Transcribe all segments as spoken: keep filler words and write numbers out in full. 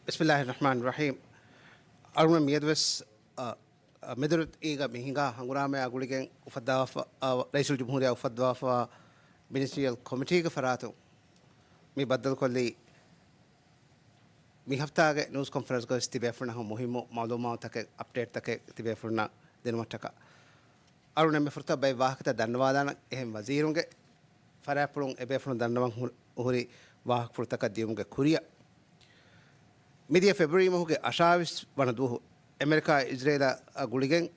ބިސްމިއްލާހި ރަޙްމާނި ރަޙީމް. އަޅުގަނޑު މިއަދުވެސް، އަ، އަ، މެދުރުތީގަ މި ހިނގާ ހަނގުރާމަޔާ ގުޅިގެން އުފައްދާފަ، އަ، ރައީސުލްޖުމްހޫރިއްޔާ އުފައްދަވާފަ މިނިސްޓްރިއަލް ކޮމިޓީގެ ފަރާތުން މި ބައްދަލުކޮށްލީ، މި ހަފްތާގެ ނޫސް ކޮންފަރެންސްގަވެސް ތިބޭފުޅުންނަށް މުހިއްމު މައުލޫމާތުތަކެއް، އަޕްޑޭޓްތަކެއް ތިބޭފުޅުންނަށް ދިނުމަށްޓަކާ. އަޅުގަނޑު އެންމެ ފުރަތަމަ ބައެއް ވާހަކަތައް ދަންނަވާލާނަން. އެހެން ވަޒީރުންގެ ފަރާތްޕުޅުން އެބޭފުޅުން ދަންނަވަން ހު-، ހުރި ވާހަކަފުޅުތަކަށް ދިޔުމުގެ ކުރިއަށް، މިދިޔަ ފެބްރުއަރީ މަހުގެ އަށާވީސް ވަނަ ދުވަހު އެމެރިކާ އިޒްރޭލާ ގުޅިގެން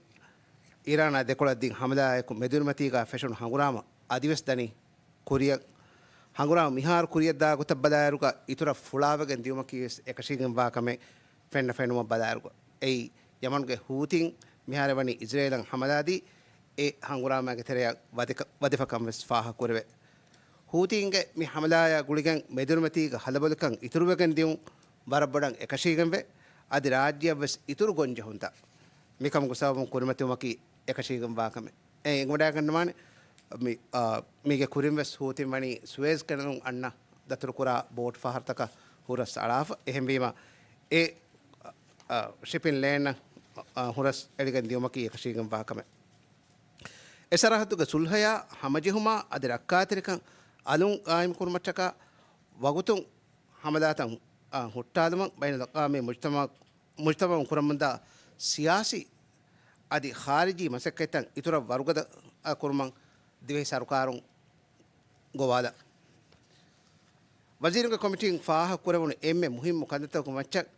އީރާނާ ދެކޮޅަށް ދިން ހަމަލާއާއެކު މެދުއިރުމަތީގާ ފެށުނު ހަނގުރާމަ އަދިވެސް ދަނީ ކުރިއަށް. ހަނގުރާމަ މިހާރު ކުރިއަށްދާ ގޮތަށް ބަލާއިރުގަ އިތުރަށް ފުޅާވެގެން ދިޔުމަކީވެސް އެކަށީގެންވާ ކަމެއް ފެންނަ ފެނުމަށް ބަލާއިރުގަ. އެއީ ޔަމަނުގެ ހޫތީން މިހާރު ވަނީ އިޒްރޭލަށް ހަމަލާދީ، އެ ހަނގުރާމައިގެ ތެރެއަށް ވަދެކަ-، ވަދެފަކަން ވެސް ފާހަގަކުރެވޭ. ހޫތީންގެ މި ހަމަލާއާ ގުޅިގެން މެދުއިރުމަތީގެ ހަލަބޮލިކަން އިތުރުވެގެން ދިޔުން ވަރަށް ބޮޑަށް އެކަށީގެންވޭ. އަދި ރާއްޖެއަށް ވެސް އިތުރު ގޮންޖެހުންތައް މިކަމުގެ ސަބަބުން ކުރިމަތިވުމަކީ އެކަށީގެންވާ ކަމެއް. އެ އެނގިވަޑައިގަންނަވާނެ. މި-، އާ، މީގެ ކުރިން ވެސް ހޫތީން ވަނީ ސުއޭޒް ކެނަލުން އަންނަ ދަތުރުކުރާ ބޯޓް ފަހަރުތަކަށް ހުރަސް އަޅާފަ. އެހެންވީމަ، އެ، އާ، ޝިޕިން ލޭންއަށް، އާ، ހުރަސް އެޅިގެން ދިޔުމަކީ އެކަށީގެންވާ ކަމެއް. އެ ސަރަހައްދުގެ ސުލްހަޔާ ހަމަޖެހުމާ އަދި ރައްކާތެރިކަން އަލުން ގާއިމްކުރުމަށްޓަކާ ވަގުތުން ހަމަލާތައް، އާ، ހުއްޓާލުމަށް ބައިނަލްއަޤްވާމީ މުޖްތަމަ-، މުޖްތަމައުން ކުރަމުންދާ ސިޔާސީ އަދި ޚާރިޖީ މަސައްކަތްތައް އިތުރަށް ވަރުގަދަ، އާ، ކުރުމަށް ދިވެހި ސަރުކާރުން ގޮވާލާ. ވަޒީރުންގެ ކޮމިޓީން ފާހަގަ ކުރެވުނު އެންމެ މުހިއްމު ކަންތައްތަކުގެ މައްޗަށް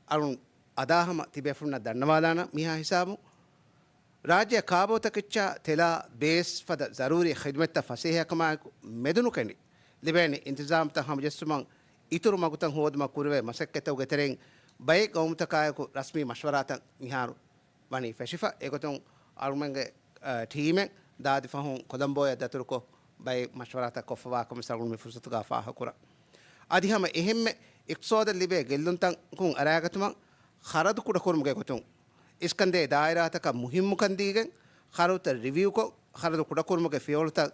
އަޅުން އަދާހަމަ ތިބޭފުޅުންނަށް ދަންނަވާލާނަން މިހާ ހިސާބުން. ރާއްޖެއަށް ކާބޯތަކެއްޗާ ތެލާ ބޭސް ފަދަ ޒަރޫރީ ޚިދުމަތްތައް ފަސޭހަކަމާއެކު މެދުނުކެނޑި ލިބޭނެ އިންތިޒާމްތައް ހަމަޖެއްސުމަށް އިތުރު މަގުތައް ހޯދުމަށް ކުރެވޭ މަސައްކަތްތަކުގެ ތެރެއިން ބައެއް ގައުމުތަކާއެކު ރަސްމީ މަޝްވަރާތައް މިހާރު ވަނީ ފެށިފަ. އެގޮތުން އަޅުމެންގެ، އަ، ޓީމެއް ދާދި ފަހުން ކޮލަމްބޯއަށް ދަތުރުކޮށް ބައެއް މަޝްވަރާތައް ކޮށްފަވާކަމަށް އަޅުން މި ފުރުސަތުގަ ފާހަގަކުރަން. އަދި ހަމަ އެހެންމެ އިޤްތިޞާދަށް ލިބޭ ގެއްލުންތަކުން އަރާގަތުމަށް ޚަރަދު ކުޑަކުރުމުގެ ގޮތުން އިސްކަންދޭ ދާއިރާތަކަށް މުހިއްމުކަން ދީގެން، ޚަރަދުތައް ރިވިއުކޮށް، ޚަރަދު ކުޑަކުރުމުގެ ފިޔަވަޅުތައް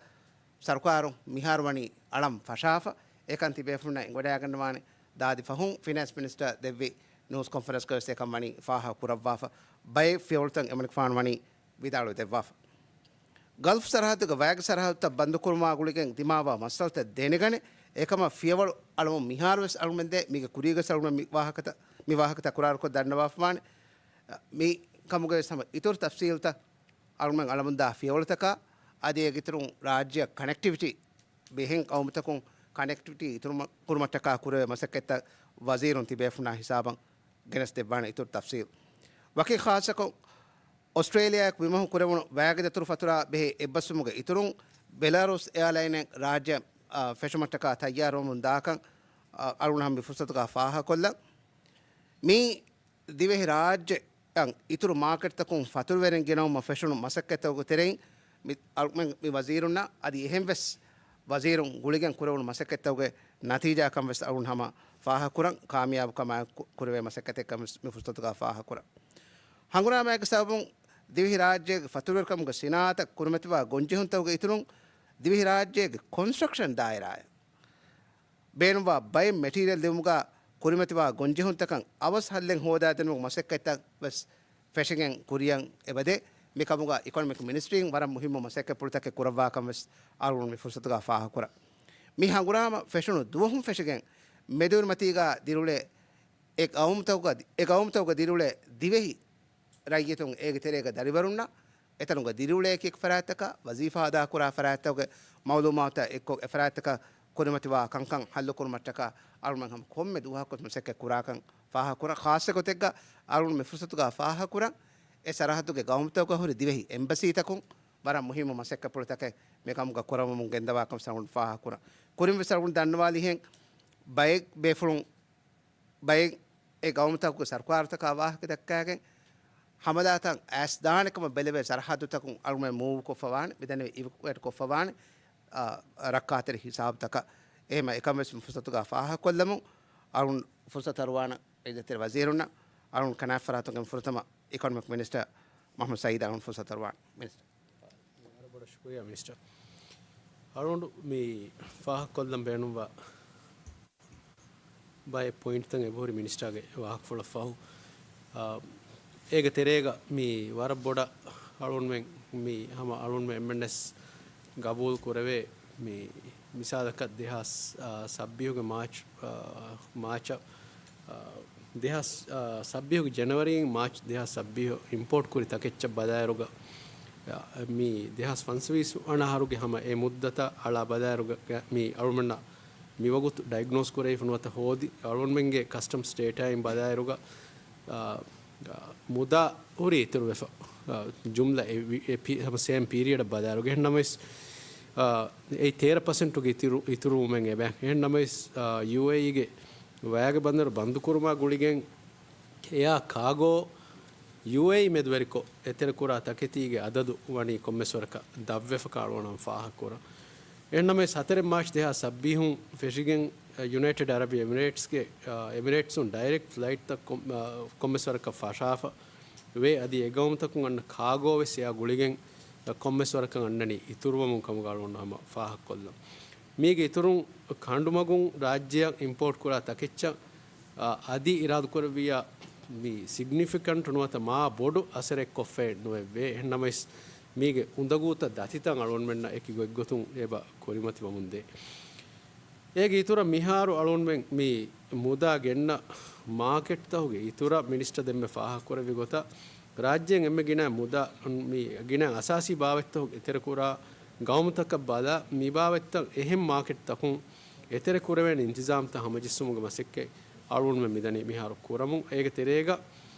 ސަރުކާރުން މިހާރު ވަނީ އަޅަން ފަށާފަ. އެކަން ތިބޭފުޅުންނަށް އެނގިވަޑައިގަންނަވާނެ. ދާދި ފަހުން ފިނޭންސް މިނިސްޓަރ ދެއްވި ނޫސް ކޮންފަރެންސްގަވެސް އެކަން ވަނީ ފާހަގަ ކުރައްވާފަ. ބައެއް ފިޔަވަޅުތައް އެމަނިކުފާނު ވަނީ ވިދާޅުވެ ދެއްވާފަ. ގަލްފް ސަރަހައްދުގެ ވައިގެ ސަރަހައްދުތައް ބަންދުކުރުމާ ގުޅިގެން ދިމާވާ މައްސަލަތައް ދެނެގަނެ، އެކަމަށް ފިޔަވަޅު އަޅަމުން މިހާރުވެސް އަޅުމެންދޭ މީގެ ކުރީގަ ސަޅުން މި ވާހަކަތައް، މި ވާހަކަ ތަކުރާރުކޮށް ދަންނަވާފަވާނެ. މި ކަމުގެ ވެސް ހަމަ އިތުރު ތަފްސީލްތައް އަޅުމެން އަޅަމުންދާ ފިޔަވަޅުތަކާ އަދި އޭގެއިތުރުން ރާއްޖެއަށް ކަނެކްޓިވިޓީ ބެހެން ގައުމުތަކުން ކަނެކްޓިވިޓީ އިތުރު މަ-، ކުރުމަށްޓަކާ ކުރެވޭ މަސައްކަތްތައް ވަޒީރުން ތިބޭފުންނާ ހިސާބަށް ގެނެސްދެއްވާނެ އިތުރު ތަފްސީލް. ވަކި ޚާއްޞަކޮށް، އޮސްޓްރޭލިޔާއަށް މިމަހު ކުރެވުނު ވައިގެ ދަތުރު ފަތުރާ ބެހޭ އެއްބަސްވުމުގެ އިތުރުން، ބެލާރޫސް އެއާލައިނެއް ރާއްޖެ، އާ، ފެށުމަށްޓަކާ ތައްޔާރުވަމުން ދާކަން، އާ، އަޅުން ހަމަ މި ފުރުސަތުގަ ފާހަގަކޮށްލަން. މީ ދިވެހި ރާއްޖެއަށް އިތުރު މާކެޓްތަކުން ފަތުރުވެރިން ގެނައުމަށް ފެށުނު މަސައްކަތްތަކުގެ ތެރެއިން މި އަޅުމެން މި ވަޒީރުންނަށް އަދި އެހެންވެސް ވަޒީރުން ގުޅިގެން ކުރެވުނު މަސައްކަތްތަކުގެ ނަތީޖާކަން ވެސް އަޅުން ހަމަ ފާހަގަކުރަން، ކާމިޔާބުކަމާއެކު ކުރެވޭ މަސައްކަތެއްކަން ވެސް މި ފުރުސަތުގަ ފާހަގަކުރަން. ހަނގުރާމައިގެ ސަބަބުން ދިވެހި ރާއްޖޭގެ ފަތުރުވެރިކަމުގެ ސިނާއަތަށް ކުރިމަތިވާ ގޮންޖެހުންތަކުގެ އިތުރުން ދިވެހި ރާއްޖޭގެ ކޮންސްޓްރަކްޝަން ދާއިރާއަށް ބޭނުންވާ ބައެއް މެޓީރިއަލް ލިބުމުގަ ކުރިމަތިވާ ގޮންޖެހުންތަކަށް އަވަސް ހައްލެއް ހޯދާދިނުމުގެ މަސައްކަތްތައް ވެސް ފެށިގެން ކުރިއަށް އެބަދޭ. މިކަމުގަ އިކޮނޮމިކް މިނިސްޓްރީން ވަރަށް މުހިއްމު މަސައްކަތްޕުޅުތަކެއް ކުރައްވާކަން ވެސް އަޅުގަނޑު މި ފުރުސަތުގަ ފާހަގަކުރަން. މި ހަނގުރާމަ ފެށުނު ދުވަހުން ފެށިގެން މެދުއިރުމަތީގަ ދިރިއުޅޭ އެ ގައުމުތަކުގަ، އެ ގައުމުތަކުގަ ދިރިއުޅޭ ދިވެހި ރައްޔިތުން އޭގެ ތެރޭގަ ދަރިވަރުންނަށް އެތަނުގަ ދިރިއުޅޭ އެކި އެކި ފަރާތްތަކަށް ވަޒީފާ އަދާކުރާ ފަރާތްތަކުގެ މައުލޫމާތުތައް އެއްކޮށް އެ ފަރާތްތަކަށް ކުރިމަތިވާ ކަންކަން ހައްލުކުރުމަށްޓަކާ އަޅުމެން ހަމަ ކޮންމެ ދުވަހަކުވެސް މަސައްކަތް ކުރާކަން ފާހަގަކުރަން. ޚާއްޞަގޮތެއްގަ އަޅުގަނޑު މި ފުރުސަތުގަ ފާހަގަކުރަން، އެ ސަރަހައްދުގެ ގައުމުތަކުގަ ހުރި ދިވެހި އެމްބަސީތަކުން ވަރަށް މުހިއްމު މަސައްކަތްޕުޅުތަކެއް މިކަމުގަ ކުރަމުން ގެންދަވާކަން ވެސް އަޅުގަނޑު ފާހަގަކުރަން. ކުރިން ވެސް އަޅުގަނޑު ދަންނަވާލިހެން ބައެއް ބޭފުޅުން ބައެއް އެ ގައުމުތަކުގެ ސަރުކާރުތަކާ ވާހަކަ ދައްކާގެން، ހަމަލާތައް އައިސްދާނެ ކަމަށް ބެލެވޭ ސަރަހައްދުތަކުން އަޅުގަނޑު މޫވް ކޮށްފަވާނެ، މިދަނީ އިވެކުއޭޓް ކޮށްފަވާނެ، އާ، ރައްކާތެރި ހިސާބުތަކަށް. އެހެމަ އެކަން ވެސް މި ފުރުސަތުގަ ފާހަގަކޮށްލަމުން އަޅުން ފުރުސަތު އަރުވާނަން އިއްޒަތްތެރި ވަޒީރުންނަށް. އަޅުން ކަނާތް ފަރާތުން ފުރަތަމަ އިކޮނޮމިކް މިނިސްޓަރ މުޙައްމަދު ސައީދަށް އަޅުން ފުރުސަތު އަރުވާން. މިނިސްޓަރ. ވަރަށް ބޮޑަށް ޝުކުރިއްޔާ މިނިސްޓަރ. އަޅުގަނޑު މި ފާހަގަކޮށްލަން ބޭނުންވާ ބައެއް ޕޮއިންޓްތައް އެބަހުރި މިނިސްޓާގެ ވާހަކަފުޅަށް ފަހު، އާ، އޭގެ ތެރޭގަ މި ވަރަށް ބޮޑަށް އަޅުގަނޑުމެން މި ހަމަ އަޅުގަނޑުމެން އެމްއެންއެސް ގަބޫލު ކުރެވޭ މި މިސާލަކަށް ދެހާސް، އާ، ސައްބީހުގެ މާޗް، އާ، މާޗަށް، އާ، ދެހާސް، އާ، ސައްބީހުގެ ޖެނަވަރީން މާޗް ދެހާސް ސައްބީހު އިމްޕޯޓް ކުރި ތަކެއްޗަށް ބަލާއިރުގަ، އާ، މި ދެހާސް ފަންސަވީސް ވަނަ އަހަރުގެ ހަމަ އެ މުއްދަތަށް އަޅާ ބަލާއިރުގަ މި އަޅުމެންނަށް މިވަގުތު ޑައިގްނޯސް ކުރެވިފަ ނުވަތަ ހޯދި އަޅުމެންގެ ކަސްޓަމްސް ޑޭޓާއިން ބަލާއިރުގަ، އާ، އާ، މުދާ ހުރީ އިތުރުވެފަ، އާ، ޖުމްލަ އެ ވި-، އެ ޕީ-، ހަމަ ސޭމް ޕީރިއަޑަށް ބަލާއިރުގަ. އެހެން ނަމަވެސް، އާ، އެއީ ތޭރަ ޕަސެންޓުގެ އިތުރު، އިތުރުވުމެއް އެބަ. އެހެން ނަމަވެސް، އާ، ޔޫއޭއީގެ ވަޔާގެ ބަނދަރު ބަންދުކުރުމާ ގުޅިގެން އެއާ ކާގޯ ޔޫއޭއީ މެދުވެރިކޮށް އެތެރެކުރާ ތަކެތީގެ އަދަދު ވަނީ ކޮންމެސް ވަރަކަށް ދަށްވެފަ ކައުންޓް އަޅުގަނޑު ފާހަގަކުރަން. އެހެންނަމަވެސް، ހަތަރެއް މާޗް ދެހާސް ސައްބީހުން ފެށިގެން، އަ، ޔުނައިޓެޑް އަރަބި އެމިރޭޓްސްގެ، އަ، އެމިރޭޓްސުން ޑައިރެކްޓް ފްލައިޓްތައް ކޮން-، އަ، ކޮންމެސް ވަރަކަށް ފަށާފަ ވޭ. އަދި އެ ގައުމުތަކުން އަންނަ ކާގޯ ވެސް އެއާ ގުޅިގެން، އަ، ކޮންމެސް ވަރަކަށް އަންނަނީ އިތުރުވަމުން ކަމުގަ އަޅުގަނޑު ހަމަ ފާހަގަކޮށްލަން. މީގެ އިތުރުން ކަނޑުމަގުން ރާއްޖެއަށް އިމްޕޯޓް ކުރާ ތަކެއްޗަށް، އަ، އަދި އިރާދަކުރެއްވިއްޔާ މި ސިގްނިފިކަންޓް ނުވަތަ މާ ބޮޑު އަސަރެއް ކޮށްފައެއް ނުވެއްވޭ. އެހެން ނަމަވެސް، މީގެ އުނދަގޫތައް ދަތިތައް އަޅުގަނޑުމެންނަށް އެކި ގޮތްގޮތުން އެބަ ކުރިމަތިވަމުންދޭ. އޭގެ އިތުރަށް މިހާރު އަޅުގަނޑުމެން މި މުދާ ގެންނަ މާކެޓްތަކުގެ އިތުރަށް މިނިސްޓަރ ދެންމެ ފާހަގަކުރެއްވި ގޮތަށް، ރާއްޖޭން އެންމެ ގިނަ މުދާ، މި ގިނަ އަސާސީ ބާވަތްތަކުގެ އެތެރެކުރާ ގައުމުތަކަށް ބަލާ، މި ބާވަތްތައް އެހެން މާކެޓްތަކުން އެތެރެ ކުރެވޭނެ އިންތިޒާމްތައް ހަމަޖެއްސުމުގެ މަސައްކަތް އަޅުގަނޑުމެން މިދަނީ މިހާރު ކުރަމުން. އޭގެ ތެރޭގަ،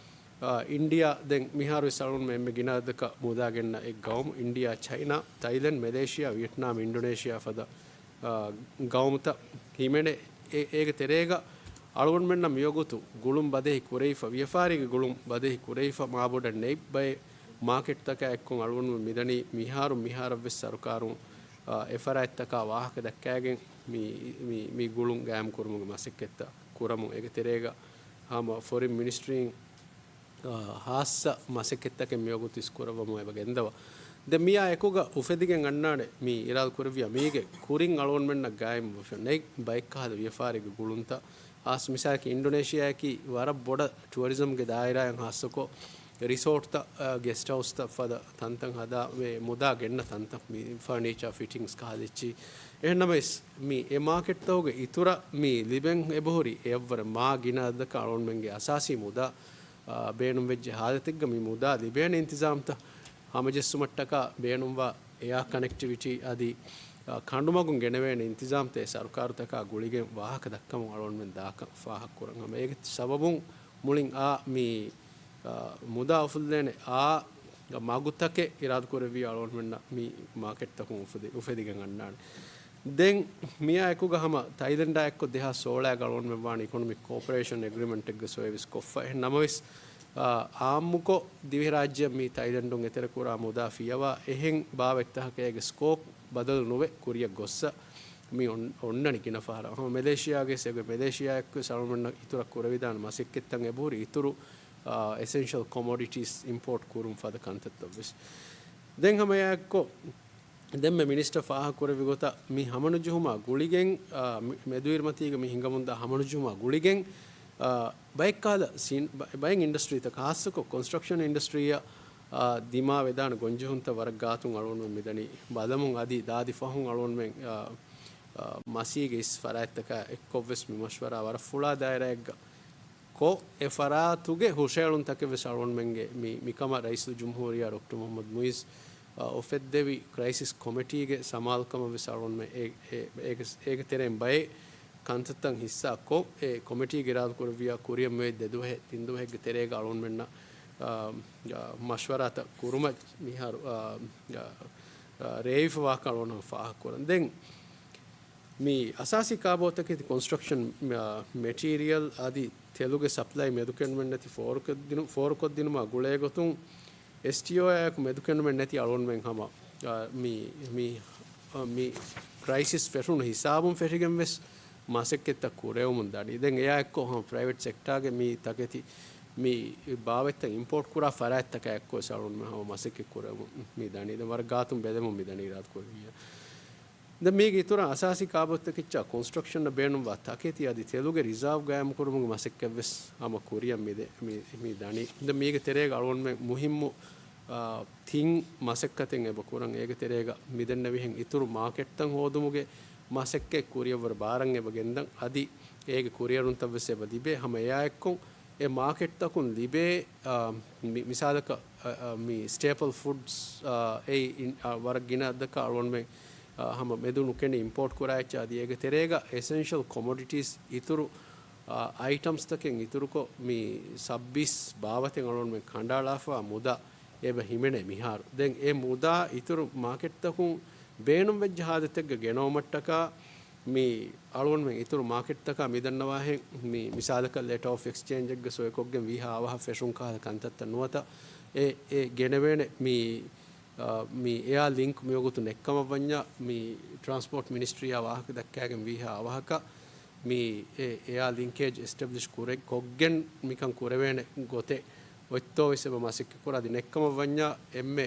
އާ، އިންޑިއާ ދެން މިހާރު ވެސް އަޅުގަނޑުމެން އެންމެ ގިނަ އަދަދަކަށް މުދާ ގެންނަ އެއް ގައުމު، އިންޑިއާ، ޗައިނާ، ތައިލެންޑް، މެލޭޝިއާ، ވިއެޓްނާމް، އިންޑޮނޭޝިއާ ފަދަ، އާ، ގައުމުތައް ހިމެނޭ. އޭ-، އޭގެ ތެރޭގަ އަޅުގަނޑުމެންނަށް މިވަގުތު ގުޅުން ބަދަހި ކުރެވިފަ، ވިޔަފާރީގެ ގުޅުން ބަދަހި ކުރެވިފަ މާބޮޑަށް ނެތް ބައެއް މާކެޓްތަކާ އެއްކޮށް އަޅުގަނޑުމެން މިދަނީ މިހާރު މިހާރަށްވެސް ސަރުކާރުން، އާ، އެފަރާތްތަކާ ވާހަކަ ދައްކާގެން މި، މި، މި ގުޅުން ގާއިމް ކުރުމުގެ މަސައްކަތްތައް ކުރަމުން. އޭގެ ތެރޭގަ ހަމަ ފޮރިން މިނިސްޓްރީން، އާ، ހާއްސަ މަސައްކަތްތަކެއް މިވަގުތު އިސްކުރައްވަމުން އެބަ ގެންދަވާ. ދެން މިއާ އެކުގަ އުފެދިގެން އަންނާނެ މި އިރާދަކުރެއްވިޔާ މީގެ ކުރިން އަޅުގަނޑުމެންނަށް ގާއިމްވެފަ ނެތް ބައެއްކަހަލަ ވިޔަފާރީގެ ގުޅުންތައް. ހާއްސަ މިސާލަކަށް އިންޑޮނޭޝިއާއަކީ ވަރަށް ބޮޑަށް ޓުއަރިޒަމްގެ ދާއިރާއިން ހާއްސަކޮށް ރިސޯޓްތައް، އާ، ގެސްޓް ހައުސްތައް ފަދަ ތަންތަން ހަދާވޭ، މުދާ ގެންނަ ތަންތަން މި ފަރުނީޗާ ފިޓިންގްސް ކަހަލަ އެއްޗި. އެހެންނަމަވެސް، މި އެ މާކެޓްތަކުގެ އިތުރަށް މި ލިބެން އެބަހުރި އެއަށްވުރެ މާ ގިނަ އަދަދަކަށް އަޅުގަނޑުމެންގެ އަސާސީ މުދާ، އާ، ބޭނުންވެއްޖެ ހާލަތެއްގަ މި މުދާ ލިބޭނެ އިންތިޒާމްތައް ހަމަޖެއްސުމަށްޓަކާ ބޭނުންވާ އެއާ ކަނެކްޓިވިޓީ އަދި، އާ، ކަނޑުމަގުން ގެނެވޭނެ އިންތިޒާމްތައް އެ ސަރުކާރުތަކާ ގުޅިގެން ވާހަކަ ދައްކަމުން އަޅުގަނޑުމެން ދާކަން ފާހަގަކުރަން. ހަމަ އޭގެ ސަބަބުން މުޅިން އާ މި، އާ، މުދާ އުފުއްލޭނެ އާ މަގުތަކެއް އިރާދަކުރެއްވި އަޅުގަނޑުމެންނަށް މި މާކެޓްތަކުން އުފެދި-، އުފެދިގެން އަންނާނެ. ދެން މިއާ އެކުގަ ހަމަ ތައިލެންޑާ އެއްކޮށް ދެހާސް ސޯޅައިގަ އަޅުގަނޑުމެން ވާނެ އިކޮނޮމިކް ކޯޕަރޭޝަން އެގްރިމެންޓެއްގެ ސޮއިވެސް ކޮށްފަ. އެހެން ނަމަވެސް، އާ، އާއްމުކޮށް ދިވެހިރާއްޖެއަށް މި ތައިލެންޑުން އެތެރެކުރާ މުދާ ފިޔަވާ އެހެން ބާވަތްތަކަކަށް އޭގެ ސްކޯޕް ބަދަލު ނުވެ ކުރިއަށް ގޮއްސަ މި އޮން-، އޮންނަނީ ގިނަ ފަހަރަށް. ހަމަ މެލޭޝިއާގެ ސެގެ މެލޭޝިއާއެއްކޮށް އަޅުގަނޑުމެންނަށް އިތުރަށް ކުރެވިދާނެ މަސައްކަތްތައް އެބަހުރި އިތުރު، އާ، އެސެންޝަލް ކޮމޮޑިޓީސް އިމްޕޯޓް ކުރުން ފަދަ ކަންތައްތައްވެސް. ދެން ހަމަ އެއާއެއްކޮށް ދެންމެ މިނިސްޓަރ ފާހަގަކުރެއްވި ގޮތަށް މި ހަމަނުޖެހުމާ ގުޅިގެން، އާ، މި-، މެދުއިރުމަތީގަ މި ހިނގަމުންދާ ހަމަނުޖެހުމާ ގުޅިގެން، އާ، ބައެއްކަހަލަ ސީން-، ބަ-، ބައެއް އިންޑަސްޓްރީތަކަށް ހާއްސަކޮށް ކޮންސްޓްރަކްޝަން އިންޑަސްޓްރީއަށް، އާ، ދިމާވެދާނެ ގޮންޖެހުންތައް ވަރަށް ގާތުން އަޅުގަނޑުމެން މިދަނީ ބަލަމުން އަދި ދާދި ފަހުން އަޅުގަނޑުމެން، އާ، އާ، މަސީގެ އިސް ފަރާތްތަކާ އެއްކޮށްވެސް މި މަޝްވަރާ ވަރަށް ފުޅާ ދާއިރާއެއްގަ ކޮށް، އެ ފަރާތުގެ ހުށައެޅުންތަކެއްވެސް އަޅުގަނޑުމެންގެ މި، މިކަމަށް ރައީސުލްޖުމްހޫރިއްޔާ ޑޮކްޓަރ މުޙައްމަދު މުޢިއްޒު، އަ، އުފެއްދެވި ކްރައިސިސް ކޮމިޓީގެ ސަމާލުކަމަށްވެސް އަޅުގަނޑުމެން އެ، އެ، އޭގެ، އޭގެ ތެރެއިން ބައެއް ކަންތައްތައް ހިއްސާ ކޮށް، އެ ކޮމިޓީގެ އިރާދަކުރެއްވިއްޔާ ކުރިއަށް މިއޮތް ދެ ދުވަހެއް، ތިން ދުވަހެއްގެ ތެރޭގަ އަޅުގަނޑުމެންނަށް، އަ، އަ، މަޝްވަރާތައް ކުރުމަށް މިހާރު، އަ، އަ، އަ، ރޭވިފަވާކަން އަޅުގަނޑު ފާހަގަކުރަން. ދެން މި އަސާސީ ކާބޯތަކެތި ކޮންސްޓްރަކްޝަން، މެ-، މެޓީރިއަލް އަދި ތެލުގެ ސަޕްލައި މެދުކެނޑުމެއްނެތި ފޯރުކޮށްދިނު-، ފޯރުކޮށްދިނުމާ ގުޅޭގޮތުން، އެސްޓީއޯއާއެކު މެދުކެނޑުމެއްނެތި އަޅުގަނޑުމެން ހަމަ، އާ، މި، މި، އާ، މި ކްރައިސިސް ފެށުނު ހިސާބުން ފެށިގެން ވެސް މަސައްކަތްތައް ކުރެވެމުން ދަނީ. ދެން އެއާއެއްކޮށް ހަމަ ޕްރައިވެޓް ސެކްޓާގެ މި ތަކެތި މި ބާވަތްތައް އިމްޕޯޓް ކުރާ ފަރާތްތަކާ އެއްކޮށް އަޅުންމެ ހަމަ މަސައްކަތް ކުރަމުން މި ދަނީ. ދެން ވަރަށް ގާތުން ބެލެމުން މި ދަނީ އިރާދަ ކުރެއްވިއްޔާ. ދެން މީގެ އިތުރަށް އަސާސީ ކާބޯތަކެއްޗާ ކޮންސްޓްރަކްޝަންއަށް ބޭނުންވާ ތަކެތި އަދި ތެލުގެ ރިޒާވް ގާއިމްކުރުމުގެ މަސައްކަތްވެސް ހަމަ ކުރިއަށް މި ދެ-، މި، މި ދަނީ. ދެން މީގެ ތެރޭގަ އަޅުގަނޑުމެން މުހިއްމު، އާ، ތިން މަސައްކަތެއް އެބަ ކުރަން. އޭގެ ތެރޭގަ މިދެންނެވިހެން އިތުރު މާކެޓްތައް ހޯދުމުގެ މަސައްކަތް ކުރިއަށްވުރެ ބާރަށް އެބަ ގެންދަން. އަދި އޭގެ ކުރިއެރުންތައްވެސް އެބަ ލިބޭ. ހަމަ އެއާ އެއްކޮށް އެ މާކެޓްތަކުން ލިބޭ، އާ، މި-، މިސާލަކަށް، އަ، އަ، މި ސްޓޭޕަލް ފުޑްސް، އާ، އެއީ އިން-، އާ، ވަރަށް ގިނަ އަދަދަކަށް އަޅުގަނޑުމެން، އާ، ހަމަ މެދު ނުކެނޑި އިމްޕޯޓް ކުރާ އެއްޗެއް. އަދި އޭގެ ތެރޭގަ އެސެންޝަލް ކޮމޮޑިޓީސް އިތުރު، އާ، އައިޓަމްސްތަކެއް އިތުރުކޮށް މި ސައްބީސް ބާވަތެއް އަޅުގަނޑުމެން ކަނޑައަޅާފަ މުދާ އެބަ ހިމެނޭ މިހާރު. ދެން އެ މުދާ އިތުރު މާކެޓްތަކުން ބޭނުންވެއްޖެ ހާލަތެއްގަ ގެނައުމަށްޓަކާ މި އަޅުގަނޑުމެން އިތުރު މާކެޓްތަކާ މިދަންނަވާހެން މި މިސާލަކަށް ލެޓަ އޮފް އެކްސްޗޭންޖެއްގަ ސޮއިކޮށްގެން ވީހާ އަވަހަށް ފެށުން ކަހަލަ ކަންތައްތައް ނުވަތަ އެ، އެ ގެނެވޭނެ މި، އާ، މި އެއާ ލިންކް މިވަގުތު ނެއްކަމަށްވަންޏާ މި ޓްރާންސްޕޯޓް މިނިސްޓްރީއާ ވާހަކަ ދައްކާގެން ވީހާ އަވަހަކަށް މި އެ، އެއާ ލިންކޭޖް އެސްޓެބްލިޝް ކުރެ-، ކޮށްގެން މިކަން ކުރެވޭނެ ގޮތެއް އޮތްތޯވެސް އެބަ މަސައްކަތް ކުރާ. އަދި ނެއްކަމަށްވަންޏާ އެންމެ،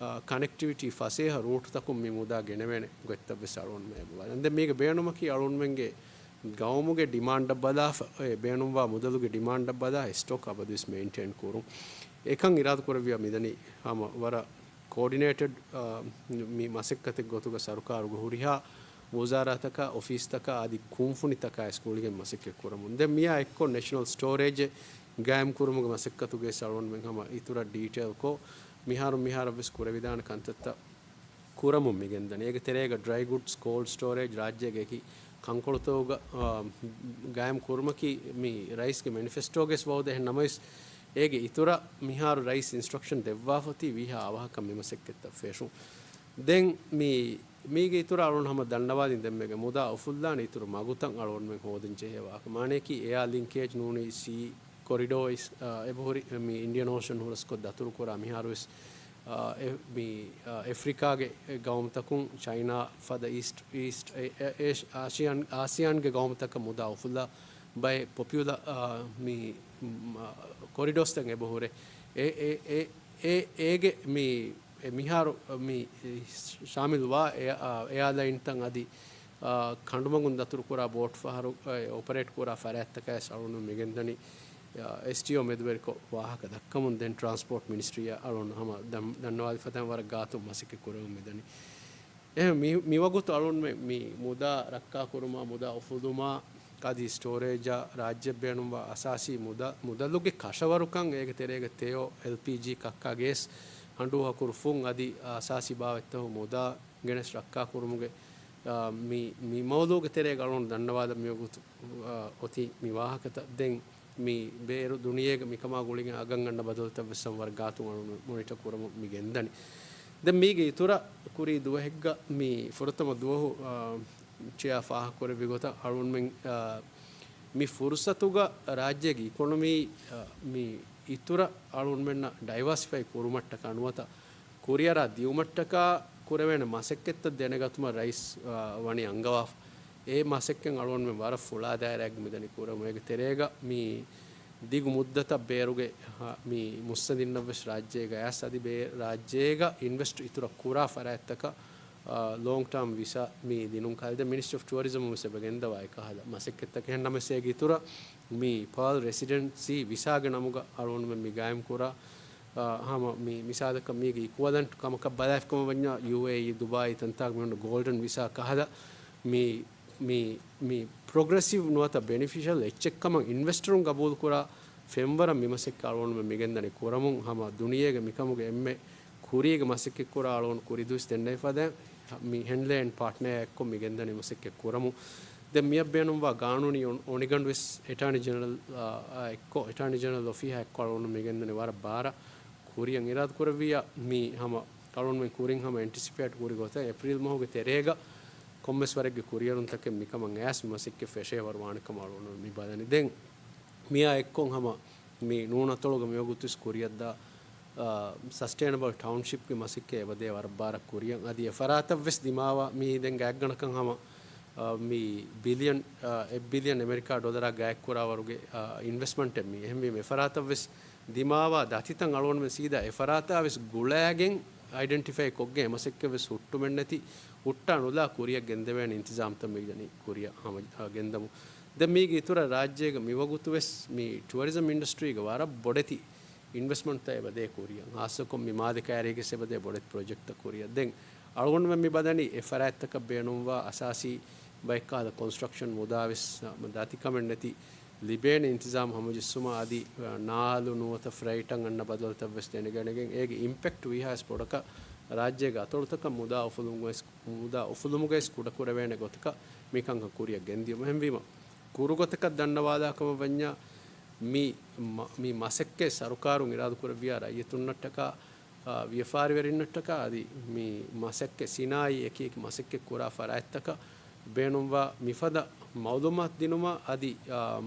އާ، ކަނެކްޓިވިޓީ ފަސޭހަ ރޫޓްތަކުން މި މުދާ ގެނެވޭނެ ގޮތްތައްވެސް އަޅުގަނޑުމެން އެބަ ބަލަން. ދެން މީގެ ބޭނުމަކީ އަޅުގަނޑުމެންގެ ގައުމުގެ ޑިމާންޑަށް ބަލާފަ، އެ ބޭނުންވާ މުދަލުގެ ޑިމާންޑަށް ބަލާ ސްޓޮކް އަބަދުވެސް މެއިންޓެއިން ކުރުން. އެކަން އިރާދަ ކުރެއްވިޔާ މިދަނީ ހަމަ ވަރަށް ކޯޑިނޭޓެޑް، އާ، މި މަސައްކަތެއް ގޮތުގަ ސަރުކާރުގެ ހުރިހާ ވުޒާރާތަކާ، އޮފީސްތަކާ އަދި ކުންފުނިތަކާ އެސް ގުޅިގެން މަސައްކަތް ކުރަމުން. ދެން މިއާ އެއްކޮށް ނެޝަނަލް ސްޓޯރޭޖެއް ގާއިމް ކުރުމުގެ މަސައްކަތުގައި އަޅުގަނޑުމެން ހަމަ އިތުރަށް ޑީޓެއިލްކޮށް، މިހާރު މިހާރަށްވެސް ކުރެވިދާނެ ކަންތައްތައް ކުރަމުން މިގެންދަނީ. އޭގެ ތެރޭގަ ޑްރައި ގުޑްސް، ކޯލްޑް ސްޓޯރޭޖް، ރާއްޖޭގެ އެކި ކަންކޮޅުތަކުގަ، އާ، ގާއިމް ކުރުމަކީ މި ރައީސްގެ މެނިފެސްޓޯގައިވެސް ވައުދެއް. އެހެން ނަމަވެސް، އޭގެ އިތުރަށް މިހާރު ރައީސް އިންސްޓްރަކްޝަން ދެއްވާފަ އޮތީ ވީހާ އަވަހަކަށް މި މަސައްކަތްތައް ފެށުން. ދެން މި، މީގެ އިތުރަށް އަޅުން ހަމަ ދަންނަވާލިން ދެންމެގެ މުދާ އުފުއްލާނެ އިތުރު މަގުތައް އަޅުގަނޑުމެން ހޯދަން ޖެހޭ ވާހަކަ. މާނަޔަކީ އެއާ ލިންކޭޖް ނޫނީ ސީ ކޮރިޑޯ އިސް، އާ، އެބަހުރި މި އިންޑިއަން އޯޝަން ހުރަސްކޮށް ދަތުރުކުރާ މިހާރުވެސް، އާ، އެ، މި، އާ، އެފްރިކާގެ ގައުމުތަކުން ޗައިނާ ފަދަ އީސްޓް، އީސްޓް، އެ، އެ، އޭޝް-، އާޝިއާން، އާސިޔާންގެ ގައުމުތަކަށް މުދާ އުފުލާ ބައެއް ޕޮޕިއުލާ، އާ، މި، މަ، ކޮރިޑޯސްތައް އެބަހުރޭ. އެ، އެ، އެ، އެ، އޭގެ މި، އެ މިހާރު މި ޝާމިލްވާ އެ، އާ، އެއާލައިންތައް އަދި، އާ، ކަނޑުމަގުން ދަތުރުކުރާ ބޯޓް ފަހަރު، އެ، އޮޕަރޭޓް ކުރާ ފަރާތްތަކާވެސް އަޅުން މިގެންދަނީ. އެސްޓީއޯ މެދުވެރިކޮށް ވާހަކަ ދައްކަމުން ދެން ޓްރާންސްޕޯޓް މިނިސްޓްރީއަށް އަޅުން ހަމަ ދަން-، ދަންނަވާލި ފަދައިން ވަރަށް ގާތުން މަސައްކަތް ކުރަމުން މިދަނީ. އެހެން މި-، މިވަގުތު އަޅުންމެ މި މުދާ ރައްކާކުރުމާ، މުދާ އުފުލުމާ، އަދި ސްޓޯރޭޖާ ރާއްޖެ ބޭނުންވާ އަސާސީ މުދަ-، މުދަލުގެ ކަށަވަރުކަން އޭގެ ތެރޭގަ ތެޔޮ، އެލްޕީޖީ، ކައްކާ ގޭސް، ހަނޑޫ ހަކުރު ފުން އަދި އަސާސީ ބާވަތްތަކު މުދާ ގެނެސް ރައްކާކުރުމުގެ، އާ، މި، މި މައުޟޫގެ ތެރޭގަ އަޅުން ދަންނަވާލަން މިވަގުތު، އާ، އޮތީ މި ވާހަކަތައް. ދެން މި ބޭރު ދުނިޔޭގަ މިކަމާ ގުޅިގެން އަގަން އަންނަ ބަދަލުތައްވެސް ވަރަށް ގާތުން އަޅުން މޮނިޓަ ކުރަމުން މި ގެންދަނީ. ދެން މީގެ އިތުރަށް ކުރީ ދުވަހެއްގަ މި ފުރަތަމަ ދުވަހު، އާ، ޗެއާ ފާހަގަކުރެއްވި ގޮތަށް އަޅުންމެން، އާ، މި ފުރުސަތުގަ ރާއްޖޭގެ އިކޮނޮމީ، އާ، މި އިތުރަށް އަޅުންމެންނަށް ޑައިވާސިފައި ކުރުމަށްޓަކާ ނުވަތަ ކުރިއަރާ ދިއުމަށްޓަކާ ކުރެވޭނެ މަސައްކަތްތައް ދެނެގަތުމަށް ރައީސް، އާ، ވަނީ އަންގަވާފަ. އެ މަސައްކަތް އަޅުގަނޑުމެން ވަރަށް ފުޅާ ދާއިރާއެއްގަ މިދަނީ ކުރަމުން. އޭގެ ތެރޭގަ މި ދިގު މުއްދަތަށް ބޭރުގެ، ހަ، މި މުއްސަނދިންނަށްވެސް ރާއްޖޭގަ އައިސް އަދި ބޭ-، ރާއްޖޭގަ އިންވެސްޓް އިތުރަށް ކުރާ ފަރާތްތަކަށް، އާ، ލޯންގް ޓާމް ވިސާ މި ދިނުން ކަހަލަ. ދެން މިނިސްޓްރީ އޮފް ޓުއަރިޒަމް ވެސް އެބަ ގެންދަވާ އެކަހަލަ މަސައްކަތްތަކެއް. އެހެން ނަމަވެސް އޭގެ އިތުރަށް މި ޕާލް ރެސިޑެންސީ ވިސާގެ ނަމުގަ އަޅުގަނޑުމެން މި ގާއިމް ކުރާ، އާ، ހަމަ މި މިސާލަކަށް މީގެ އިކުއަލަންޓް ކަމަކަށް ބަލާފިކަމަށް ވަންޏާ ޔޫއޭއީ، ދުބާއީ ތަންތާގަ މި އޮންނަ ގޯލްޑަން ވިސާ ކަހަލަ މި، މި، މި ޕްރޮގްރެސިވް ނުވަތަ ބެނިފިޝަލް އެއްޗެއްކަމަށް އިންވެސްޓަރުން ގަބޫލުކުރާ ފެންވަރަށް މި މަސައްކަތް އަޅުގަނޑުމެން މިގެންދަނީ ކުރަމުން. ހަމަ ދުނިޔޭގެ މިކަމުގެ އެންމެ ކުރީގެ މަސައްކަތް ކުރާ އަޅުގަނޑު ކުރިދުވަސް ދެންނެވި ފަދައިން މި ހެންލޭ އެންޑް ޕާޓްނަރ އެއްކޮށް މިގެންދަނީ މަސައްކަތް ކުރަމުން. ދެން މިއަށް ބޭނުންވާ ގާނޫނީ އޮން-، އޮނިގަނޑުވެސް އެޓާނީ ޖެނެރަލް، އާ، އާ އެއްކޮށް، އެޓާނީ ޖެނެރަލް އޮފީހާ އެއްކޮށް އަޅުގަނޑު މިގެންދަނީ ވަރަށް ބާރަށް ކުރިއަށް އިރާދަ ކުރެއްވިއްޔާ މި ހަމަ އަޅުގަނޑުމެން ކުރިން ހަމަ އެންޓިސިޕޭޓް ކުރި ގޮތަށް އޭޕްރީލް މަހުގެ ތެރޭގަ ކޮންމެސް ވަރެއްގެ ކުރިއެރުންތަކެއް މިކަމަށް އައިސް މަސައްކަތް ފެށޭވަރު ވާނެ ކަމަށް އަޅުގަނޑު މި ބަލަނީ. ދެން މިއާ އެއްކޮށް ހަމަ މި ނޫނަތޮޅުގަ މިވަގުތުވެސް ކުރިއަށްދާ، އާ، ސަސްޓެއިނަބަލް ޓައުންޝިޕްގެ މަސައްކަތް އެބަދޭ ވަރަށް ބާރަށް ކުރިއަށް. އަދި އެ ފަރާތަށްވެސް ދިމާވާ މި ދެން ގާތްގަނޑަކަށް ހަމަ، އާ، މި ބިލިއަން އެއް ބިލިއަން އެމެރިކާ ޑޮލަރާ ގާތްކުރާ ވަރުގެ އިންވެސްޓްމަންޓެއް މީ. އެހެންވީމަ އެފަރާތަށްވެސް ދިމާވާ ދަތިތައް އަޅުގަނޑުމެން ސީދާ އެފަރާތާވެސް ގުޅާގެން އައިޑެންޓިފައި ކޮށްގެން އެމަސައްކަތްވެސް ހުއްޓުމެއްނެތި ހުއްޓާ ނުލާ ކުރިއަށް ގެންދެވޭނެ އިންތިޒާމްތައް މިދަނީ ކުރިއަށް ހަމަ ގެންދަމު. ދެން މީގެ އިތުރަށް ރާއްޖޭގަ މިވަގުތުވެސް މި ޓުއަރިޒަމް އިންޑަސްޓްރީގެ ވަރަށް ބޮޑެތި އިންވެސްޓްމަންޓްތައް އެބަދޭ ކުރިއަށް، ހާއްސަކޮށް މި މާލެ ކައިރީގެ އެބަދޭ ބޮޑެތި ޕްރޮޖެކްޓްތައް ކުރިއަށް. ދެން އަޅުގަނޑުމެން މި ބަލަނީ އެ ފަރާތްތަކަށް ބޭނުންވާ އަސާސީ ބައެއްކަހަލަ ކޮންސްޓްރަކްޝަން މުދާވެސް ދަތިކަމެއް ނެތި ލިބޭނެ އިންތިޒާމް ހަމަޖެއްސުމަށް އަދި ނާލު ނުވަތަ ފްރައިޓަށް އަންނަ ބަދަލުތައްވެސް ދެނެގަނެގެން އޭގެ އިމްޕެކްޓް ވީހާވެސް ބޮޑަކަށް ރާއްޖޭގެ އަތޮޅުތަކަށް މުދާ އުފުލުމުގައި މުދާ އުފުލުމުގައި ކުޑަކުރެވޭނެ ގޮތަކަށް މިކަންކަން ކުރިއަށް ގެންދިޔުމަށް. އެހެންވީމަ، ކުރުގޮތަކަށް ދަންނަވާލާ ކަމަށް ވަންޏާ، މި މަ-، މި މަސައްކަތް ސަރުކާރުން އިރާދަކުރެއްވިޔާ ރައްޔިތުންނަށްޓަކާ، އާ، ވިޔަފާރިވެރިންނަށްޓަކާ އަދި މި މަސައްކަތް ސިނާއީ އެކި އެކި މަސައްކަތް ކުރާ ފަރާތްތަކަށް ބޭނުންވާ މިފަދަ މައުލޫމާތު ދިނުމަށް އަދި، އާ،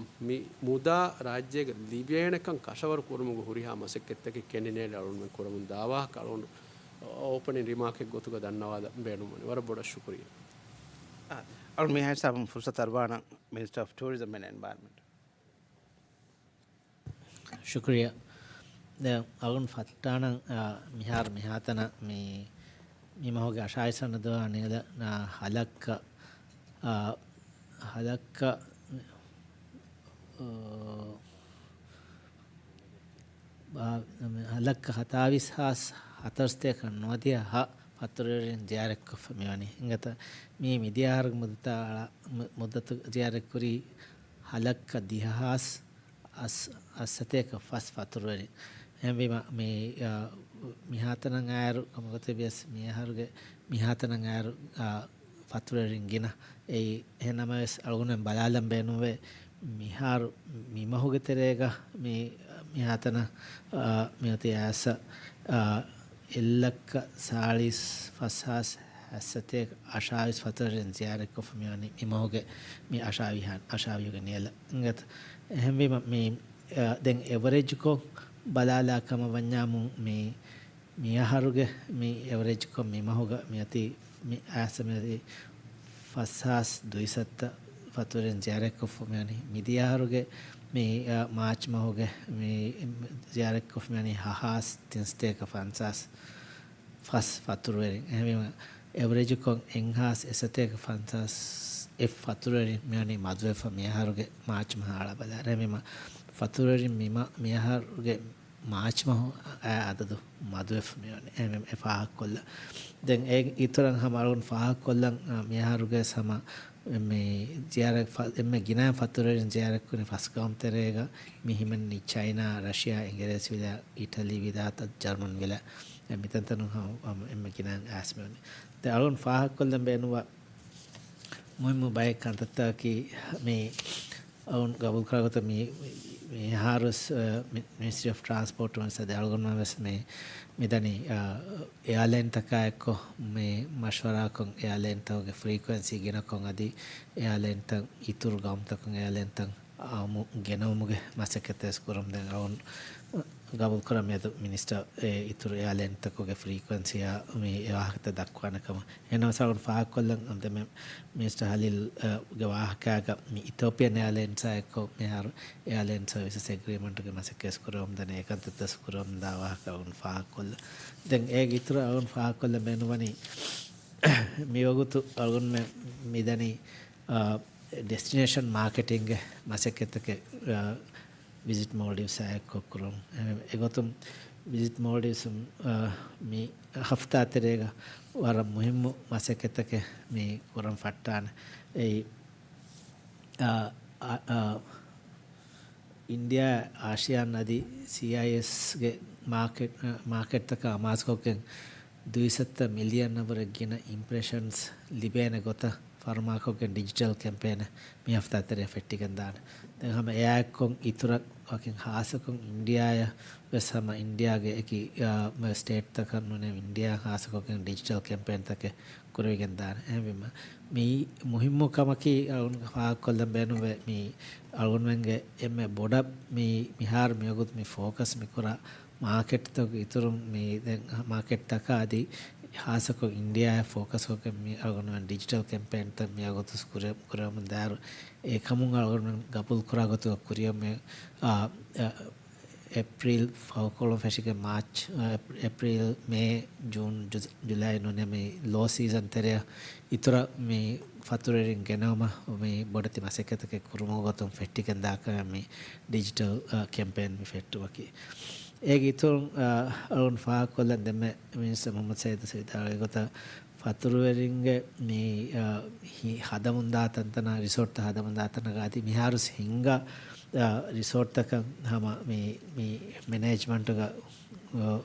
މި މުދާ ރާއްޖޭގަ ލިބޭނެކަން ކަށަވަރު ކުރުމުގެ ހުރިހާ މަސައްކަތްތަކެއް ކެނޑިނޭލް އަޅުގަނޑުމެން ކުރަމުން ދާ ވާހަކަ އަޅުގަނޑު އޯޕަނިން ރިމާކެއް ގޮތުގަ ދަންނަވާލަން ބޭނުންވަނީ. ވަރަށް ބޮޑަށް ޝުކުރިއްޔާ. އަޅު މިހާ ހިސާބުން ފުރުސަތު އަރުވާނަން މިނިސްޓަރ އޮފް ޓޫރިޒަމް އެންޑް އެންވަޔަރަންމަންޓް. ޝުކުރިއްޔާ. ދެން އަޅުން ފައްޓާނަން، އާ، މިހާރު މިހާތަނަށް މި، މި މަހުގެ އަށާވީސް ވަނަ ދުވަހު ނިލަ، އާ، ހަލައްކަ، އާ، ހަލައްކަ، އާ، ބާ-، ހަލައްކަ ހަތާވީސް ހާސް ހަތަރުސަތޭކަ ނުވަދިހަ ހަ ފަތުރުވެރިން ޒިޔާރަތްކޮށްފަ މިވަނީ. އިނގޭތަ؟ މީ މިދިޔަ އަހަރުގެ މުއްދަތާ އަޅާ-، މު-، މުއްދަތު ޒިޔާރަތްކުރީ ހަލައްކަ ދިހަ ހާސް އަސް-، އަށްސަތޭކަ ފަސް ފަތުރުވެރިން. އެހެންވީމަ، މި، އާ، މިހާތަނަށް އައިރު ކަމަކު ތިބިޔަސް މިއަހަރުގެ މިހާތަނަށް އައިރު، އާ، ފަތުރުވެރިން ގިނަ. އެއީ، އެހެން ނަމަވެސް އަޅުގަނޑުމެން ބަލާލަން ބޭނުންވޭ، މިހާރު މި މަހުގެ ތެރޭގަ މި، މިހާތަނަށް، އާ، މިއޮތީ އައިސް، އާ، އެއްލައްކަ ސާޅީސް ފަސް ހާސް ހަތްސަތޭކަ އަށާވީސް ފަތުރުވެރިން ޒިޔާރަތްކޮށްފަ މިވަނީ މި މަހުގެ މި އަށާވީހާ-، އަށާވީހުގެ ނިޔަލަށް. އިނގޭތަ؟ އެހެންވީމަ މި، އާ، ދެން އެވަރޭޖްކޮށް ބަލާލާ ކަމަށް ވަންޏާމު މި މިއަހަރުގެ މި އެވަރޭޖްކޮށް މި މަހުގަ މިއޮތީ މި އައިސް މިއޮތީ ފަސް ހާސް ދުއިސައްތަ ފަތުރުވެރިން ޒިޔާރަތްކޮށްފަ މިވަނީ. މިދިޔަ އަހަރުގެ މި، އާ، މާޗް މަހުގެ މި ޒިޔާރަތްކޮށްފަ މިވަނީ ހަ ހާސް ތިންސަތޭކަ ފަންސާސް ފަސް ފަތުރުވެރިން. އެހެންވީމަ، އެވަރޭޖްކޮށް އެއްހާސް އެއްސަތޭކަ ފަންސާސް އެއް ފަތުރުވެރިން މިވަނީ މަދުވެފަ މިއަހަރުގެ މާޗް މަހާ އަޅާ ބަލާ. އެހެންވީމަ، ފަތުރުވެރިން މި މަ-، މިއަހަރުގެ މާޗް މަހު އާ އަދަދު މަދުވެފަ މިވަނީ. އެ، އެ ފާހަގަކޮށްލަ. ދެން އޭގެ އިތުރަށް ހަމަ އަޅުން ފާހަގަކޮށްލަން، އާ، މިއަހަރުގެ ހަމަ މި ޒިޔާރަތް ފަ-، އެންމެ ގިނައިން ފަތުރުވެރިން ޒިޔާރަތްކުރި ފަސް ގައުމު ތެރޭގަ މި ހިމެންނީ ޗައިނާ، ރަޝިޔާ، އިނގިރޭސިވިލާ، އިޓަލީ ވިލާތައް، ޖަރުމަން ވިލާ. އެ މިތަންތަނުން ހަމަ، ހަމަ އެންމެ ގިނައިން އައިސް މިވަނީ. ދެން އަޅުން ފާހަގަކޮށްލަން ބޭނުންވާ މުހިއްމު ބައެއް ކަންތައްތަކަކީ މި އަޅުން ގަބޫލުކުރާ ގޮތަށް މި، މިހާރުވެސް، އަ، މި-، މިނިސްޓްރީ އޮފް ޓްރާންސްޕޯޓުން ވެސް އަދި އަޅުގަނޑުމެން ވެސް މި، މިދަނީ، އަ، އެއާލައިންތަކާއެއްކޮށް މި މަޝްވަރާކޮށް އެއާލައިންތަކުގެ ފްރީކުއެންސީ ގިނަކޮށް އަދި އެއާލައިންތައް އިތުރު ގައުމުތަކުން އެއާލައިންތައް އާއްމު ގެނައުމުގެ މަސައްކަތެއް ވެސް ކުރަމުން ދެން އަޅުން ގަބޫލުކުރަން މިއަދު މިނިސްޓަރ އެ އިތުރު އެއާލައިންތަކުގެ ފްރީކުއެންސީއާ މި އެ ވާހަކަތައް ދައްކުވާނެ ކަމަށް. އެހެންނަމަވެސް އަޅުން ފާހަގަކޮށްލަން އަންދެމެ މިނިސްޓަރ ހަލީލް، އަ، ގެ ވާހަކާގަ މި އިތޯޕިއަން އެއާލައިންސާ އެއްކޮށް މިހާރު އެއާލައިންސް ސަރވިސަސް އެގްރީމަންޓުގެ މަސައްކަތް ކުރަމުން ދަނީ އެކަންތައްތައް ކުރަމުން ދާ ވާހަކަ އަޅުން ފާހަގަކޮށްލަން. ދެން އޭގެ އިތުރަށް އަޅުން ފާހަގަކޮށްލަން ބޭނުންވަނީ މިވަގުތު އަޅުގަނޑުމެން މިދަނީ، އަ، ޑެސްޓިނޭޝަން މާކެޓިންގ މަސައްކަތްތަކެއް، އަ، ވިޒިޓް މޯލްޑިވްސް އާ އެއްކޮށް ކުރުން. އެ-، އެގޮތުން ވިޒިޓް މޯލްޑިވްސް، އަ، މި ހަފްތާ ތެރޭގަ ވަރަށް މުހިއްމު މަސައްކަތްތަކެއް މި ކުރަން ފައްޓާނެ. އެއީ، އަ، އަ، އަ، އިންޑިއާ، އާޝިޔާން އަދި ސީއައިއެސްގެ މާކެޓް، މާކެޓްތަކަށް އަމާޒުކޮށްގެން ދުއިސައްތަ މިލިއަންއަށްވުރެ ގިނަ އިމްޕްރެޝަންސް ލިބޭނެ ގޮތަށް ފަރުމާކޮށްގެން ޑިޖިޓަލް ކެމްޕޭނެއް މި ހަފްތާ ތެރޭ ފެއްޓިގެން ދާނެ. ދެން ހަމަ އެއާއެއްކޮށް އިތުރަށް ވަކިން ހާއްސަކޮށް އިންޑިއާއަށް ވެސް ހަމަ އިންޑިއާގެ އެކި، އާ، ސްޓޭޓްތަކަށް ނޫނޭ އިންޑިއާ ހާއްސަކޮށްގެން ޑިޖިޓަލް ކެމްޕޭންތަކެއް ކުރެވިގެން ދާނެ. އެހެންވީމަ، މި މުހިއްމު ކަމަކީ އަޅުގަނޑު ފާހަގަކޮށްލަން ބޭނުންވޭ، މި އަޅުގަނޑުމެންގެ އެންމެ ބޮޑަށް މި މިހާރު މިވަގުތު މި ފޯކަސް މިކުރާ މާކެޓްތަކުގެ އިތުރުން މި ދެން މާކެޓްތަކާ އަދި ހާއްސަކޮށް އިންޑިއާއަށް ފޯކަސްކޮށްގެން މި އަޅުގަނޑުމެން ޑިޖިޓަލް ކެމްޕޭންތައް މިވަގުތު ކުރެ-، ކުރެވެމުން ދާއިރު، އެކަމުން އަޅުގަނޑުމެން ގަބޫލުކުރާ ގޮތުގަ ކުރިއަށް މި، އާ، އާ، އޭޕްރީލް ފަހުކޮޅުން ފެށިގެން މާޗް، އާ، އޭޕްރީލް، މޭ، ޖޫން، ޖު-، ޖުލައި ނޫނީ މި ލޯ ސީޒަން ތެރެއަށް އިތުރަށް މި ފަތުރުވެރިން ގެނައުމަށް މި ބޮޑެތި މަސައްކަތްތަކެއް ކުރުމުގެ ގޮތުން ފެއްޓިގެންދާ ކަމެއް މި ޑިޖިޓަލް، އާ، ކެމްޕޭން މި ފެއްޓުމަކީ. އޭގެ އިތުރުން، އާ، އަޅުން ފާހަގަކޮށްލަން ދެންމެ މިނިސްޓަރ މުހައްމަދު ސައީދު ވިދާޅުވި ގޮތަށް، ފަތުރުވެރިންގެ މި، އާ، ހި-، ހަދަމުންދާ ތަންތަނަށް، ރިސޯޓްތައް ހަދަމުންދާ ތަނަކަށް އަދި މިހާރުސް ހިންގާ، އާ، ރިސޯޓްތަކަށް ހަމަ މި، މި މެނޭޖްމަންޓުގަ، އާ،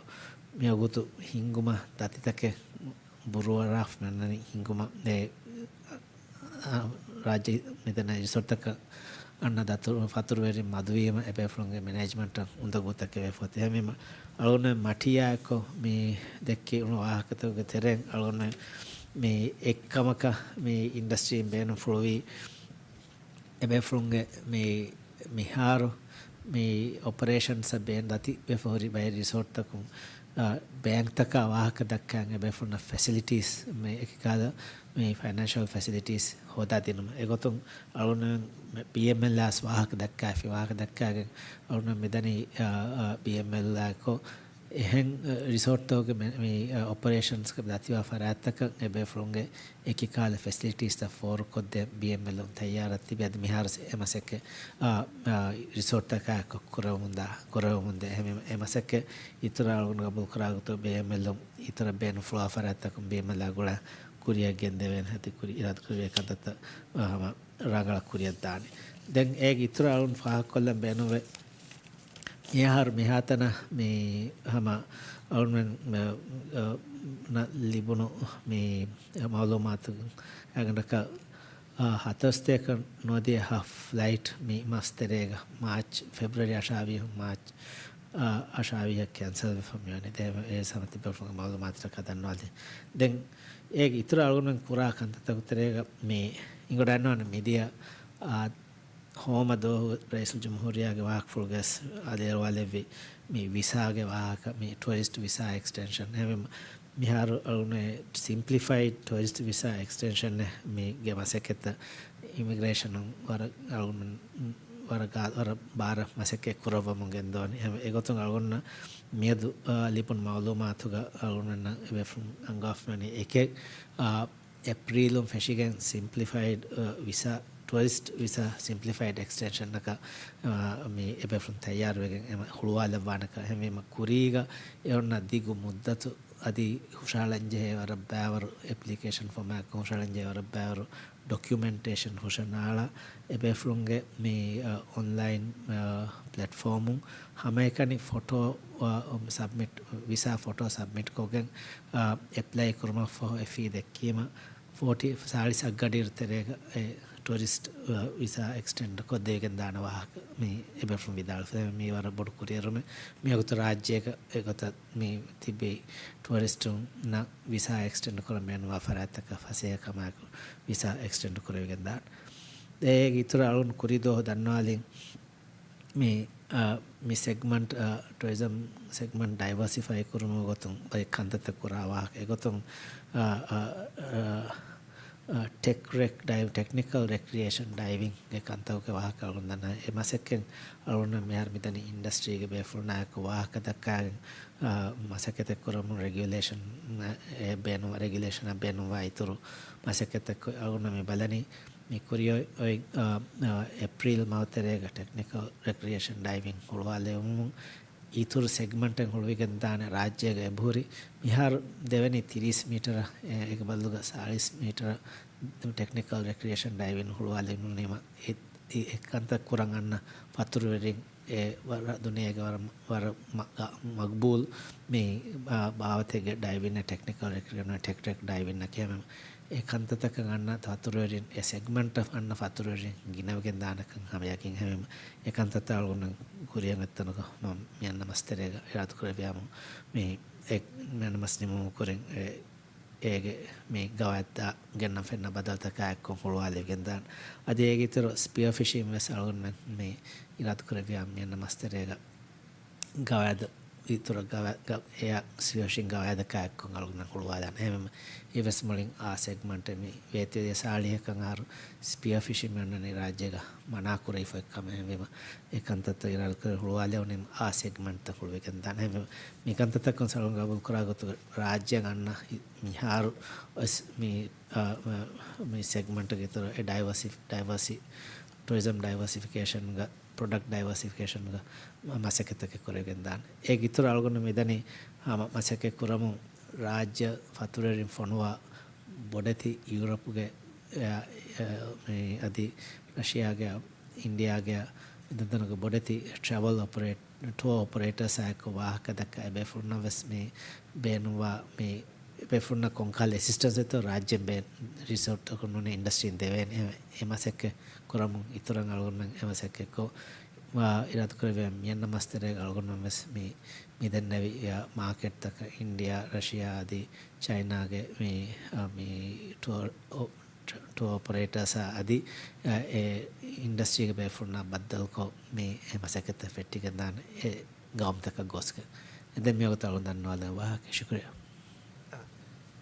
މިވަގުތު ހިންގުމަށް ދަތިތަކެއް ބުރޫއަރާފް މެންނަނީ ހިންގުމަށް އެ، އާ، ރާއްޖެ މިދަނީ ރިސޯޓްތަކަށް އަންނަ ދަތުރު ފަތުރުވެރިން މަދުވީމަ އެބޭފުޅުންގެ މެނޭޖްމަންޓަށް އުނދަގޫތަކެއް ވެފަ އޮތީ. އެހެންވީމަ އަޅުގަނޑުމެން މަޓީއާއެއްކޮށް މި ދެއްކި އުޅުނު ވާހަކަތަކުގެ ތެރެއިން އަޅުގަނޑުމެން މި އެއްކަމަކަށް މި އިންޑަސްޓްރީން ބޭނުންފުޅުވީ އެބޭފުޅުންގެ މި މިހާރު މި އޮޕަރޭޝަންސްއަށް ބޭން ދަތި ވެފަ ހުރި ބައެއް ރިސޯޓްތަކުން، އާ، ބޭންކްތަކާ ވާހަކަ ދައްކާ އެބޭފުޅުންނަށް ފެސިލިޓީސް، މި އެކިކާލަ މި ފައިނޭންޝަލް ފެސިލިޓީސް ހޯދާދިނުމަށް. އެގޮތުން އަޅުގަނޑުމެން ބީއެމްއެލްއާސް ވާހަކަ ދައްކާފި، ވާހަކަ ދައްކާގެން އަޅުގަނޑުމެން މިދަނީ، އާ، އާ، ބީއެމްއެލްއާއެކު އެހެން، އަ، ރިސޯޓްތަކުގެ މެ-، މި، އަ، އޮޕަރޭޝަންސްގެ ދަތިވާ ފަރާތްތަކަށް އެބޭފުޅުންގެ އެކިކާލަ ފެސިލިޓީސްތައް ފޯރުކޮށްދޭން ބީއެމްއެލް ތައްޔާރަށް ތިބި އަދި މިހާރު އެ މަސައްކަތް، އާ، އާ، ރިސޯޓްތަކާއެކު ކުރެވެމުންދާ، ކުރެވެމުންދޭ. އެހެންވީމަ އެ މަސައްކަތް އިތުރަށް އަޅުގަނޑު ގަބޫލުކުރާ ގޮތުގަ ބީއެމްއެލް އިތުރަށް ބޭނުންފުޅުވާ ފަރާތްތަކުން ބީއެމްއެލްއާ ގުޅާ ކުރިއަށް ގެންދެވޭނެ އަދި ކުރި އިރާދަކުރެއްވި ކަންތައްތައް، އާ، ހަމަ ރަނގަޅަށް ކުރިއަށް ދާނެ. ދެން އޭގެ އިތުރަށް އަޅުން ފާހަގަކޮށްލަން ބޭނުންވޭ. މިއަހަރު މިހާތަނަށް މި ހަމަ އަޅުންމެން، އަ، އަ، ނަށް ލިބުނު މި މައުލޫމާތު އަގަނޑަކަށް، އަ، ހަތަރު ސަތޭކަ ނުވަދިހަ ފްލައިޓް މި މަސް ތެރޭގަ މާޗް، ފެބްރުއަރީ އަށާވީހުން މާޗް، އަ، އަށާވީހަށް ކެންސަލް ވެފަ މިވަނީ. ދެ-، އެ ސަމަތި ބެފުގެ މައުލޫމާތުތަކަށް ދަންނަވާލި. ދެން އޭގެ އިތުރަށް އަޅުންމެން ކުރާ ކަންތައްތަކު ތެރޭގަ މި އިނގޮ ދަންނަވާނެ މިދިޔަ، އާ، ހޯމަ ދުވަހު ރައީސުލްޖުމްހޫރިއްޔާގެ ވާހަކަފުޅުގައި އަލިއަޅުވާލެއްވި މި ވިސާގެ ވާހަކަ، މި ޓުއަރިސްޓް ވިސާ އެކްސްޓެންޝަން. އެހެންވީމަ މިހާރު އަޅުގަނޑު ސިމްޕްލިފައިޑް ޓުއަރިސްޓް ވިސާ އެކްސްޓެންޝަން މީގެ މަސައްކަތްތައް އިމިގްރޭޝަނުން ވަރަށް އަޅުގަނޑު ވަރަށް ގާ-، ވަރަށް ބާރަށް މަސައްކަތް ކުރައްވަމުން ގެންދަވަނީ. އެ-، އެގޮތުން އަޅުގަނޑު މިއަދު، އާ، ލިބުނު މައުލޫމާތުގަ އަޅުގަނޑަށް އެބޭފުޅުން އަންގާފަ މިވަނީ އެކެއް، އާ، އޭޕްރީލުން ފެށިގެން ސިމްޕްލިފައިޑް، އަ، ވިސާ، ޓުއަރިސްޓް ވިސާ ސިމްޕްލިފައިޑް އެކްސްޓެންޝަނަކަށް، އަ، މި އެބޭފުޅުން ތައްޔާރުވެގެން އެމަ ހުޅުވާލައްވާނެކަން. އެހެންވީމަ ކުރީގަ އެ އޮންނަ ދިގު މުއްދަތު އަދި ހުށަހަޅަންޖެހޭ ވަރަށް ބައިވަރު އެޕްލިކޭޝަން ފޯމާއެއް ހުށަހަޅަންޖެހޭ ވަރަށް ބައިވަރު ޑޮކިއުމެންޓޭޝަން ހުށަނާޅާ އެބޭފުޅުންގެ މި، އަ، އޮންލައިން، އަ، ޕްލެޓްފޯމުން ހަމައެކަނި ފޮޓޯ، އަ، ސަބްމިޓް، ވިސާ ފޮޓޯ ސަބްމިޓް ކޮށްގެން، އަ، އެޕްލައި ކުރުމަށްފަހު އެ ފީ ދެއްކީމަ، ފޯޓީ، ސާޅީސް އަށްގަޑިއިރު ތެރޭގަ އެ ޓުއަރިސްޓް، އަ، ވިސާ އެކްސްޓެންޑް ކޮށްދެވިގެން ދާނެ ވާހަކަ މި އެބޭފުޅުން ވިދާޅުވި. މީ ވަރަށް ބޮޑު ކުރިއެރުމެއް. މިވަގުތު ރާއްޖޭގަ އެގޮތަށް މި ތިބި ޓުއަރިސްޓުންނަށް ވިސާ އެކްސްޓެންޑް ކުރަން ބޭނުންވާ ފަރާތްތަކަށް ފަސޭހަކަމާއެކު ވިސާ އެކްސްޓެންޑް ކުރެވިގެން ދާނެ. އޭގެ އިތުރަށް އަޅުން ކުރީ ދުވަހު ދަންނަވާލިން މި، އަ، މި ސެގްމަންޓް، އަ، ޓުއިޒަމް ސެގްމަންޓް ޑައިވާސިފައި ކުރުމުގެ ގޮތުން ބައެއް ކަންތައްތައް ކުރާ ވާހަކަ. އެގޮތުން، އަ، އަ، އަ، އަ، ޓެކް ރެކް ޑައި-، ޓެކްނިކަލް ރެކްރިއޭޝަން ޑައިވިންގ ގެ ކަންތައްގެ ވާހަކަ އަޅުން ދަންނަ. އެ މަސައްކަތް އަޅުން މިހާރު މިދަނީ އިންޑަސްޓްރީގެ ބޭފުޅުންނާއެކު ވާހަކަ ދައްކާގެން، އަ، މަސައްކަތެއް ކުރަމުން ރެގިއުލޭޝަން، އަ، އެ ބޭނުން، ރެގިއުލޭޝަނަށް ބޭނުންވާ އިތުރު މަސައްކަތެއް އަޅުން މި ބަލަނީ. މި ކުރިއޮތް، އޮތް، އ، އ، އޭޕްރީލް މަހު ތެރޭގަ ޓެކްނިކަލް ރެކްރިއޭޝަން ޑައިވިން ހުޅުވާލެވުމުން އިތުރު ސެގްމަންޓެއް ހުޅުވިގެން ދާނެ. ރާއްޖޭގަ އެބަހުރި މިހާރު ދެވެނީ ތިރީސް މީޓަރ، އެ، އޭގެ ބަދަލުގަ ސާޅީސް މީޓަރ ޓެކްނިކަލް ރެކްރިއޭޝަން ޑައިވިން ހުޅުވާލެވުމުން ނިމާ އެ، އެ، އެ ކަންތައް ކުރަން އަންނަ ފަތުރުވެރިން އެ ވަރަށް ދުނިޔޭގެ ވަރަށް، ވަރަށް މަ-، ގަ-، މަގްބޫލް މި، އާ، ބާވަތެއްގެ ޑައިވިން، ޓެކްނިކަލް ރެކްރިއޭޝަން، ޓެކް ރެކް ޑައިވިން އަކީ ހަމަ އެ ކަންތައްތަކަށް އަންނަ ފަތުރުވެރިން، އެ ސެގްމަންޓަށް އަންނަ ފަތުރުވެރިން ގިނަވެގެން ދާނެކަން ހަމަ ޔަގީން. ހަމަ އެ ކަންތައްތައް އަޅުގަނޑު ކުރިއަށް އޮތްތަނުގަ މި އަންނަ މަސް ތެރޭގަ އިރާދަކުރެއްވިޔާމު މި އެ މި އަންނަ މަސް ނިމުމުގެ ކުރިން އެ އޭގެ މި ގަވާއިދާ ގެންނަން ފެންނަ ބަދަލުތަކާ އެއްކޮށް ހުޅުވާލެވިގެން ދާނެ. އަދި އޭގެ އިތުރު ސްޕިއާ ފިޝިން ވެސް އަޅުގަނޑުމެން މި އިރާދަކުރެއްވިޔާ މި އަންނަ މަސްތެރޭގަ ގަވާއިދު އިތުރަށް ގަވާ-، ގަ-، އެއާ ސްޕިއަރ ފިޝިން ގަވާއިދަކާ އެއްކޮށް އަޅުގަނޑަށް ހުޅުވާލާނެ. އެހެންވީމަ އެވެސް މުޅިން އާ ސެގްމަންޓެއް މި ވޭތުވެދިޔަ ސާޅީހަކަށް އަހަރު ސްޕިއަރ ފިޝިން މި އޮންނަނީ ރާއްޖޭގަ މަނާ ކުރެވިފައި ކަމެއް. އެހެންވީމަ އެ ކަންތައްތައް އިރާދަކުރެ ހުޅުވާލެވުނީމަ އާ ސެގްމަންޓްތައް ހުޅުވިގެން ދާނެ. އެހެންވީމަ މި ކަންތައްތައް ކޮންސަލްޓް ގަބޫލު ކުރާ ގޮތުގަ ރާއްޖޭގަ އަންނަ ހި-، މިހާރު ވެސް މި، އާ، މި ސެގްމަންޓްގެ އިތުރަށް އެ ޑައިވަރސި-، ޑައިވަރސި-، ޓުރިޒަމް ޑައިވަރސިފިކޭޝަންގަ، ޕްރޮޑަކްޓް ޑައިވަރސިފިކޭޝަންގަ މަ-، މަސައްކަތްތަކެއް ކުރެވިގެން ދާނެ. އޭގެ އިތުރަށް އަޅުގަނޑު މިދަނީ ހަމަ މަސައްކަތް ކުރަމުން ރާއްޖެ ފަތުރުވެރިން ފޮނުވާ ބޮޑެތި ޔޫރަޕްގެ، އެ، އެ، މި އަދި ރަޝިޔާގެ، އިންޑިޔާގެ އެ ދެން ދެން ބޮޑެތި ޓްރެވެލް އޮޕަރޭޓް-، ޓުއާ އޮޕަރޭޓާސްއާ އެއްކޮށް ވާހަކަ ދައްކާ އެބޭފުޅުންނަށް ވެސް މި ބޭނުންވާ މި އެބޭފުޅުންނަށް ކޮންކަހަލަ އެސިސްޓެންސް އެއްތޯ ރާއްޖެ ބޭ-، ރިސޯޓްތަކުން ނޫނީ އިންޑަސްޓްރީން ދެވޭނެ. އެ-، އެ މަސައްކަތް ކުރަމުން އިތުރަށް އަޅުގަނޑުމެން އެ މަސައްކަތްކޮށް ވާ އިރާދަކުރެއްވިޔާ މިއަންނަ މަސް ތެރޭގަ އަޅުގަނޑުމެން ވެސް މި މި ދެންނެވި މާކެޓްތަކަށް އިންޑިޔާ، ރަޝިޔާ އަދި ޗައިނާގެ މި، އަ، މި ޓުއަރ އޮ-، ޓު-، ޓުއަރ އޮޕަރޭޓާސްއާ އަދި، އަ، އެ އިންޑަސްޓްރީގެ ބޭފުޅުންނާ ބައްދަލުކޮށް މި އެ މަސައްކަތްތައް ފެއްޓިގެންދާނެ އެ ގައުމުތަކަށް ގޮސްގެން. އެ ދެން މިވަގުތު އަޅުގަނޑު ދަންނަވާލަން ވާހަކަ. ޝުކުރިއްޔާ.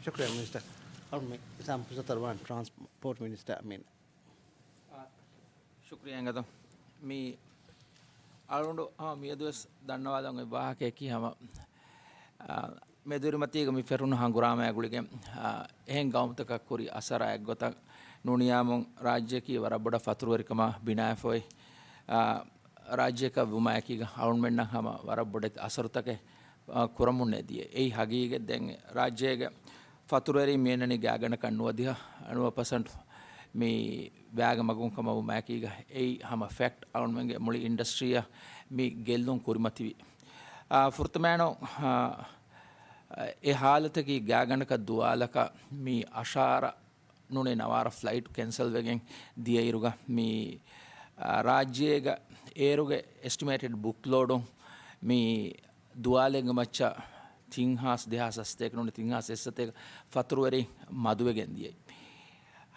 ޝުކުރިއްޔާ މިނިސްޓަރ. އަޅުގަނޑު މި ސާމް ފުރުސަތު އަރުވާން ޓްރާންސްޕޯޓް މިނިސްޓަރ އަމީން. ޝުކުރިއްޔާ އެނގޭތޯ. މި އަޅުގަނޑު ހަމަ މިއަދުވެސް ދަންނަވާލަން އޮތް ވާހަކަޔަކީ ހަމަ، އާ، މެދުވެރިމަތީގަ މި ފެށުނު ހަނގުރާމައާ ގުޅިގެން، އާ، އެހެން ގައުމުތަކަށް ކުރި އަސަރާ އެއްގޮތަށް ނޫނިޔާމުން ރާއްޖެއަކީ ވަރަށް ބޮޑަށް ފަތުރުވެރިކަމާ ބިނާވެފަ އޮތް، އާ، ރާއްޖެއަކަށް ވުމާއެކީގަ އަޅުގަނޑުމެންނަށް ހަމަ ވަރަށް ބޮޑެތި އަސަރުތަކެއް، އާ، ކުރަމުންނޭ ދިޔަ. އެއީ ހަގީގަތް. ދެން ރާއްޖޭގެ ފަތުރުވެރީން މިއަންނަނީ ގާތްގަނޑަކަށް ނުވަދިހަ ނުވަ ޕަސެންޓް މި ވައިގެ މަގުން ކަމަށް ވުމާއެކީގަ އެއީ ހަމަ ފެކްޓް. އަޅުގަނޑުމެންގެ މުޅި އިންޑަސްޓްރީއަށް މި ގެއްލުން ކުރިމަތިވި. އާ، ފުރަތަމައިނު، އާ، އެ ހާލަތަކީ ގާތްގަނޑަކަށް ދުވާލަކަށް މި އަށާރަ ނޫނީ ނަވާރަ ފްލައިޓް ކެންސަލް ވެގެން ދިޔައިރުގަ މި، އާ، ރާއްޖޭގަ އޭރުގެ އެސްޓިމޭޓެޑް ބުކް ލޯޑުން މި ދުވާލެއްގެ މައްޗަށް ތިން ހާސް ދެހާސް އަށްސަތޭކަ ނޫނީ ތިން ހާސް އެއްސަތޭކަ ފަތުރުވެރިން މަދުވެގެން ދިޔައީ.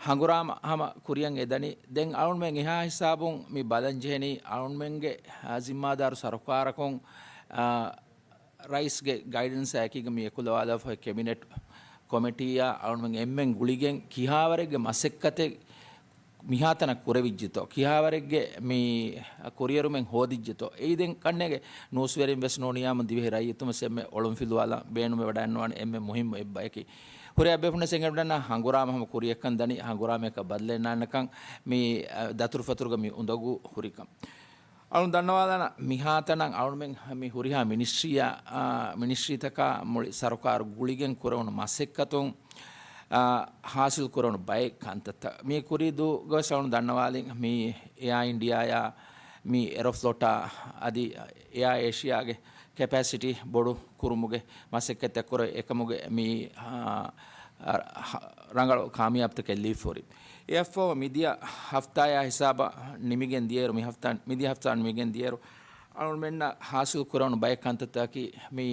ހަނގުރާމަ ހަމަ ކުރިއަށް އެދަނީ. ދެން އަޅުގަނޑުމެން އެހާ ހިސާބުން މި ބަލަން ޖެހެނީ އަޅުގަނޑުމެންގެ، އާ، ޒިންމާދާރު ސަރުކާރަކުން، އާ، ރައީސްގެ ގައިޑެންސާ އެކީގަ މި އެކުލަވާލާފަ ކެބިނެޓް ކޮމިޓީއާ އަޅުގަނޑުމެން އެންމެން ގުޅިގެން ކިހާވަރެއްގެ މަސައްކަތެއް މިހާތަނަށް ކުރެވިއްޖެތޯ، ކިހާވަރެއްގެ މި ކުރިއެރުމެއް ހޯދިއްޖެތޯ. އެއީ ދެން ކަންނޭނގެ ނޫސްވެރިން ވެސް ނޫނިޔާމު ދިވެހި ރައްޔިތުން ވެސް އެންމެ އޮޅުންފިލުވާލާ ބޭނުމެއް ވަޑައިންނަވާނެ އެންމެ މުހިއްމު އެއްބަޔަކީ. ހުރިހާ ބޭފުޅުން ވެސް އެނގިވަޑަންނަ ހަނގުރާމަ ހަމަ ކުރިއަށްކަން ދަނީ ހަނގުރާމަޔަކަށް ބަދަލެއް ނާންނަކަން މި، އަ، ދަތުރުފަތުރުގަ މި އުނދަގޫ ހުރިކަން. އަޅުން ދަންނަވާލާނަ މިހާތަނަށް އަޅުމެން މި ހުރިހާ މިނިސްޓްރީއާ، އާ، މިނިސްޓްރީތަކާ މުޅި ސަރުކާރު ގުޅިގެން ކުރެވުނު މަސައްކަތުން، އާ، ހާސިލް ކުރެވުނު ބައެއް ކަންތައްތައް. މި ކުރީ ދުވަހުގަވެސް އަޅުން ދަންނަވާލިން މި އެއާ އިންޑިއާއާ މި އެރޮފްލޮޓާ އަދި އެއާ އޭޝިއާގެ ކެޕޭސިޓީ ބޮޑު ކުރުމުގެ މަސައްކަތްތައް ކުރެވި އެކަމުގެ މި، އާ، އަ، ހަ-، ރަނގަޅު ކާމިޔާބުތަކެއް ލިބިފަ ހުރި. އެއަށްފަހު މިދިޔަ ހަފްތާއާ ހިސާބަށް ނިމިގެން ދިޔައިރު، މި ހަފްތާ، މިދިޔަ ހަފްތާ ނިމިގެން ދިޔައިރު، އަޅުމެންނަށް ހާސިލް ކުރެވުނު ބައެއް ކަންތައްތަކަކީ މި،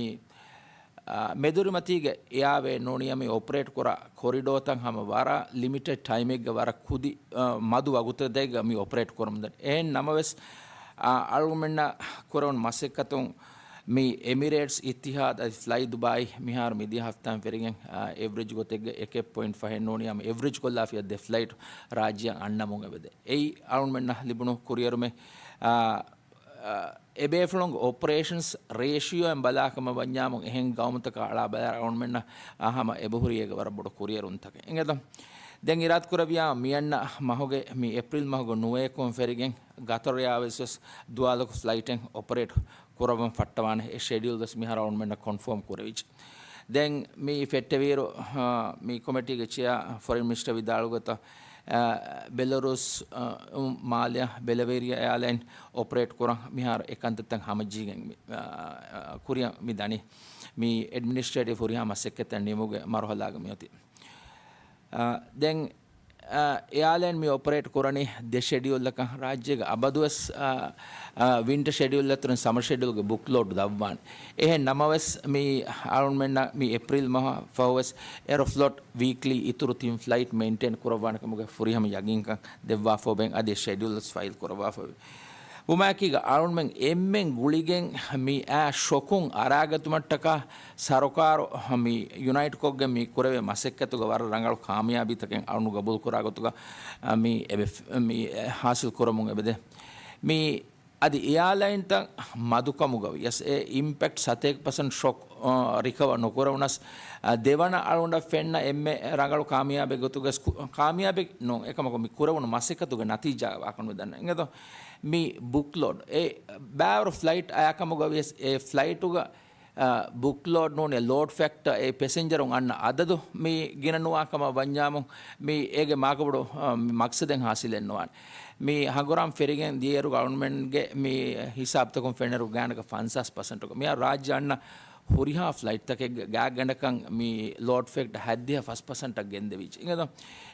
އާ، މެދުވެރިމަތީގެ އެއާވޭ ނޫނިޔާ މި އޮޕަރޭޓް ކުރާ ކޮރިޑޯތައް ހަމަ ވަރަށް ލިމިޓެޑް ޓައިމެއްގަ ވަރަށް ކުދި، އާ، މަދު ވަގުތެއްގަ މި އޮޕަރޭޓް ކުރަމުންދަނީ. އެހެން ނަމަވެސް، އާ، އަޅުމެންނަށް ކުރެވުނު މަސައްކަތުން މި އެމިރޭޓްސް، އިއްތިހާދް އަދި ފްލައި ދުބާއީ މިހާރު މިދިޔަ ހަފްތާއިން ފެށިގެން، އާ، އެވްރެޖް ގޮތެއްގަ އެކެއް ޕޮއިންޓް ފަހެއް ނޫނިޔާމު އެވްރެޖް ކޮށްލާފިޔަ ދެ ފްލައިޓް ރާއްޖެއަށް އަންނަމުން އެބަދޭ. އެއީ އަޅުމެންނަށް ލިބުނު ކުރިއެރުމެއް، އާ، އާ، އެބޭފުޅުންގެ އޮޕަރޭޝަންސް ރޭޝިއޯއިން ބަލާކަމަށް ވަންޏާމު އެހެން ގައުމުތަކަށް އަޅާ ބަލާ އަޅުމެންނަށް އާ ހަމަ އެބަހުރި އޭގެ ވަރަށް ބޮޑު ކުރިއެރުންތަކެއް. އިނގޭތޯ؟ ދެން އިރާދަކުރެއްވިޔާ މިއަންނަ މަހުގެ މި އޭޕްރިލް މަހުގެ ނުވައަކުން ފެށިގެން ގަތަރު އެއާވޭސް ވެސް ދުވާލަކު ފްލައިޓެއް އޮޕަރޭޓް ކުރައްވަން ފައްޓަވާނެ އެ ޝެޑިއުލް ވެސް މިހާރު އަޅުމެންނަށް ކޮންފާމް ކުރެވިއްޖެ. ދެން މި ފެއްޓެވިއިރު، އާ، މި ކޮމިޓީގެ ޗެއާ ފޮރިން މިނިސްޓަރ ވިދާޅުގޮތަށް، އާ، ބެލަރޫސް، އާ، މާލެއާ ބެލަވޭރިއާ އެއާލައިން އޮޕަރޭޓް ކުރަން މިހާރު އެ ކަންތައްތައް ހަމަޖެހިގެން މި، އާ، އާ، ކުރިއަށް މި ދަނީ. މި އެޑްމިނިސްޓްރޭޓިވް ހުރިހާ މަސައްކަތްތައް ނިމުމުގެ މަރުހަލާގަ މިއޮތީ. އާ، ދެން، އާ، އެއާލައިން މި އޮޕަރޭޓް ކުރަނީ ދެ ޝެޑިއުލްއަކަށް. ރާއްޖޭގެ އަބަދުވެސް، އާ، އާ، ވިންޓަ ޝެޑިއުލް އަތުރިން ސަމަ ޝެޑިއުލްގެ ބުކް ލޯޑް ދަށްވާނެ. އެހެން ނަމަވެސް، މި އަޅުމެންނަށް މި އޭޕްރިލް މަހަށް ފަހުވެސް އެރޮފްލޮޓް ވީކްލީ އިތުރު ތިން ފްލައިޓް މެއިންޓެއިން ކުރައްވާނެ ކަމުގެ ފުރިހަމަ ޔަގީންކަން ދެއްވާފަ އޮތް. އަދި ޝެޑިއުލް ވެސް ފައިލް ކުރައްވާފަ އޮތް. ވުމާއެކީގަ އަޅުމެން އެންމެން ގުޅިގެން މި އާ ޝޮކުން އަރާގަތުމަށްޓަކާ ސަރުކާރު މި ޔުނައިޓްކޮށްގެން މި ކުރެވޭ މަސައްކަތުގަ ވަރަށް ރަނގަޅު ކާމިޔާބީތަކެއް އަޅުނު ގަބޫލު ކުރާ ގޮތުގަ މި އެބެ، މި ހާސިލް ކުރަމުން އެބަދޭ. މި އަދި އެއާލައިންތައް މަދުކަމުގަ ވިޔަސް އެ އިމްޕެކްޓް ސަތޭކަ ޕަސެންޓް ޝޮކް، އާ، ރިކަވަރ ނުކުރެވުނަސް، އާ، ދެވަނަ އަޅުގަނޑަށް ފެންނަ އެންމެ ރަނގަޅު ކާމިޔާބެއް ގޮތުގަ ސްކު-، ކާމިޔާބެއް ނޫން، އެކަމަކު މި ކުރެވުނު މަސައްކަތުގެ ނަތީޖާ ވާކަން މި ދަންނަ. އިނގޭތޯ؟ މި ބުކް ލޯޑް އެ ބާވަރު ފްލައިޓް އަޔާކަމުގަ ވިޔަސް އެ ފްލައިޓުގަ، އާ، ބުކް ލޯޑް ނޫނީ ލޯޑް ފެކްޓަރ އެ ޕެސެންޖަރުން އަންނަ އަދަދު މި ގިނަ ނުވާ ކަމަށް ވަންޏާމު މި އޭގެ މާކަބޮޑު، އާ، މި މަގްސަދެއް ހާސިލެއް ނުވާނެ. މި ހަނގުރާމަ ފެރިގެން ދިޔައިރު އަޅުމެންގެ މި ހިސާބުތަކުން ފެންނައިރު ގާނަކަ ފަންސާސް ޕަސެންޓުގަ މިއާ ރާއްޖެ އަންނަ ހުރިހާ ފްލައިޓްތަކެއްގެ ގާތްގަނޑަކަށް މި ލޯޑް ފެކްޓަރ ހަތްދިހަ ފަސް ޕަސެންޓަށް ގެންދެވިއްޖެ. އިނގޭތޯ؟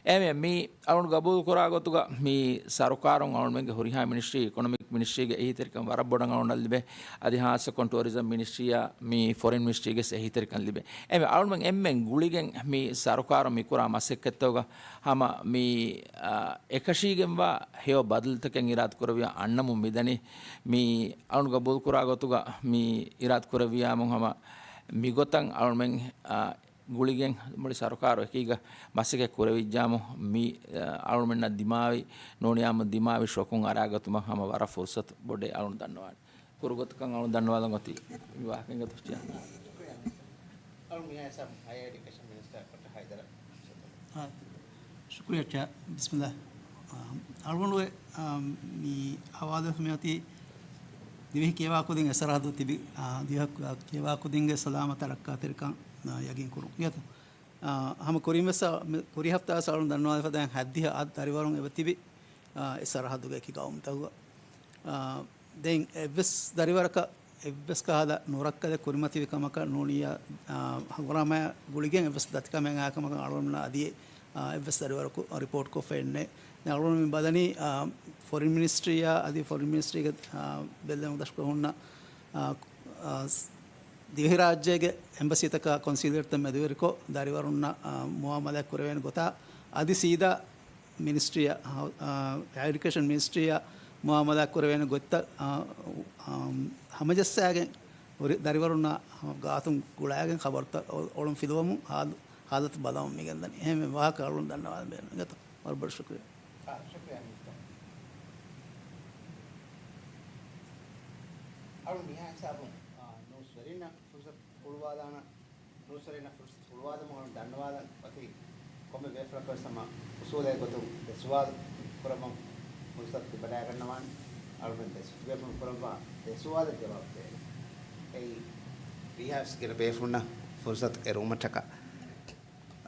އެހެންވެ މި އަޅުން ގަބޫލު ކުރާ ގޮތުގަ މި ސަރުކާރުން އަޅުމެންގެ ހުރިހާ މިނިސްޓްރީ، އިކޮނޮމިކް މިނިސްޓްރީގެ އެހީތެރިކަން ވަރަށް ބޮޑަށް އަޅުންނަށް ލިބޭ. އަދި ހާއްސަކޮށް ޓޫރިޒަމް މިނިސްޓްރީއާ މި ފޮރިން މިނިސްޓްރީގެ އެހީތެރިކަން ލިބޭ. އެހެންވެ އަޅުމެން އެންމެން ގުޅިގެން މި ސަރުކާރުން މި ކުރާ މަސައްކަތްތަކުގަ ހަމަ މި، އާ، އެކަށީގެންވާ ހެޔޮ ބަދަލުތަކެއް އިރާދަ ކުރެވިޔާ އަންނަމުން މިދަނީ. މި އަޅުން ގަބޫލު ކުރާ ގޮތުގަ މި އިރާދަ ކުރެވިޔާމު ހަމަ މިގޮތަށް އަޅުމެން، އާ، ގުޅިގެން މުޅި ސަރުކާރު އެކީގަ މަސައްކަތް ކުރެވިއްޖާމު މި، އަ، އަޅުމެންނަށް ދިމާވި ނޫނިޔާމު ދިމާވި ޝޮކުން އަރާގަތުމަށް ހަމަ ވަރަށް ފުރުސަތު ބޮޑޭ އަޅުން ދަންނަވާނެ. ކުރުގޮތަކަށް އަޅުން ދަންނަވާލަން އޮތީ ވާހަކައިން ގޮތަށް. އަޅުން މިހާ ހިސާބުން ހަޔަރ އެޑިއުކޭޝަން މިނިސްޓަރ ޑޮކްޓަރ ހައިދަރަށް. އާ، ޝުކުރިއްޔާ ޗެއާ. ބިސްމިއްލާ. އާ، އަޅުގަނޑުގެ، އާ، މި ހަވާލުވެފަ މިއޮތީ ދިވެހި ކިޔަވާ ކުދިން އެއް ސަރަހައްދު ތިބި، އާ، ދިވެހި ކިޔަވާ ކުދިންގެ ސަލާމަތާ ރައްކާތެރިކަން، އާ، ޔަގީން ކުރުން. އިނގޭތޯ؟ އާ، ހަމަ ކުރިން ވެސް، މި-، ކުރީ ހަފްތާ ވެސް އަޅުން ދަންނަވާލި ފަދައިން ހަތްދިހަ އަށް ދަރިވަރުން އެބަ ތިބި، އާ، އެ ސަރަހައްދުގެ އެކި ގައުމުތަކުގަ. އާ، ދެން އެއްވެސް ދަރިވަރަކަށް އެއްވެސް ކަހަލަ ނުރައްކަލެއް ކުރިމަތިވި ކަމަކަށް ނޫނިއްޔާ، އާ، ހަނގުރާމަޔާ ގުޅިގެން އެއްވެސް ދަތިކަމެއް އައި ކަމަކަށް އަޅުގަނޑުމެންނަށް އަދި، އާ، އެއްވެސް ދަރިވަރަކު ރިޕޯޓްކޮށްފައެއް ނެތް. ދެން އަޅުގަނޑު މި ބަލަނީ، އާ، ފޮރިން މިނިސްޓްރީއާ އަދި ފޮރިން މިނިސްޓްރީގެ، އާ، ބެއްލެވުނު ދަށުގަ ހުންނަ، އާ، އާ، ދިވެހިރާއްޖޭގެ އެމްބަސީތަކާ ކޮންސިލަރތައް މެދުވެރިކޮށް ދަރިވަރުންނަށް، އާ، މުއާމަލާތް ކުރެވޭނެ ގޮތާ އަދި ސީދާ މިނިސްޓްރީއަށް، އާ، އެޑިއުކޭޝަން މިނިސްޓްރީއަށް މުއާމަލާތް ކުރެވޭނެ ގޮތްތައް، އާ، އާ، ހަމަޖައްސާގެން ހުރި ދަރިވަރުންނާ ގާތުން ގުޅާގެން ޚަބަރުތައް އޮ-، އޮޅުން ފިލުވަމުން ހާލު-، ހާލަތު ބަލަމުން މިގެންދަނީ. އެހެން ވާހަކަ އަޅުން ދަންނަވާލަން ބޭނުން. އިނގޭތޯ؟ ވަރަށް ބޮޑަށް ޝުކުރިއްޔާ. އާ، ޝުކުރިއްޔާ މިސްޓަރ. އަޅުން މިހާ ހިސާބުން، އާ، ނޫސްވެރިންނަށް ފުރުސަތު ހުޅުވާލާނަ، ނޫސްވެރިންނަށް ފުރުސަތު ހުޅުވާލަމުން އަޅުން ދަންނަވާލަން އޮތީ ކޮންމެ ބޭފުޅަކަށް ވެސް ހަމަ އުސޫލެއް ގޮތުން ދެ ސުވާލު ކުރަމުން ފުރުސަތު ލިބިވަޑައިގަންނަވާނެ. އަޅުގަނޑު ދެ ސު-، ބޭފުޅުން ކުރައްވާ ދެ ސުވާލަށް ޖަވާބު ދޭނެ. އެއީ ވީހާވެސް ގިނަ ބޭފުޅުންނަށް ފުރުސަތު އެރުވުމަށްޓަކާ.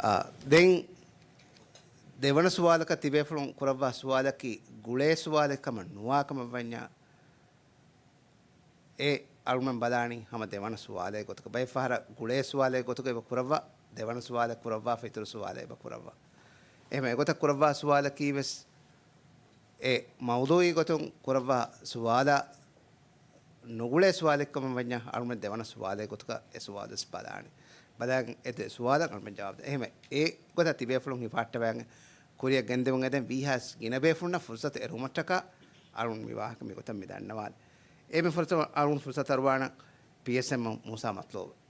އާ، ދެން ދެވަނަ ސުވާލަކަށް ތިބޭފުޅުން ކުރައްވާ ސުވާލަކީ ގުޅޭ ސުވާލެއް ކަމަށް ނުވާ ކަމަށް ވަންޏާ، އެ އަޅުގަނޑު ބަލާނީ ހަމަ ދެވަނަ ސުވާލެއް ގޮތުގަ. ބައެއްފަހަރަށް ގުޅޭ ސުވާލެއް ގޮތުގަ އެބަ ކުރައްވާ، ދެވަނަ ސުވާލެއް ކުރައްވާފަ އިތުރު ސުވާލެއް އެބަ ކުރައްވާ. އެހެން އެގޮތަށް ކުރައްވާ ސުވާލަކީ ވެސް އެ މައުޟޫޢީ ގޮތުން ކުރައްވާ ސުވާލާ ނުގުޅޭ ސުވާލެއް ކަމަށް ވަންޏާ، އަޅުގަނޑު ދެވަނަ ސުވާލެއް ގޮތުގަ އެ ސުވާލު ވެސް ބަލާނެ. ބަލާގެން އެ ދެ ސުވާލަށް އަޅުގަނޑު ޖަވާބު ދޭ. އެހެންވެ، އެ ގޮތަށް ތިބޭފުޅުން ހިފަހައްޓަވާގެން ކުރިއަށް ގެންދެވުން އެދެން ވީހާވެސް ގިނަ ބޭފުޅުންނަށް ފުރުސަތު އެރުވުމަށްޓަކާ އަޅުން މި ވާހަކަ މިގޮތަށް މި ދަންނަވާލި. އެ މި ފުރަތަމަ އަޅުން ފުރުސަތު އަރުވާނަން ޕީއެސްއެމް މޫސާ މަތްލޫބަށް.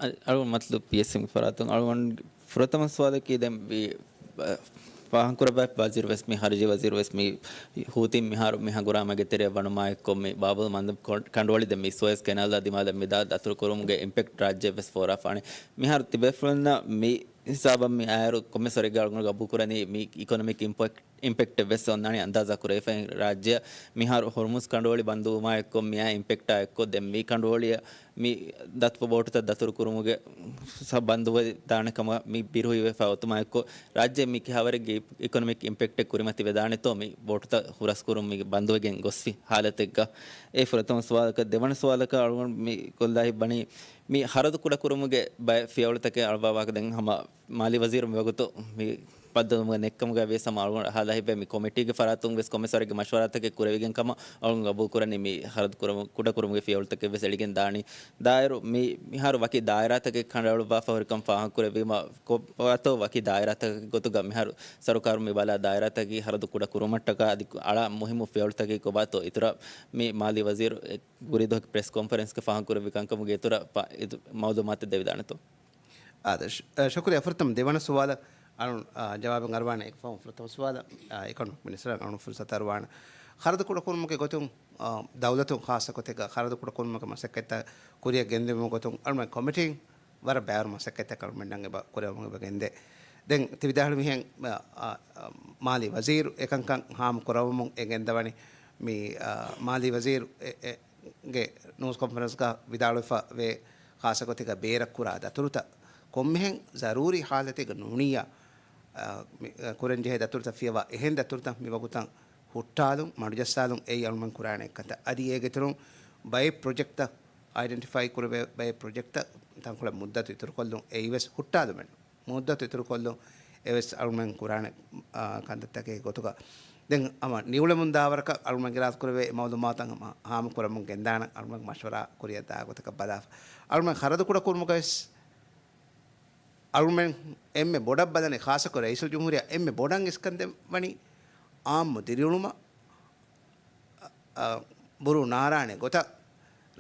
އަ-، އަޅު މަތްލޫބް ޕީއެސްއެމްގެ ފަރާތުން އަޅުގަނޑު ފުރަތަމަ ސުވާލަކީ ދެން ވީ، ފާހަގަކުރައްވާ ވަޒީރު ވެސް މި، ޚާރިޖީ ވަޒީރު ވެސް މި، ހޫތީން މިހާރު މި ހަނގުރާމައިގެ ތެރެއަށް ވަނުމާއެއްކޮށް މި ބާބުލް މަންދަބް ކޮ-، ކަނޑުއޮޅި ދެން މި ސުއެޒް ކެނާލްއާ ދިމާލަށް މި ދާ ދަތުރުކުރުމުގެ އިމްޕެކްޓް ރާއްޖެއަށް ވެސް ފޯރާފާނެ. މިހާރު ތިބޭފުޅުންނަށް މި ހިސާބަށް މި އާއިރު ކޮންމެސް ވަރެއްގަ އަޅުގަނޑު ގަބޫލުކުރަނީ މި އިކޮނޮމިކް އިމްޕެކްޓް، އިމްޕެކްޓެއް ވެސް އޮންނާނީ އަންދާޒާ ކުރެވިފައި ރާއްޖެއަށް. މިހާރު ހޮރުމުޒް ކަނޑުއޮޅި ބަންދުވުމާ އެއްކޮށް މިއާ އިމްޕެކްޓާ އެއްކޮށް ދެން މި ކަނޑުއޮޅިއަށް މި ދަތުރު ބޯޓުތައް ދަތުރު ކުރުމުގެ ސަ-، ބަންދުވެ ދާނެ ކަމަށް މި ބިރުވެފަ އޮތުމާ އެއްކޮށް، ރާއްޖެ މި ކިހާވަރެއްގެ އިކޮނޮމިކް އިމްޕެކްޓެއް ކުރިމަތިވެދާނެތޯ މި ބޯޓުތައް ހުރަސްކުރުން މި ބަންދުވެގެން ގޮސްފި ހާލަތެއްގަ. އެ ފުރަތަމަ ސުވާލަކަށް. ދެވަނަ ސުވާލަކަށް އަޅުގަނޑު މި ކޮށްލާ ހިތްވަނީ މި ހަރަދު ކުޑަކުރުމުގެ ބައެއް ފިޔަވަޅުތަކެއް އަޅުވާ ވާހަކަ ދެން ހަމަ މާލީ ވަޒީރު މިވަގުތު މި ބައްދަލުވުމުގެ ނެއްކަމުގައި ވިޔަސް ހަމަ އަޅުގަނޑު ހާލާ ހިތްވޭ މި ކޮމިޓީގެ ފަރާތުން ވެސް ކޮންމެސް ވަރެއްގެ މަޝްވަރާތަކެއް ކުރެވިގެން ކަމަށް އަޅުގަނޑު ގަބޫލު ކުރަނީ. މި ހަރަދު ކުރަމު-، ކުޑަ ކުރުމުގެ ފިޔަވަޅުތަކެއް ވެސް އެޅިގެން ދާނީ. ދާއިރު މި-، މިހާރު ވަކި ދާއިރާތަކެއް ކަނޑައެޅުއްވާފަ ހުރިކަން ފާހަގަކުރެއްވީމަ، ކޮބާތޯ ވަކި ދާއިރާތަކެއް ގޮތުގަ މިހާރު ސަރުކާރު މި ބަލާ ދާއިރާތަކީ ހަރަދު ކުޑަ ކުރުމަށްޓަކާ އަދި އަޅާ މުހިއްމު ފިޔަވަޅުތަކީ ކޮބާތޯ އިތުރަށް މި މާލީ ވަޒީރު އެ ކުރީ ދުވަހު ޕްރެސް ކޮންފަރެންސްގަ ފާހަގަކުރެއްވި ކަންކަމުގެ އިތުރަށް ފަ-، އިތު-، މައުލޫމާތެއް ދެވިދާނެތޯ؟ އާދެ، ޝު-، އަ، ޝުކުރިއްޔާ. ފުރަތަމަ ދެވަނަ ސުވާލަށް އަޅުން، އާ، ޖަވާބެއް އަރުވާނެ. އެކަމަކު ފުރަތަމަ ސުވާލަށް، އާ، އިކޮނޮމިކް މިނިސްޓަރަށް އަޅުން ފުރުސަތު އަރުވާނެ. ޚަރަދު ކުޑަކުރުމުގެ ގޮތުން، އާ، ދައުލަތުން ޚާއްޞަ ގޮތެއްގަ ޚަރަދު ކުޑަކުރުމުގެ މަސައްކަތްތައް ކުރިއަށް ގެންދެވުމުގެ ގޮތުން އަޅުމެން ކޮމިޓީން ވަރަށް ބައިވަރު މަސައްކަތްތައް އަޅުމެންނަށް އެބަ ކުރެވެމުން އެބަ ގެންދޭ. ދެން ތި ވިދާޅުވިހެން، އާ، އާ، މާލީ ވަޒީރު އެކަންކަން ހާމަ ކުރައްވަމުން އެ ގެންދަވަނީ މި، އާ، މާލީ ވަޒީރު އެ، އެ، ގެ ނޫސް ކޮންފަރެންސްގަ ވިދާޅުވެފަ ވޭ ޚާއްޞަ ގޮތެއްގަ ބޭރަށް ކުރާ ދަތުރުތައް ކޮންމެހެން ޒަރޫރީ ހާލަތެއްގަ ނޫނިއްޔާ، އާ، މި، އާ، ކުރަންޖެހޭ ދަތުރުތައް ފިޔަވާ އެހެން ދަތުރުތައް މިވަގުތަށް ހުއްޓާލުން، މަޑުޖައްސާލުން އެއީ އަޅުމެން ކުރާނެ ކަންތައް. އަދި އޭގެ އިތުރުން ބައެއް ޕްރޮޖެކްޓްތައް އައިޑެންޓިފައި ކުރެވޭ ބައެއް ޕްރޮޖެކްޓްތައް ތަންކޮޅެއް މުއްދަތު އިތުރުކޮށްލުން އެއީވެސް ހުއްޓާލުމެއް. މުއްދަތު އިތުރުކޮށްލުން އެވެސް އަޅުމެން ކުރާނެ، އާ، ކަންތައްތަކެއް ގޮތުގަ. ދެން ހަމަ ނިއުޅެމުންދާވަރަކަށް އަޅުމެން އިރާދަކުރެވޭ މައުލޫމާތު ހަމަ ހާމަކުރަމުން ގެންދާނަން އަޅުމެން މަޝްވަރާ ކުރިއަށް ދާ ގޮތަކަށް ބަލާފަ. އަޅުމެން ޚަރަދު ކުޑަކުރުމުގަވެސް އަޅުމެން އެންމެ ބޮޑަށް ބަލަނީ، ޚާއްޞަކޮށް ރައީސުލްޖުމްހޫރިއްޔާ އެންމެ ބޮޑަށް އިސްކަން ދެއްވަނީ އާއްމު ދިރިއުޅުމަށް، އަ، އަ، ބުރޫ ނާރާނެ ގޮތަށް،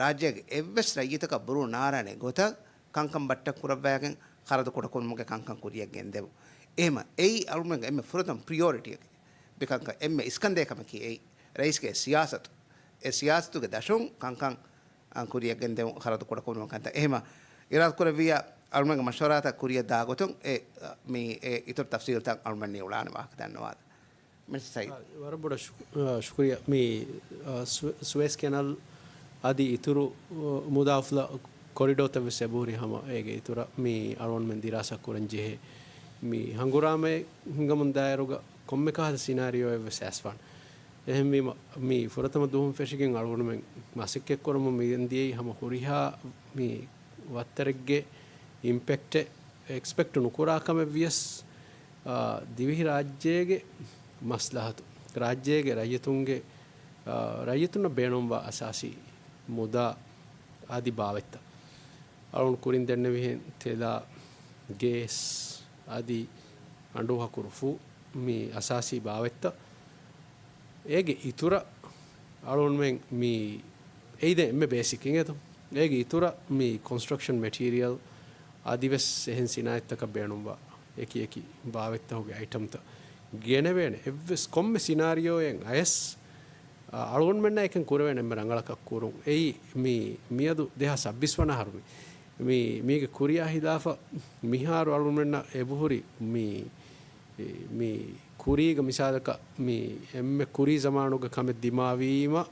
ރާއްޖޭގެ އެއްވެސް ރައްޔިތަކަށް ބުރޫ ނާރާނެ ގޮތަށް ކަންކަން ބައްޓަން ކުރައްވާގެން ޚަރަދު ކުޑަކުރުމުގެ ކަންކަން ކުރިއަށް ގެންދެވުން. އެހެމަ އެއީ އަޅުމެންގެ އެންމެ ފުރަތަމަ ޕްރިޔޯރިޓީއަކީ. މިކަންކަން އެންމެ އިސްކަންދޭ ކަމަކީ އެއީ. ރައީސްގެ ސިޔާސަތު، އެ ސިޔާސަތުގެ ދަށުން ކަންކަން ކުރިއަށް ގެންދެވުން ޚަރަދު ކުޑަކުރުމުގެ ކަންތައް. އެހެމަ އިރާދަކުރެއްވިއްޔާ އަޅުމެންގެ މަޝްވަރާތައް ކުރިއަށް ދާ ގޮތުން އެ، މި އެ އިތުރު ތަފްސީލުތައް އަޅުމެން ނިއުޅާނެ ވާހަކަ ދަންނަވާލަން. މިނިސްޓަރ ސައީދު. އާ، ވަރަށް ބޮޑަށް ޝު-، އާ، ޝުކުރިއްޔާ. މި، އާ، ސު-، ސުއޭޒް ކެނަލް އަދި އިތުރު، އާ، މުދާ އުފުލާ ކޮރިޑޯތައް ވެސް އެބަހުރި ހަމަ އޭގެ އިތުރަށް މި އަޅުގަނޑުމެން ދިރާސާ ކުރަން ޖެހޭ މި ހަނގުރާމައެއް ހިނގަމުން ދާއިރުގަ ކޮންމެ ކަހަލަ ސިނާރިއޯއެއް ވެސް އައިސްފާނެ. އެހެންވީމަ، މި ފުރަތަމަ ދުވަހުން ފެށިގެން އަޅުގަނޑުމެން މަސައްކަތްކުރަމުން މި ގެންދިޔައީ ހަމަ ހުރިހާ މި ވައްތަރެއްގެ އިމްޕެކްޓެއް އެކްސްޕެކްޓް ނުކުރާ ކަމެއް ވިޔަސް، އާ، ދިވެހި ރާއްޖޭގެ މަސްލަހަތު، ރާއްޖޭގެ ރައްޔިތުންގެ، އާ، ރައްޔިތުންނަށް ބޭނުންވާ އަސާސީ މުދާ އަދި ބާވަތްތައް. އަޅުން ކުރިން ދެންނެވިހެން ތެލާ، ގޭސް އަދި އަނޑު ހަކުރު ފޫ މި އަސާސީ ބާވަތްތައް. އޭގެ އިތުރަށް އަޅުންމެން މި އެއީ ދެން އެންމެ ބޭސިކް އިނގޭތޯ. އޭގެ އިތުރަށް މި ކޮންސްޓްރަކްޝަން މެޓީރިއަލް އަދިވެސް އެހެން ސިނާއަތްތަކަށް ބޭނުންވާ އެކި އެކި ބާވަތްތަކުގެ އައިޓަމްތައް ގެނެވޭނެ. އެއްވެސް ކޮންމެ ސިނާރިއޯއެއް އަޔަސް، އަ، އަޅުގަނޑުމެންނާ އެކަން ކުރެވޭނެ އެންމެ ރަނގަޅަކަށް ކުރުން. އެއީ މި މިއަދު ދެހާސް ސައްބީސް ވަނަ އަހަރު މި، މި، މީގެ ކުރިއާ ހިލާފަށް މިހާރު އަޅުގަނޑުމެންނަށް އެބަހުރި މި މި ކުރީގަ މިސާލަކަށް، މި އެންމެ ކުރީ ޒަމާނުގަ ކަމެއް ދިމާވީމަ،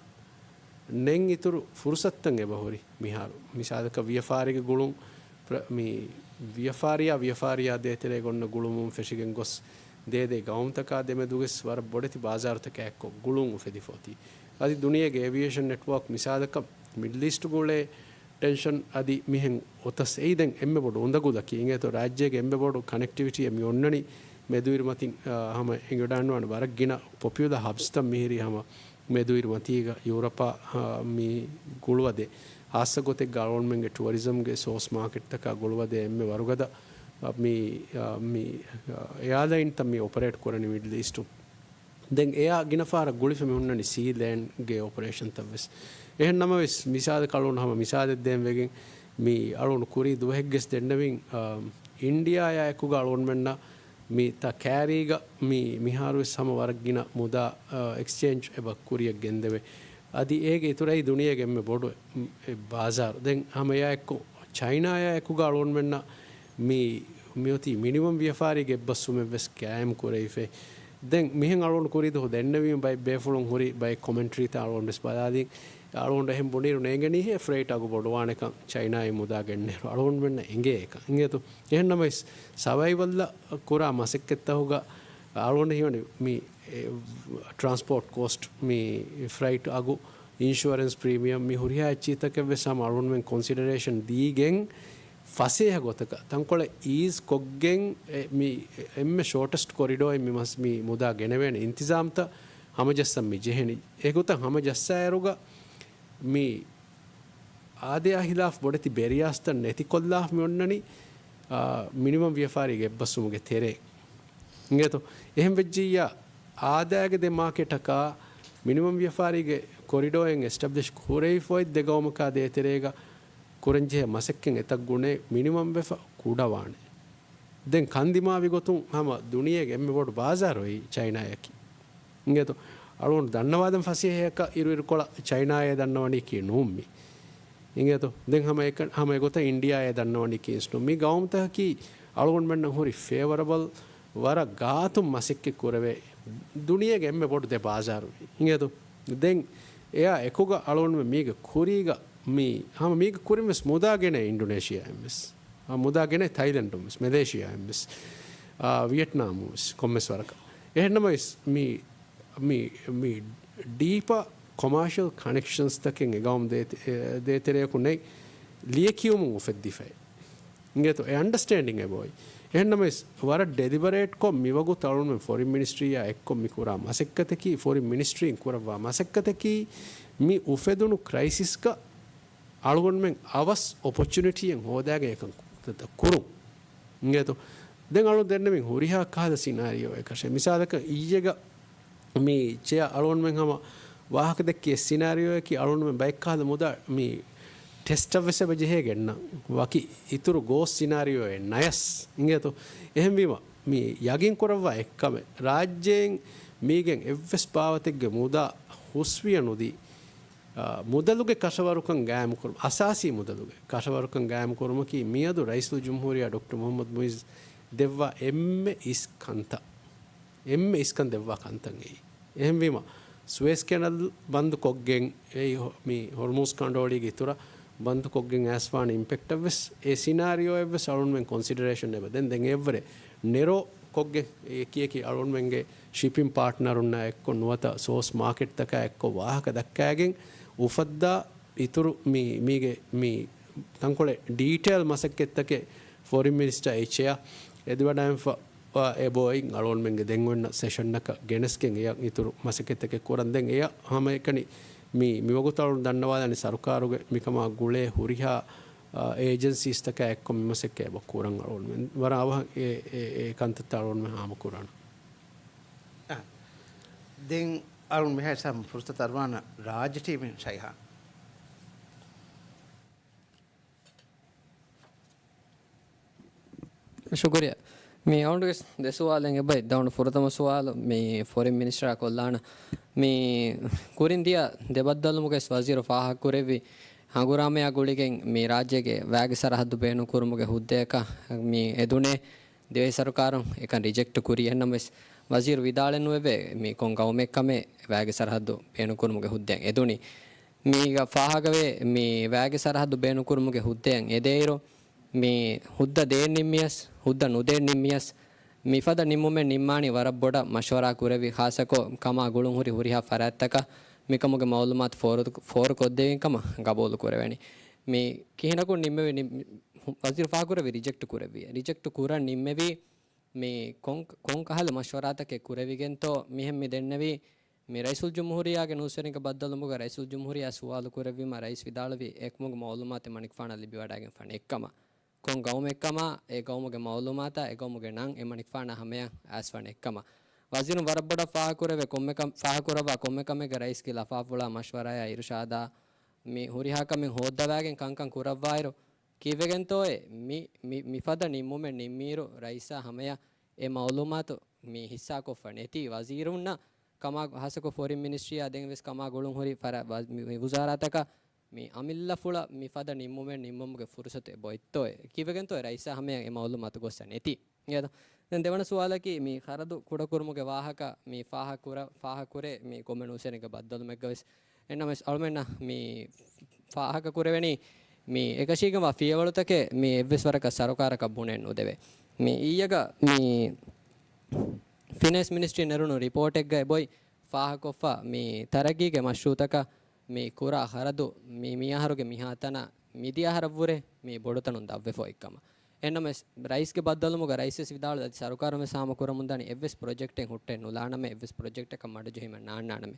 ނެތް އިތުރު ފުރުސަތުތައް އެބަހުރި މިހާރު. މިސާލަކަށް، ވިޔަފާރީގެ ގުޅުން، ޕްރ-، މި ވިޔަފާރިއާ، ވިޔަފާރިއާ ދޭތެރޭގަ އޮންނަ ގުޅުމުން ފެށިގެން ގޮސް، ދޭދޭ ގައުމުތަކާ ދެމެދުގެސް ވަރަށް ބޮޑެތި ބާޒާރުތަކާ އެއްކޮށް ގުޅުން އުފެދިފަ އޮތީ. އަދި ދުނިޔޭގެ އޭވިއޭޝަން ނެޓްވޯކް މިސާލަކަށް، މިޑްލް އީސްޓް ގުޅޭ ޓެންޝަން އަދި މިހެން އޮތަސް އެއީ ދެން އެންމެ ބޮޑު އުނދަގުލަކީ. އިނގޭތޯ، ރާއްޖޭގެ އެންމެ ބޮޑު ކަނެކްޓިވިޓީއެއް މި އޮންނަނީ މެދުއިރުމަތިން، އާ، ހަމަ އެނގިވަޑާންވާނެ ވަރަށް ގިނަ ޕޮޕިއުލަ ހަބްސްތައް މިހިރީ ހަމަ މެދުއިރުމަތީގަ ޔޫރަޕާ، އާ، މި ގުޅުވަދޭ. ހާއްސަ ގޮތެއްގަ އަޅުގަނޑުމެންގެ ޓުއަރިޒަމްގެ ސޯސް މާކެޓްތަކާ ގުޅުވަދޭ އެންމެ ވަރުގަދަ، އާ، މި، އާ، މި، އާ، އެއާލައިންތައް މި އޮޕަރޭޓް ކުރަނީ މިޑްލް އީސްޓުން. ދެން އެއާ ގިނަ ފަހަރަށް ގުޅިފަ މި ހުންނަނީ ސީ ލޭންގެ އޮޕަރޭޝަންތައް ވެސް. އެހެން ނަމަވެސް، މިސާލަކަށް އަޅުގަނޑު ހަމަ މިސާލެއް ދޭން ވެގެން، މި އަޅުގަނޑު ކުރީ ދުވަހެއްގެސް ދެންނެވިން، އާ، އިންޑިއާއާ އެކުގަ އަޅުގަނޑުމެންނަށް މި ތަ ކާރީގަ މި މިހާރުވެސް ހަމަ ވަރަށް ގިނަ މުދާ، އާ، އެކްސްޗޭންޖް އެބަ ކުރިއަށް ގެންދެވޭ. އަދި އޭގެ އިތުރައީ ދުނިޔޭގެ އެންމެ ބޮޑު، އެ، ބާޒާރު. ދެން ހަމަ އެއާ އެއްކޮށް ޗައިނާއާ އެކުގަ އަޅުގަނޑުމެންނަށް މި، މިއޮތީ މިނިމަމް ވިޔަފާރީގެ އެއްބަސްވުމެއްވެސް ގާއިމް ކުރެވިފައި. ދެން މިހެން އަޅުގަނޑު ކުރީ ދުވަހު ދެންނެވީމަ ބައެއް ބޭފުޅުން ހުރި ބައެއް ކޮމެންޓްރީތައް އަޅުގަނޑުވެސް ބަލާލިން. އަޅުގަނޑު އެހެން ބުނީރު ނޭނގެނީހޭ ފްރައިޓް އަގު ބޮޑުވާނެކަން ޗައިނާއިން މުދާ ގެންނޭރު އަޅުގަނޑުމެންނަށް އެނގޭ އެކަން. އިނގޭތޯ؟ އެހެން ނަމަވެސް ސަވައިވަލްއަށް ކުރާ މަސައްކަތްތަކުގަ އަޅުގަނޑަށް ހީވަނީ މި، އެ، ޓްރާންސްޕޯޓް ކޯސްޓް، މި ފްރައިޓް އަގު، އިންޝުއަރެންސް ޕްރީމިއަމް، މި ހުރިހާ އެއްޗިތަކެއް ވެސް ހަމަ އަޅުގަނޑުމެން ކޮންސިޑަރޭޝަން ދީގެން ފަސޭހަ ގޮތަކަށް ތަންކޮޅެއް އީޒް ކޮށްގެން އެ، މި އެންމެ ޝޯޓެސްޓް ކޮރިޑޯއިން މި މަސް-، މި މުދާ ގެނެވޭނެ އިންތިޒާމްތައް ހަމަޖައްސަން މި ޖެހެނީ. އެގޮތަށް ހަމަޖައްސާއިރުގަ މި އާދަޔާ ހިލާފް ބޮޑެތި ބެރިއާސްތައް ނެތިކޮށްލާފަ މި އޮންނަނީ، އާ، މިނިމަމް ވިޔަފާރީގެ އެއްބަސްވުމުގެ ތެރޭ. އިނގޭތޯ؟ އެހެން ވެއްޖިއްޔާ، އާދައިގެ ދެ މާކެޓަކާ މިނިމަމް ވިޔަފާރީގެ ކޮރިޑޯއެއް އެސްޓަބްލިޝް ކުރެވިފައި ދެ ގައުމަކާ ދޭތެރޭގަ ކުރަންޖެހޭ މަސައްކަތް އެތައް ގުނައެއް މިނިމަމް ވެފަ ކުޑަވާނެ. ދެން ކަންދިމާވި ގޮތުން ހަމަ ދުނިޔޭގެ އެންމެ ބޮޑު ބާޒާރު އޮތް ޗައިނާއަކީ. އިނގޭތޯ؟ އަޅުގަނޑު ދަންނަވާދަން ފަސޭހައަކަށް އިރުއިރުކޮޅަށް ޗައިނާއޭ ދަންނަވަނީކީ ނޫން މި. އިނގޭތޯ؟ ދެން ހަމަ އެކަ-، ހަމަ އެގޮތަށް އިންޑިއާއޭ ދަންނަވަނީކީ އިސް ނޫން. މި ގައުމުތަކަކީ އަޅުގަނޑުމެންނަށް ހުރި ފޭވަރަބަލް ވަރަށް ގާތުން މަސައްކަތް ކުރެވޭ ދުނިޔޭގެ އެންމެ ބޮޑު ދެ ބާޒާރު. އިނގޭތޯ؟ ދެން އެއާ އެކުގަ އަޅުގަނޑުމެން މީގެ ކުރީގަ މި ހަމަ މީގެ ކުރިން ވެސް މުދާ ގެނޭ އިންޑޮނޭޝިއާއިން ވެސް. އާ، މުދާ ގެނޭ ތައިލެންޑުން ވެސް، މެލޭޝިއާއިން ވެސް، އާ، ވިޔެޓްނާމުން ވެސް ކޮންމެސް ވަރަކަށް. އެހެންނަމަވެސް މި، މި، މި ޑީޕަށް ކޮމާޝަލް ކަނެކްޝަންސްތަކެއް އެ ގައުމު ދޭތެ-، އެ، ދޭތެރެއަކު ނެތް، ލިޔެކިޔުމުން އުފެއްދިފައި. އިނގޭތޯ؟ އެ އަންޑަސްޓޭންޑިން އެބައޮތް. އެހެންނަމަވެސް ވަރަށް ޑެލިބަރޭޓްކޮށް މިވަގުތު އަޅުގަނޑުމެން ފޮރިން މިނިސްޓްރީއާ އެއްކޮށް މި ކުރާ މަސައްކަތަކީ، ފޮރިން މިނިސްޓްރީން ކުރައްވާ މަސައްކަތަކީ، މި އުފެދުނު ކްރައިސިސްގަ އަޅުގަނޑުމެން އަވަސް އޮޕޮޗުނިޓީއެއް ހޯދާގެން އެކަން ކުރުން. އިނގޭތޯ؟ ދެން އަޅު ދެންނެވިން ހުރިހާ ކަހަލަ ސިނާރިއޯއެއް ކަށެއް. މިސާލަކަށް އިއްޔެގަ މި ޗެއާ އަޅުގަނޑުމެން ހަމަ ވާހަކަ ދެއްކި އެ ސިނާރިއޯއަކީ އަޅުގަނޑުމެން ބައެއް ކަހަލަ މުދާ މި ޓެސްޓަށް ވެސް އެބަ ޖެހޭގެންނަ ވަކި އިތުރު ގޯސް ސިނާރިއޯއެއް ނަޔަސް. އިނގޭތޯ؟ އެހެންވީމަ މި ޔަގީން ކުރައްވާ އެއްކަމެއް ރާއްޖޭން މީގެން އެއްވެސް ބާވަތެއްގެ މުދާ ހުސްވިޔަ ނުދީ، އާ، މުދަލުގެ ކަށަވަރުކަން ގާއިމުކުރުމަށް، އަސާސީ މުދަލުގެ ކަށަވަރުކަން ގާއިމުކުރުމަކީ މިއަދު ރައީސުލްޖުމްހޫރިއްޔާ ޑޮކްޓަރ މުޙައްމަދު މުޢިއްޒު ދެއްވާ އެންމެ އިސް ކަންތައް. އެންމެ އިސްކަން ދެއްވާ ކަންތައް އެއީ. އެހެންވީމަ، ސުއޭޒް ކެނަލް ބަންދު ކޮށްގެން، އެއީ ހޮ-، މި ހޮރްމޫޒް ކަނޑުއޮޅީގެ އިތުރަށް ބަންދު ކޮށްގެން އައިސްފާނެ އިމްޕެކްޓަށް ވެސް، އެ ސިނާރިއޯއެއް ވެސް އަޅުންމެން ކޮންސިޑަރޭޝަން އެބަ ދެން، ދެން އެއަށްވުރެ ނެރޯ ކޮށްގެން އެކި އެކި އަޅުންމެންގެ ޝިޕިން ޕާޓްނަރުންނާ އެއްކޮށް، ނުވަތަ ސޯސް މާކެޓްތަކާ އެއްކޮށް ވާހަކަ ދައްކާގެން އުފައްދާ އިތުރު މި، މީގެ މި ތަންކޮޅެއް ޑީޓެއިލް މަސައްކަތްތަކެއް ފޮރިން މިނިސްޓަރ އެއްޗެއާ އެދިވަޑައިންފަ އެބައޮތް އަޅުގަނޑުމެންގެ ދެން އޮންނަ ސެޝަންއަކަށް ގެނެސްގެން އެއަށް އިތުރު މަސައްކަތްތަކެއް ކުރަން. ދެން އެއަށް ހަމައެކަނި މި، މިވަގުތު އަޅުން ދަންނަވާލާނީ ސަރުކާރުގެ މިކަމާ ގުޅޭ ހުރިހާ، އާ، އޭޖެންސީސްތަކާ އެއްކޮށް މި މަސައްކަތް އެބަ ކުރަން އަޅުގަނޑުމެން. ވަރަށް އަވަހަށް އެ، އެ، އެ ކަންތައްތައް އަޅުގަނޑުމެން ހާމަކުރާނަން. އާ، ދެން އަޅުން މިހާ ސަމް ފުރުސަތު އަރުވާނަ ރާއްޖެ ޓީމުން ޝައިހާން. ޝުކުރިއްޔާ. މި އަޅުގަނޑުގެ ދެ ސުވާލެއް އެބައި. ދަން ފުރަތަމަ ސުވާލު މި ފޮރިން މިނިސްޓަރާ ކޮށްލާނަ. މި ކުރިން ދިޔަ ދެ ބައްދަލުވުމުގައި ވަޒީރު ފާހަގަކުރެއްވި ހަނގުރާމަޔާ ގުޅިގެން މި ރާއްޖޭގެ ވައިގެ ސަރަހައްދު ބޭނުންކުރުމުގެ ހުއްދަޔަކަށް މި އެދުނޭ. ދިވެހި ސަރުކާރުން އެކަން ރިޖެކްޓް ކުރި. އެހެންނަމަވެސް ވަޒީރު ވިދާޅެއް ނުވެވޭ މި ކޮން ގައުމެއްކަމެއް ވައިގެ ސަރަހައްދު ބޭނުންކުރުމުގެ ހުއްދައިން އެދުނީ. މީގަ ފާހަގަވޭ، މި ވައިގެ ސަރަހައްދު ބޭނުންކުރުމުގެ ހުއްދައިން އެދޭއިރު، މި ހުއްދަ ދޭން ނިންމިޔަސް، ހުއްދަ ނުދޭން ނިންމިޔަސް، މިފަދަ ނިންމުމެއް ނިންމާނީ ވަރަށް ބޮޑަށް މަޝްވަރާ ކުރެވި، ޚާއްޞަކޮށް ކަމާ ގުޅުން ހުރި ހުރިހާ ފަރާތްތަކަށް މިކަމުގެ މައުލޫމާތު ފޯރު، ފޯރުކޮށްދެވިން ކަމަށް ގަބޫލު ކުރެވެނީ. މި ކިހިނަކުން ނިންމެވި، ނި-، ވަޒީރު ފާހަގަކުރެއްވި ރިޖެކްޓް ކުރެއްވި. ރިޖެކްޓް ކުރަން ނިންމެވީ މި ކޮން، ކޮން ކަހަލަ މަޝްވަރާތަކެއް ކުރެވިގެންތޯ މިހެން މި ދެންނެވީ؟ މި ރައީސުލްޖުމްހޫރިއްޔާގެ ނޫސްވެރިންގެ ބައްދަލުވުމުގަ ރައީސުލްޖުމްހޫރިއްޔާ ސުވާލު ކުރެއްވީމަ ރައީސް ވިދާޅުވީ އެކަމުގެ މައުލޫމާތެއް މަނިކުފާނަށް ލިބިވަޑައިގެންފާނެ އެއްކަމަށް. ކޮން ގައުމެއްކަމާ، އެ ގައުމުގެ މައުލޫމާތާ، އެ ގައުމުގެ ނަން އެ މަނިކުފާނާ ހަމަޔަށް އައިސްފާނެ އެއްކަމަށް. ވަޒީރުން ވަރަށް ބޮޑަށް ފާހަގަކުރެވޭ ކޮންމެ ކަމެއް، ފާހަގަކުރައްވާ ކޮންމެ ކަމެއްގަ ރައީސްގެ ލަފާފުޅާ މަޝްވަރާޔާ އިރުޝާދާ މި ހުރިހާ ކަމެއް ހޯއްދަވާގެން ކަންކަން ކުރައްވާއިރު، ކީއްވެގެންތޯއޭ މި، މި، މިފަދަ ނިންމުމެއް ނިންމިއިރު ރައީސާ ހަމަޔަށް އެ މައުލޫމާތު މި ހިއްސާކޮށްފަ ނެތީ؟ ވަޒީރުންނަށް ކަމާ ހާއްސަކޮށް ފޮރިން މިނިސްޓްރީއާ ދެން ވެސް ކަމާ ގުޅުން ހުރި ފަރާ-، ވަ-، މި، މި ވުޒާރާތަކަށް މި އަމިއްލަފުޅަށް މިފަދަ ނިންމުމެއް ނިންމުމުގެ ފުރުސަތު އެބައޮތްތޯއޭ؟ ކީއްވެގެންތޯއޭ ރައީސާ ހަމަޔަށް އެ މައުލޫމާތު ގޮއްސަ ނެތީ؟ އިނގޭތޯ؟ ދެން ދެވަނަ ސުވާލަކީ، މި ޚަރަދު ކުޑަކުރުމުގެ ވާހަކަ މި ފާހަގަކުރ-، ފާހަގަކުރޭ މި ކޮންމެ ނޫސްވެރިންގެ ބައްދަލުމެއްގަ ވެސް. އެހެންނަމަވެސް އަޅުމެންނަށް މި ފާހަގަކުރެވެނީ، މި އެކަށީގެންވާ ފިޔަވަޅުތަކެއް މި އެއްވެސް ވަރަކަށް ސަރުކާރަކަށް ބުނެއް ނުދެވޭ. މި އިއްޔެގަ މި ފިނޭންސް މިނިސްޓްރީ ނެރުނު ރިޕޯޓެއްގައި އެބައޮތް ފާހަގަކޮށްފަ މި ތަރައްގީގެ މަޝްރޫއުތަކަށް މި ކުރާ ޚަރަދު މި، މި އަހަރުގެ މިހާތަނަށް މިދިޔަ އަހަރަށްވުރެ މި ބޮޑުތަނުން ދަށްވެފަ އޮތްކަމަށް. އެހެންނަމަވެސް، ރައީސްގެ ބައްދަލުވުމުގަ ރައީސްވެސް ވިދާޅުވި އަދި ސަރުކާރުން ވެސް ހާމަކުރަމުންދާނީ އެއްވެސް ޕްރޮޖެކްޓެއް ހުއްޓެއް ނުލާނަމޭ، އެއްވެސް ޕްރޮޖެކްޓަކަށް މަޑުޖެހީމަށް ނާންނާނަމޭ.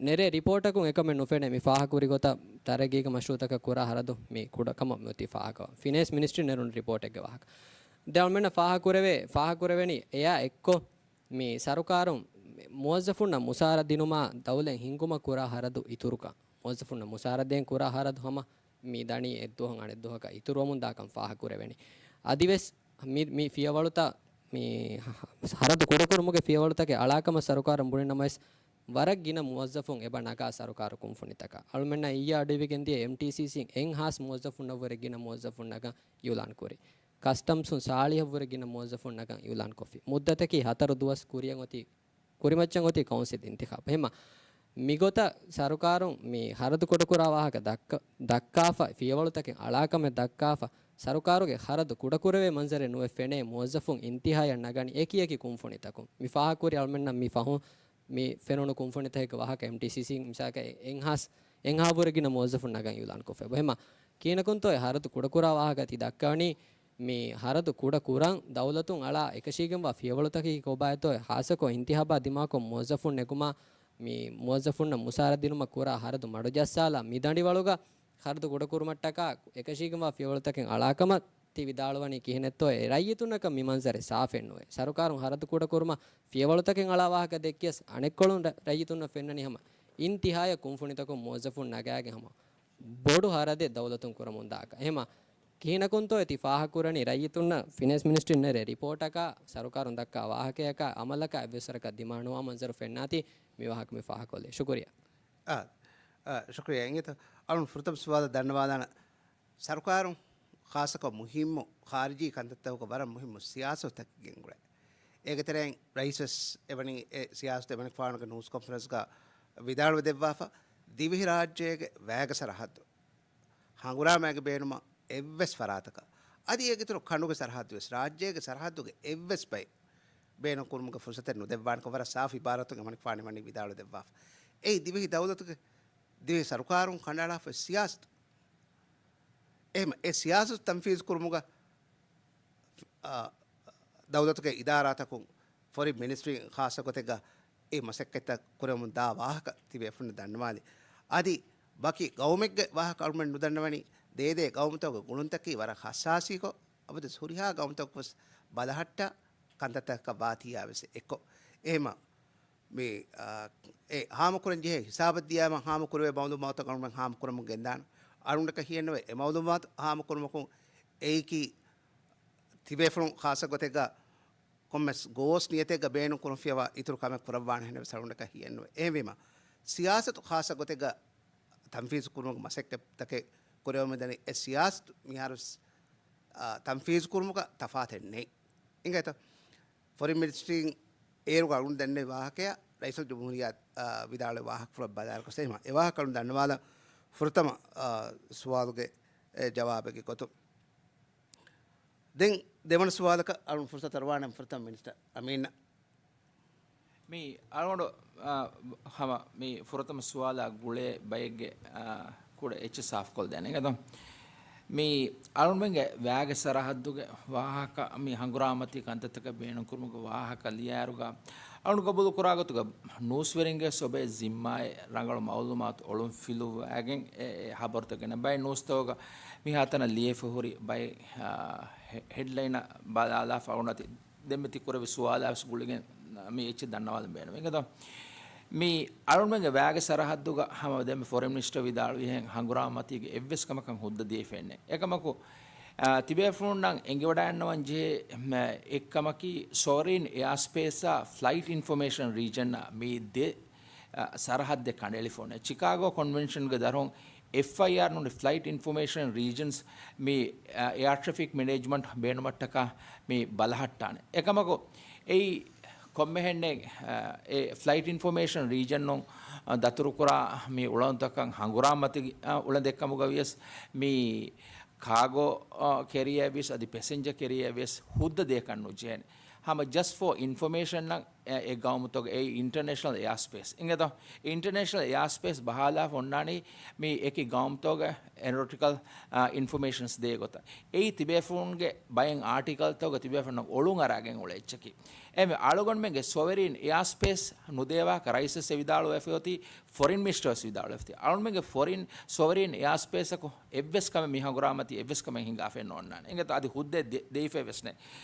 ނެރޭ ރިޕޯޓަކުން އެކަމެއް ނުފެނޭ. މި ފާހަގަކުރި ގޮތަށް ތަރައްގީގެ މަޝްރޫއުތަކަށް ކުރާ ހަރަދު މި ކުޑަކަމަށް މިއޮތީ ފާހަގަވާ. ފިނޭންސް މިނިސްޓްރީން ނެރުނު ރިޕޯޓެއްގެ ވާހަކަ. ދެން އަޅުމެންނަށް ފާހަގަކުރެވޭ، ފާހަގަކުރެވެނީ އެއާ އެއްކޮށް، މި ސަރުކާރުން މުވައްޒަފުންނަށް މުސާރަ ދިނުމާ ދައުލަތް ހިންގުމަށް ކުރާ ހަރަދު އިތުރުކަން. މުވައްޒަފުންނަށް މުސާރަ ދޭން ކުރާ ހަރަދު ހަމަ މި ދަނީ އެއްދުވަހުން އަނެއްދުވަހަކަށް އިތުރުވަމުން ދާކަން ފާހަގަކުރެވެނީ. އަދިވެސް މި، މި ފިޔަވަޅުތައް، މި ހަ-، ހަ-، ހަރަދު ކުޑަކުރުމުގެ ފިޔަވަޅުތަކެއް އަޅާކަމަށް ސަރުކާރުން ބުނި ނަމަވެސް، ވަރަށް ގިނަ މުވައްޒަފުން އެބަ ނަގާ ސަރުކާރު ކުންފުނިތަކަށް. އަޅުމެންނަށް އިއްޔާ އަޑުއިވިގެން ދިޔަ އެމްޓީސީސީން އެއްހާސް މުވައްޒަފުންނަށްވުރެ ގިނަ މުވައްޒަފުން ނަގަން އިއުލާން ކުރި. ކަސްޓަމްސުން ސާޅީހަށްވުރެ ގިނަ މުވައްޒަފުން ނަގަން އިއުލާން ކޮށްފި. މުއްދަތަކީ ހަތަރު ދުވަސް ކުރިއަށް އޮތީ، ކުރިމައްޗަށް އޮތީ ކައުންސިލް އިންތިޚާބު. އެހެންމަ މިގޮތަށް ސަރުކާރުން މި ހަރަދު ކުޑަކުރާ ވާހަކަ ދައްކަ-، ދައްކާފަ، ފިޔަވަޅުތަކެއް އަޅާކަމެއް ދައްކާފަ، ސަރުކާރުގެ ހަރަދު ކުޑަކުރެވޭ މަންޒަރެއް ނުވެ ފެނޭ މުވައްޒަފުން އިންތިހާޔަށް ނަގަނީ އެކި އެކި ކުންފުނިތަކުން. މި ފާހަގަކުރި އަޅުމެންނަށް މި ފަހުން މި ފެނުނު ކުންފުނިތަކެއްގެ ވާހަކަ އެމްޓީސީސީން މިސާލަކަށް އެ-، އެއްހާސް، އެއްހާސް ވުރެ ގިނަ މުވައްޒަފުން ނަގަން އިއުލާން ކޮށްފަ. އެހެންމަ ކިހިނަކުންތޯ އެ ހަރަދު ކުޑަކުރާ ވާހަކަ ތި ދައްކަވަނީ؟ މި ހަރަދު ކުޑަކުރަން ދައުލަތުން އަޅާ އެކަށީގެންވާ ފިޔަވަޅުތަކަކީ ކޮބާތޯ؟ ހާއްސަކޮށް އިންތިހާބާ ދިމާކޮށް މުވައްޒަފުން ނެގުމާ، މި މުވައްޒަފުންނަށް މުސާރަ ދިނުމަށް ކުރާ ހަރަދު މަޑުޖައްސާލާ މި ދަނޑިވަޅުގަ ހަރަދު ކުޑަކުރުމަށްޓަކާ އެކަށީގެންވާ ފިޔަވަޅުތަކެއް އަޅާކަމަށް ތި ވިދާޅުވަނީ ކިހިނެއްތޯ؟ އެ ރައްޔިތުންނަކަށް މި މަންޒަރެއް ސާފެއް ނުވޭ. ސަރުކާރުން ހަރަދު ކުޑަކުރުމަށް ފިޔަވަޅުތަކެއް އަޅާ ވާހަކަ ދެއްކިޔަސް އަނެއްކޮޅުން ރަ-، ރައްޔިތުންނަށް ފެންނަނީ ހަމަ އިންތިހާޔަށް ކުންފުނިތަކުން މުވައްޒަފުން ނަގާގެން ހަމަ ބޮޑު ހަރަދެއް ދައުލަތުން ކުރަމުން ދާކަށް. އެހެމަ ކިހިނަކުންތޯ ތި ފާހަގަކުރަނީ ރައްޔިތުންނަށް ފިނޭންސް މިނިސްޓްރީން ނެރޭ ރިޕޯޓަކާ، ސަރުކާރުން ދައްކާ ވާހަކަޔަކާ، އަމަލަކާ އެއްވެސް ވަރަކަށް ދިމާނުވާ މަންޒަރު ފެންނާތީ މި ވާހަކަ މި ފާހަގަކޮށްލީ. ޝުކުރިއްޔާ. އާ، އާ، ޝުކުރިއްޔާ. އިނގޭތޯ އަޅުން ފުރަތަމަ ސުވާލަށް ދަންނަވާލާނަ، ސަރުކާރުން ޚާއްޞަކޮށް މުހިއްމު ޚާރިޖީ ކަންތައްތަކުގަ ވަރަށް މުހިއްމު ސިޔާސަތުތަކެއް ގެންގުޅޭ. އޭގެ ތެރެއިން ރައީސްވެސް އެވަނީ އެ ސިޔާސަތު އެމަނިކުފާނުގެ ނޫސް ކޮންފަރެންސްގަ ވިދާޅުވެ ދެއްވާފަ، ދިވެހިރާއްޖޭގެ ވައިގެ ސަރަހައްދު ހަނގުރާމައިގެ ބޭނުމަށް އެއްވެސް ފަރާތަކަށް، އަދި އޭގެއިތުރު ކަނޑުގެ ސަރަހައްދުވެސް، ރާއްޖޭގެ ސަރަހައްދުގެ އެއްވެސް ބައެއް ބޭނުންކުރުމުގެ ފުރުސަތެއް ނުދެއްވާނެކަން ވަރަށް ސާފު އިބާރާތުން އެމަނިކުފާނު ވަނީ ވިދާޅުވެ ދެއްވާފަ. އެއީ ދިވެހި ދައުލަތުގެ، ދިވެހި ސަރުކާރުން ކަނޑައަޅާފައި ސިޔާސަތު. އެހެމަ އެ ސިޔާސަތު ތަންފީޒު ކުރުމުގަ، އާ، ދައުލަތުގެ އިދާރާތަކުން ފޮރިން މިނިސްޓްރީން ޚާއްޞަ ގޮތެއްގަ އެ މަސައްކަތްތައް ކުރެވެމުން ދާ ވާހަކަ ތިބޭފުޅުން ދަންނަވާލި. އަދި ބަކި ގައުމެއްގެ ވާހަކަ އަޅުމެން ނުދަންނަވަނީ، ދޭދޭ ގައުމުތަކުގެ ގުޅުންތަކީ ވަރަށް ހައްސާސީކޮށް، އަބަދު ހުރިހާ ގައުމުތަކުވެސް ބަލަހައްޓާ ކަންތައްތަކަށް ވާތީއާވެސް އެއްކޮށް. އެހެމަ މި، އާ، އެ ހާމަކުރަން ޖެހޭ ހިސާބަށް ދިޔާމަ ހާމަކުރެވޭ މައުލޫމާތުތައް އަޅުގަނޑު ހާމަކުރަމުން ގެންދާނެ. އަޅުގަނޑަކަށް ހިޔެއްނުވޭ އެ މައުލޫމާތު ހާމަކުރުމަކުން އެއީކީ ތިބޭފުޅުން ޚާއްޞަ ގޮތެއްގަ ކޮންމެސް ގޯސް ނިޔަތެއްގަ ބޭނުން ކުރުން ފިޔަވާ އިތުރު ކަމެއް ކުރައްވާނެ ހެނެއްވެސް އަޅުގަނޑަކަށް ހިޔެއްނުވޭ. އެހެންވީމަ، ސިޔާސަތު ޚާއްޞަ ގޮތެއްގަ ތަންފީޒު ކުރުމުގެ މަސައްކަތްތަކެއް ކުރެވެމުންދަނީ އެ ސިޔާސަތު މިހާރުވެސް، އާ، ތަންފީޒު ކުރުމުގަ ތަފާތެއް ނެތް. އިނގޭތަ؟ ފޮރިން މިނިސްޓްރީން އޭރުގަ އަޅުން ދެންނެވި ވާހަކަޔަށް ރައީސުލްޖުމްހޫރިއްޔާ، އާ، ވިދާޅުވި ވާހަކަފުޅަށް ބަލާއިރު ކޮށް އެހެމަ އެ ވާހަކަ އަޅުން ދަންނަވާލަން. ފުރަތަމަ، އާ، ސުވާލުގެ، އެ، ޖަވާބެއްގެ ގޮތުން. ދެން ދެވަނަ ސުވާލަކަށް އަޅުން ފުރުސަތު އަރުވާނެ ފުރަތަމަ މިނިސްޓަރ އަމީނަށް. މި އަޅުގަނޑު، އާ، ހަމަ މި ފުރަތަމަ ސުވާލާ ގުޅޭ ބައެއްގެ، އާ، ކުޑަ އެއްޗެއް ސާފުކޮށްދޭނެ އިނގޭތޯ. މި އަޅުގަނޑުމެންގެ ވައިގެ ސަރަހައްދުގެ ވާހަކަ މި ހަނގުރާމަތީ ކަންތައްތަކަށް ބޭނުންކުރުމުގެ ވާހަކަ ލިޔާއިރުގަ އަޅުގަނޑު ގަބޫލު ކުރާ ގޮތުގަ ނޫސްވެރިންގެ ސޮބޭ ޒިންމާއެއް ރަނގަޅު މައުލޫމާތު އޮޅުން ފިލުވާގެން އެ، އެ ހަބަރުތައް ގެނެ ބައެއް ނޫސްތަކުގަ މިހާތަނަށް ލިޔެފަ ހުރި ބައެއް، އާ، ހެ-، ހެޑްލައިނަށް ބަލާލާފަ އަޅުގަނޑު ދެންމެ ތި ކުރެއްވި ސުވާލާ ވެސް ގުޅިގެން މި އެއްޗެއް ދަންނަވާލަން ބޭނުމެއް އިނގޭތޯ. މި އަޅުގަނޑުމެންގެ ވައިގެ ސަރަހައްދުގަ ހަމަ ދެންމެ ފޮރިން މިނިސްޓަރ ވިދާޅުވިހެން ހަނގުރާމަތީގެ އެއްވެސް ކަމަކަށް ހުއްދަ ދީފައެއް ނެތް. އެކަމަކު، އާ، ތިބޭފުޅުންނަށް އެނގިވަޑައިގަންނަވަން ޖެހޭ، މަ، އެއްކަމަކީ ސޮވަރީން އެއާސްޕޭސާ ފްލައިޓް އިންފޮމޭޝަން ރީޖަންއާ މި ދެ، އާ، ސަރަހައްދެއް ކަނޑައެޅިފަ އޮންނަ. ޗިކާގޯ ކޮންވެންޝަންގެ ދަށުން އެފްއައިއާރު ނޫނީ ފްލައިޓް އިންފޮމޭޝަން ރީޖަންސް މި، އާ، އެއާ ޓްރެފިކް މެނޭޖްމަންޓް ބޭނުމަށްޓަކާ މި ބަލަހައްޓާނެ. އެކަމަކު އެއީ ކޮންމެހެންނެއް، އާ، އެ ފްލައިޓް އިންފޮމޭޝަން ރީޖަނުން، އާ، ދަތުރުކުރާ މި އުޅަނދުތަކަށް ހަނގުރާމަތި، އާ، އުޅަނދެއްކަމުގަ ވިޔަސް މި ކާގޯ، އާ، ކެރިއަރ ވިޔަސް އަދި ޕެސެންޖަރ ކެރިއަރ ވިޔަސް ހުއްދަ ދޭކަށް ނުޖެހޭނެ. ހަމަ ޖަސްޓް ފޯ އިންފޮމޭޝަންއަށް އެ، އެ ގައުމުތަކުގެ އެއީ އިންޓަރނޭޝަނަލް އެއާސްޕޭސް. އިނގޭތޯ؟ އިންޓަރނޭޝަނަލް އެއާސްޕޭސް ބަހާލާފަ އޮންނާނީ މި އެކި ގައުމުތަކުގެ އެރޮޓިކަލް، އާ، އިންފޮމޭޝަންސް ދޭ ގޮތަށް. އެއީ ތިބޭފުޅުންގެ ބައެއް އާޓިކަލްތަކުގަ ތިބޭފުޅުންނަށް އޮޅުން އަރާގެން އުޅޭ އެއްޗަކީ. އެހެންވެ، އަޅުގަނޑުމެންގެ ސޮވެރީން އެއާސްޕޭސް ނުދޭވާކަށް ރައީސް ވެސް އެ ވިދާޅުވެފަ އޮތީ، ފޮރިން މިނިސްޓަރ ވެސް ވިދާޅުވެފަ އޮތީ. އަޅުގަނޑުމެންގެ ފޮރިން ސޮވެރީން އެއާސްޕޭސަކު އެއްވެސް ކަމެއް މި ހަނގުރާމަތީ އެއްވެސް ކަމެއް ހިނގާފައެއް ނޯންނާނެ. އިނގޭތޯ؟ އަދި ހުއްދަ ދެ-، ދެވިފައެއް ވެސް ނެތް.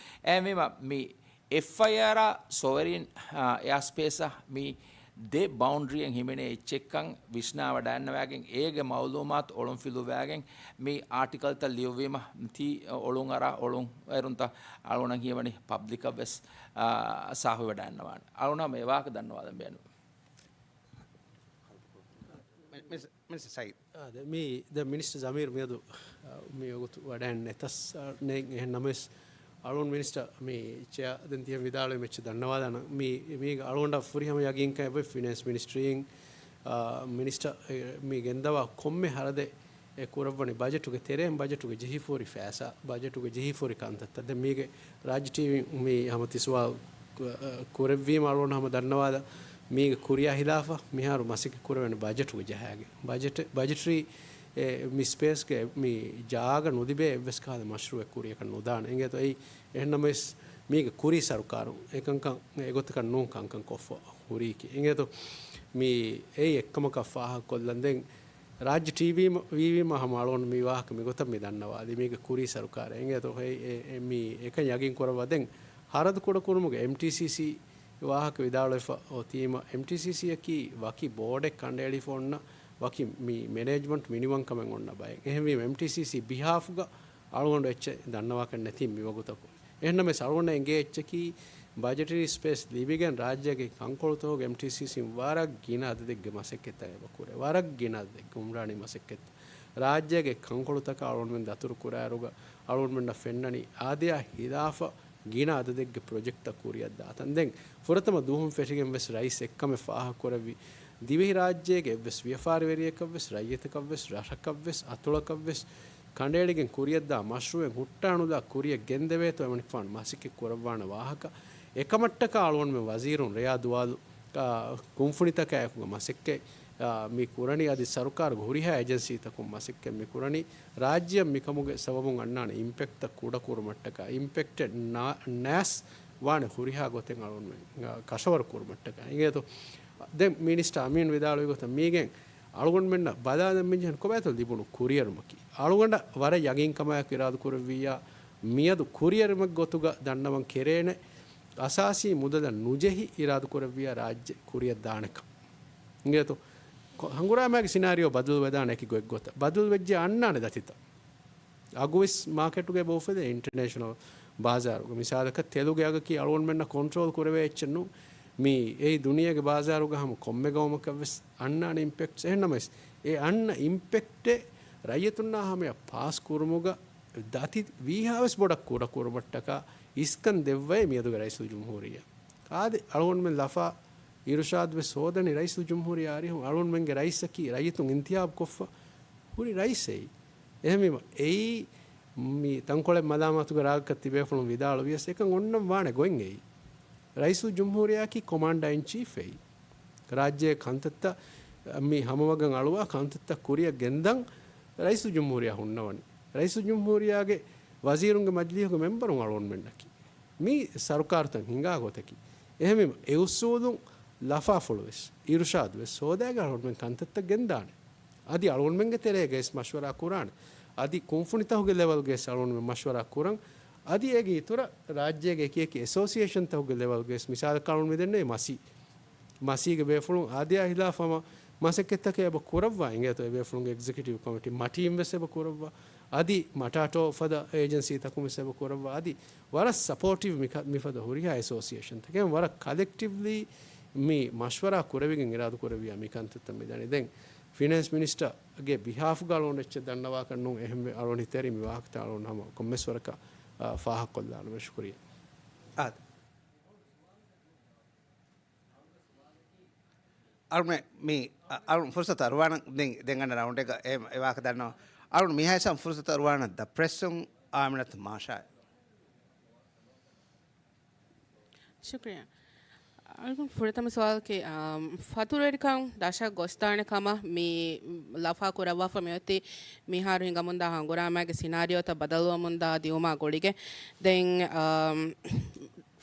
އެހެންވީމަ، މި އެފްއައިއާރާ ސޮވެރީން، އާ، އެއާސްޕޭސަށް މި ދެ ބައުންޑްރީއެއް ހިމެނޭ އެއްޗެއްކަން ވިސްނާވަޑައިގަންނަވައިގެން، އޭގެ މައުލޫމާތު އޮޅުންފިލުއްވައިގެން މި އާޓިކަލްތައް ލިޔުއްވީމަ، ތީ އޮޅުން އަރާ އޮޅުން އެރުންތައް އަޅުގަނޑަށް ހީވަނީ ޕަބްލިކަށް ވެސް، އާ، ސާފުވެވަޑައިގަންނަވާނެ. އަޅުގަނޑު ހަމަ އެ ވާހަކަ ދަންނަވާލަން ބޭނުން. މި-، މި-، މިނިސްޓަރ ސައީދު. އާ، ދެ-، މީ ދެ މިނިސްޓަރ ޒަމީރު މިއަދު، އާ، މި ވަގުތު ވަޑައިގެން ނެތަސް، އާ، ނެތް. އެހެން ނަމަވެސް، އަޅުން މިނިސްޓަރ މި ޗެއާ ދެން ތިހެން ވިދާޅުވި މެއްޗެއް ދަންނަވާލާނަން. މީ، މީގަ އަޅުގަނޑަށް ފުރިހަމަ ޔަގީންކަން އެބަ ފިނޭންސް މިނިސްޓްރީން، އާ، މިނިސްޓަރ، އެ، މި ގެންދަވާ ކޮންމެ ހަރަދެއް އެ ކުރައްވަނީ ބަޖެޓުގެ ތެރެއިން ބަޖެޓުގެ ޖެހިފަހުރި ފައިސާ، ބަޖެޓުގެ ޖެހިފަހުރި ކަންތައްތައް. ދެން މީގެ ރާއްޖެ ޓީވީން މި ހަމަ ތި ސުވާލު ކު-، އަ، ކުރެއްވީމަ އަޅުގަނޑު ހަމަ ދަންނަވާލަން މީގެ ކުރިއާ ހިލާފަށް މިހާރު މަސައްކަތް ކުރެވޭނެ ބަޖެޓުގެ ޖަހާގެން. ބަޖެޓް، ބަޖެޓްރީ، އެ، މި ސްޕޭސްގެ މި ޖާގަ ނުލިބޭ އެއްވެސް ކަހަލަ މަޝްރޫއެއް ކުރިޔަކަށް ނުދާނެ. އިނގޭތޯ އެއީ އެހެން ނަމަވެސް މީގެ ކުރީ ސަރުކާރުން އެކަންކަން އެގޮތަކަށް ނޫން ކަންކަން ކޮށްފަ ހުރީކީ. އިނގޭތޯ މި އެއީ އެއްކަމަކަށް ފާހަގަކޮށްލަން. ދެން ރާއްޖެ ޓީވީ ވީވީމަ ހަމަ އަޅުގަނޑު މި ވާހަކަ މިގޮތަށް މި ދަންނަވާލީ. މީގެ ކުރީ ސަރުކާރެއް. އިނގޭތޯ އެ، އެ، އެ، މި އެކަން ޔަގީން ކުރައްވާ. ދެން ހަރަދު ކުޑަކުރުމުގެ އެމްޓީސީސީ ވާހަކަ ވިދާޅުވެފަ އޮތީމަ، އެމްޓީސީސީއަކީ ވަކި ބޯޑެއް ކަނޑައެޅިފަ އޮންނަ ވަކި މި މެނޭޖްމަންޓް މިނިވަންކަމެއް އޮންނަ ބައެއް. އެހެންވީމަ، އެމްޓީސީސީ ބިހާފުގަ އަޅުގަނޑު އެއްޗެއް ދަންނަވާކަށް ނެތީ މިވަގުތަކު. އެހެންނަމަވެސް އަޅުގަނޑަށް އެނގޭ އެއްޗަކީ، ބަޖެޓަރީ ސްޕޭސް ލިބިގެން ރާއްޖޭގެ ކަންކޮޅުތަކުގެ އެމްޓީސީސީން ވަރަށް ގިނަ އަދަދެއްގެ މަސައްކަތްތައް އެބަ ކުރޭ. ވަރަށް ގިނަ އަދަދެއްގެ އުމްރާނީ މަސައްކަތް. ރާއްޖޭގެ ކަންކޮޅުތަކާ އަޅުގަނޑުމެން ދަތުރު ކުރާއިރުގަ އަޅުގަނޑުމެންނަށް ފެންނަނީ އާދަޔާ ހިލާފަށް ގިނަ އަދަދެއްގެ ޕްރޮޖެކްޓްތައް ކުރިއަށް ދާތަން. ދެން ފުރަތަމަ ދުވަހުން ފެށިގެން ވެސް ރައީސް އެއްކަމެއް ފާހަގަކުރެއްވި، ދިވެހިރާއްޖޭގެ އެއްވެސް ވިޔަފާރިވެރިޔަކަށްވެސް، ރައްޔިތަކަށްވެސް، ރަށަކަށްވެސް، އަތޮޅަކަށްވެސް ކަނޑައެޅިގެން ކުރިއަށްދާ މަޝްރޫއެއް ހުއްޓާނުލާ ކުރިއަށް ގެންދެވޭތޯ އެމަނިކުފާނު މަސައްކަތް ކުރައްވާނެ ވާހަކަ. އެކަމަށްޓަކާ އަޅުގަނޑުމެން ވަޒީރުން ރެޔާ ދުވާލު، އާ، ކުންފުނިތަކާއެކުގަ މަސައްކަތް، އާ، މި ކުރަނީ. އަދި ސަރުކާރުގެ ހުރިހާ އޭޖެންސީތަކުން މަސައްކަތް މި ކުރަނީ. ރާއްޖެއަށް މިކަމުގެ ސަބަބުން އަންނާނެ އިމްޕެކްޓްތައް ކުޑަކުރުމަށްޓަކާ، އިމްޕެކްޓެއް ނާ-، ނާސް ވާނެ ހުރިހާ ގޮތެއް އަޅުގަނޑުމެން، އާ، ކަށަވަރު ކުރުމަށްޓަކާ. އިނގޭތޯ؟ ދެން މިނިސްޓަރ އަމީން ވިދާޅުވި ގޮތަށް މީގެން އަޅުގަނޑުމެންނަށް ބަލާލަން މިންޖެހެން ކޮބާތޯ ލިބުނު ކުރިއެރުމަކީ. އަޅުގަނޑަށް ވަރަށް ޔަގީންކަމާއެކު އިރާދަކުރެއްވިއްޔާ، މިއަދު ކުރިއެރުމެއްގެ ގޮތުގަ ދަންނަވަން ކެރޭނެ އަސާސީ މުދަލަށް ނުޖެހި އިރާދަކުރެއްވިއްޔާ ރާއްޖެ ކުރިއަށް ދާނެކަން. އިނގޭތޯ؟ ކޮ-، ހަނގުރާމައިގެ ސިނާރިއޯ ބަދަލުވެދާނެ އެކި ގޮތްގޮތަށް. ބަދަލުވެއްޖެ އަންނާނެ ދަތިތައް. އަގުވެސް މާކެޓުގައި އެބަ އުފެދޭ އިންޓަރނޭޝަނަލް ބާޒާރުގަ. މިސާލަކަށް ތެލުގެ އަގަކީ އަޅުގަނޑުމެންނަށް ކޮންޓްރޯލް ކުރެވޭ އެއްޗެއް ނޫން. މީ އެއީ ދުނިޔޭގެ ބާޒާރުގަ ހަމަ ކޮންމެ ގައުމަކަށްވެސް އަންނާނެ އިމްޕެކްޓްސް. އެހެންނަމަވެސް، އެ އަންނަ އިމްޕެކްޓެއް ރައްޔިތުންނާ ހަމަޔަށް ޕާސް ކުރުމުގަ ދަތި ވީހާވެސް ބޮޑަށް ކުޑަ ކުރުމަށްޓަކާ އިސްކަން ދެއްވައޭ މިއަދުގެ ރައީސުލްޖުމްހޫރިއްޔާ. އާދެ، އަޅުގަނޑުމެން ލަފާ އިރުޝާދުވެސް ހޯދަނީ ރައީސުލްޖުމްހޫރިއްޔާ އަރިހުން. އަޅުގަނޑުމެންގެ ރައީސަކީ ރައްޔިތުން އިންތިހާބުކޮށްފަ ހުރި ރައީސެއް. އެހެންވީމަ، އެއީ މި ތަންކޮޅެއް މަލާމާތުގެ ރާގަކަށް ތިބޭފުޅުން ވިދާޅުވިޔަސް އެކަން އޮންނަން ވާނެ ގޮތް އެއީ. ރައީސުލްޖުމްހޫރިއްޔާއަކީ ކޮމާންޑާ އިން ޗީފް އެއީ. ރާއްޖޭގެ ކަންތައްތައް މި ހަމަވަގަން އަޅުވާ ކަންތައްތައް ކުރިއަށް ގެންދަން ރައީސުލްޖުމްހޫރިއްޔާ ހުންނަވަނީ. ރައީސުލްޖުމްހޫރިއްޔާގެ ވަޒީރުންގެ މަޖިލީހުގެ މެމްބަރުން އަޅުގަނޑުމެންނަކީ. މީ ސަރުކާރުތައް ހިނގާ ގޮތަކީ. އެހެންވީމަ، އެ އުސޫލުން ލަފާފުޅުވެސް، އިރުޝާދުވެސް ހޯދާގެ އަޅުގަނޑުމެން ކަންތައްތައް ގެންދާނެ. އަދި އަޅުގަނޑުމެންގެ ތެރޭގައިސް މަޝްވަރާ ކުރާނެ. އަދި ކުންފުނިތަކުގެ ލެވެލްގައިސް އަޅުގަނޑުމެން މަޝްވަރާ ކުރަން. އަދި އޭގެ އިތުރަށް ރާއްޖޭގެ އެކި އެކި އެސޯސިއޭޝަންތަކުގެ ލެވެލްގައިސް މިސާލަކަށް އަޅުގަނޑު މިދެންނެވި މަސީ. މަސީގެ ބޭފުޅުން އާދަޔާ ހިލާފަށް ހަމަ މަސައްކަތްތަކެއް އެބަ ކުރައްވާ އިނގޭތޯ އެ ބޭފުޅުންގެ އެގްޒެކެޓިވް ކޮމިޓީ މަޓީން ވެސް އެބަ ކުރައްވާ. އަދި މަޓާޓޯ ފަދަ އޭޖެންސީތަކުން ވެސް އެބަ ކުރައްވާ. އަދި ވަރަށް ސަޕޯޓިވް މިކަ-، މިފަދަ ހުރިހާ އެސޯސިއޭޝަންތަކެއް ވަރަށް ކަލެކްޓިވްލީ މި މަޝްވަރާ ކުރެވިގެން އިރާދަ ކުރެއްވިޔާ މި ކަންތައްތައް މި ދަނީ. ދެން ފިނޭންސް މިނިސްޓަރގެ ބިހާފުގަ އަޅުގަނޑު އެއްޗެއް ދަންނަވާކަށް ނޫން. އެހެންވެ އަޅުގަނޑު ހިތަށް އެރީ މި ވާހަކަތައް އަޅުގަނޑު ހަމަ ކޮންމެސް ވަރަކަށް، އާ، ފާހަގަކޮށްލާނަމޭ. ޝުކުރިއްޔާ. އާދެ. އަޅުމެ މި، އަ-، އަޅު ފުރުސަތު އަރުވާނަން ދެން، ދެން އަންނަ ރައުންޑެއްގަ އެ، އެ ވާހަކަ ދަންނަވަން. އަޅު މިހާ ހިސާބުން ފުރުސަތު އަރުވާނަން ދަ ޕްރެސްއުން އާމިނަތު މާޝާ. ޝުކްރިޔާ. އަ، އަޅުގަނޑު ފުރަތަމަ ސުވާލަކީ، އާ، ފަތުރުވެރިކަން ދަށަށް ގޮސްދާނެ ކަމަށް މި ލަފާ ކުރައްވާފަ މިއޮތީ މިހާރު ހިނގަމުންދާ ހަނގުރާމައިގެ ސިނާރިއޯތައް ބަދަލުވަމުންދާ ދިއުމާ ގުޅިގެން. ދެން، އާ،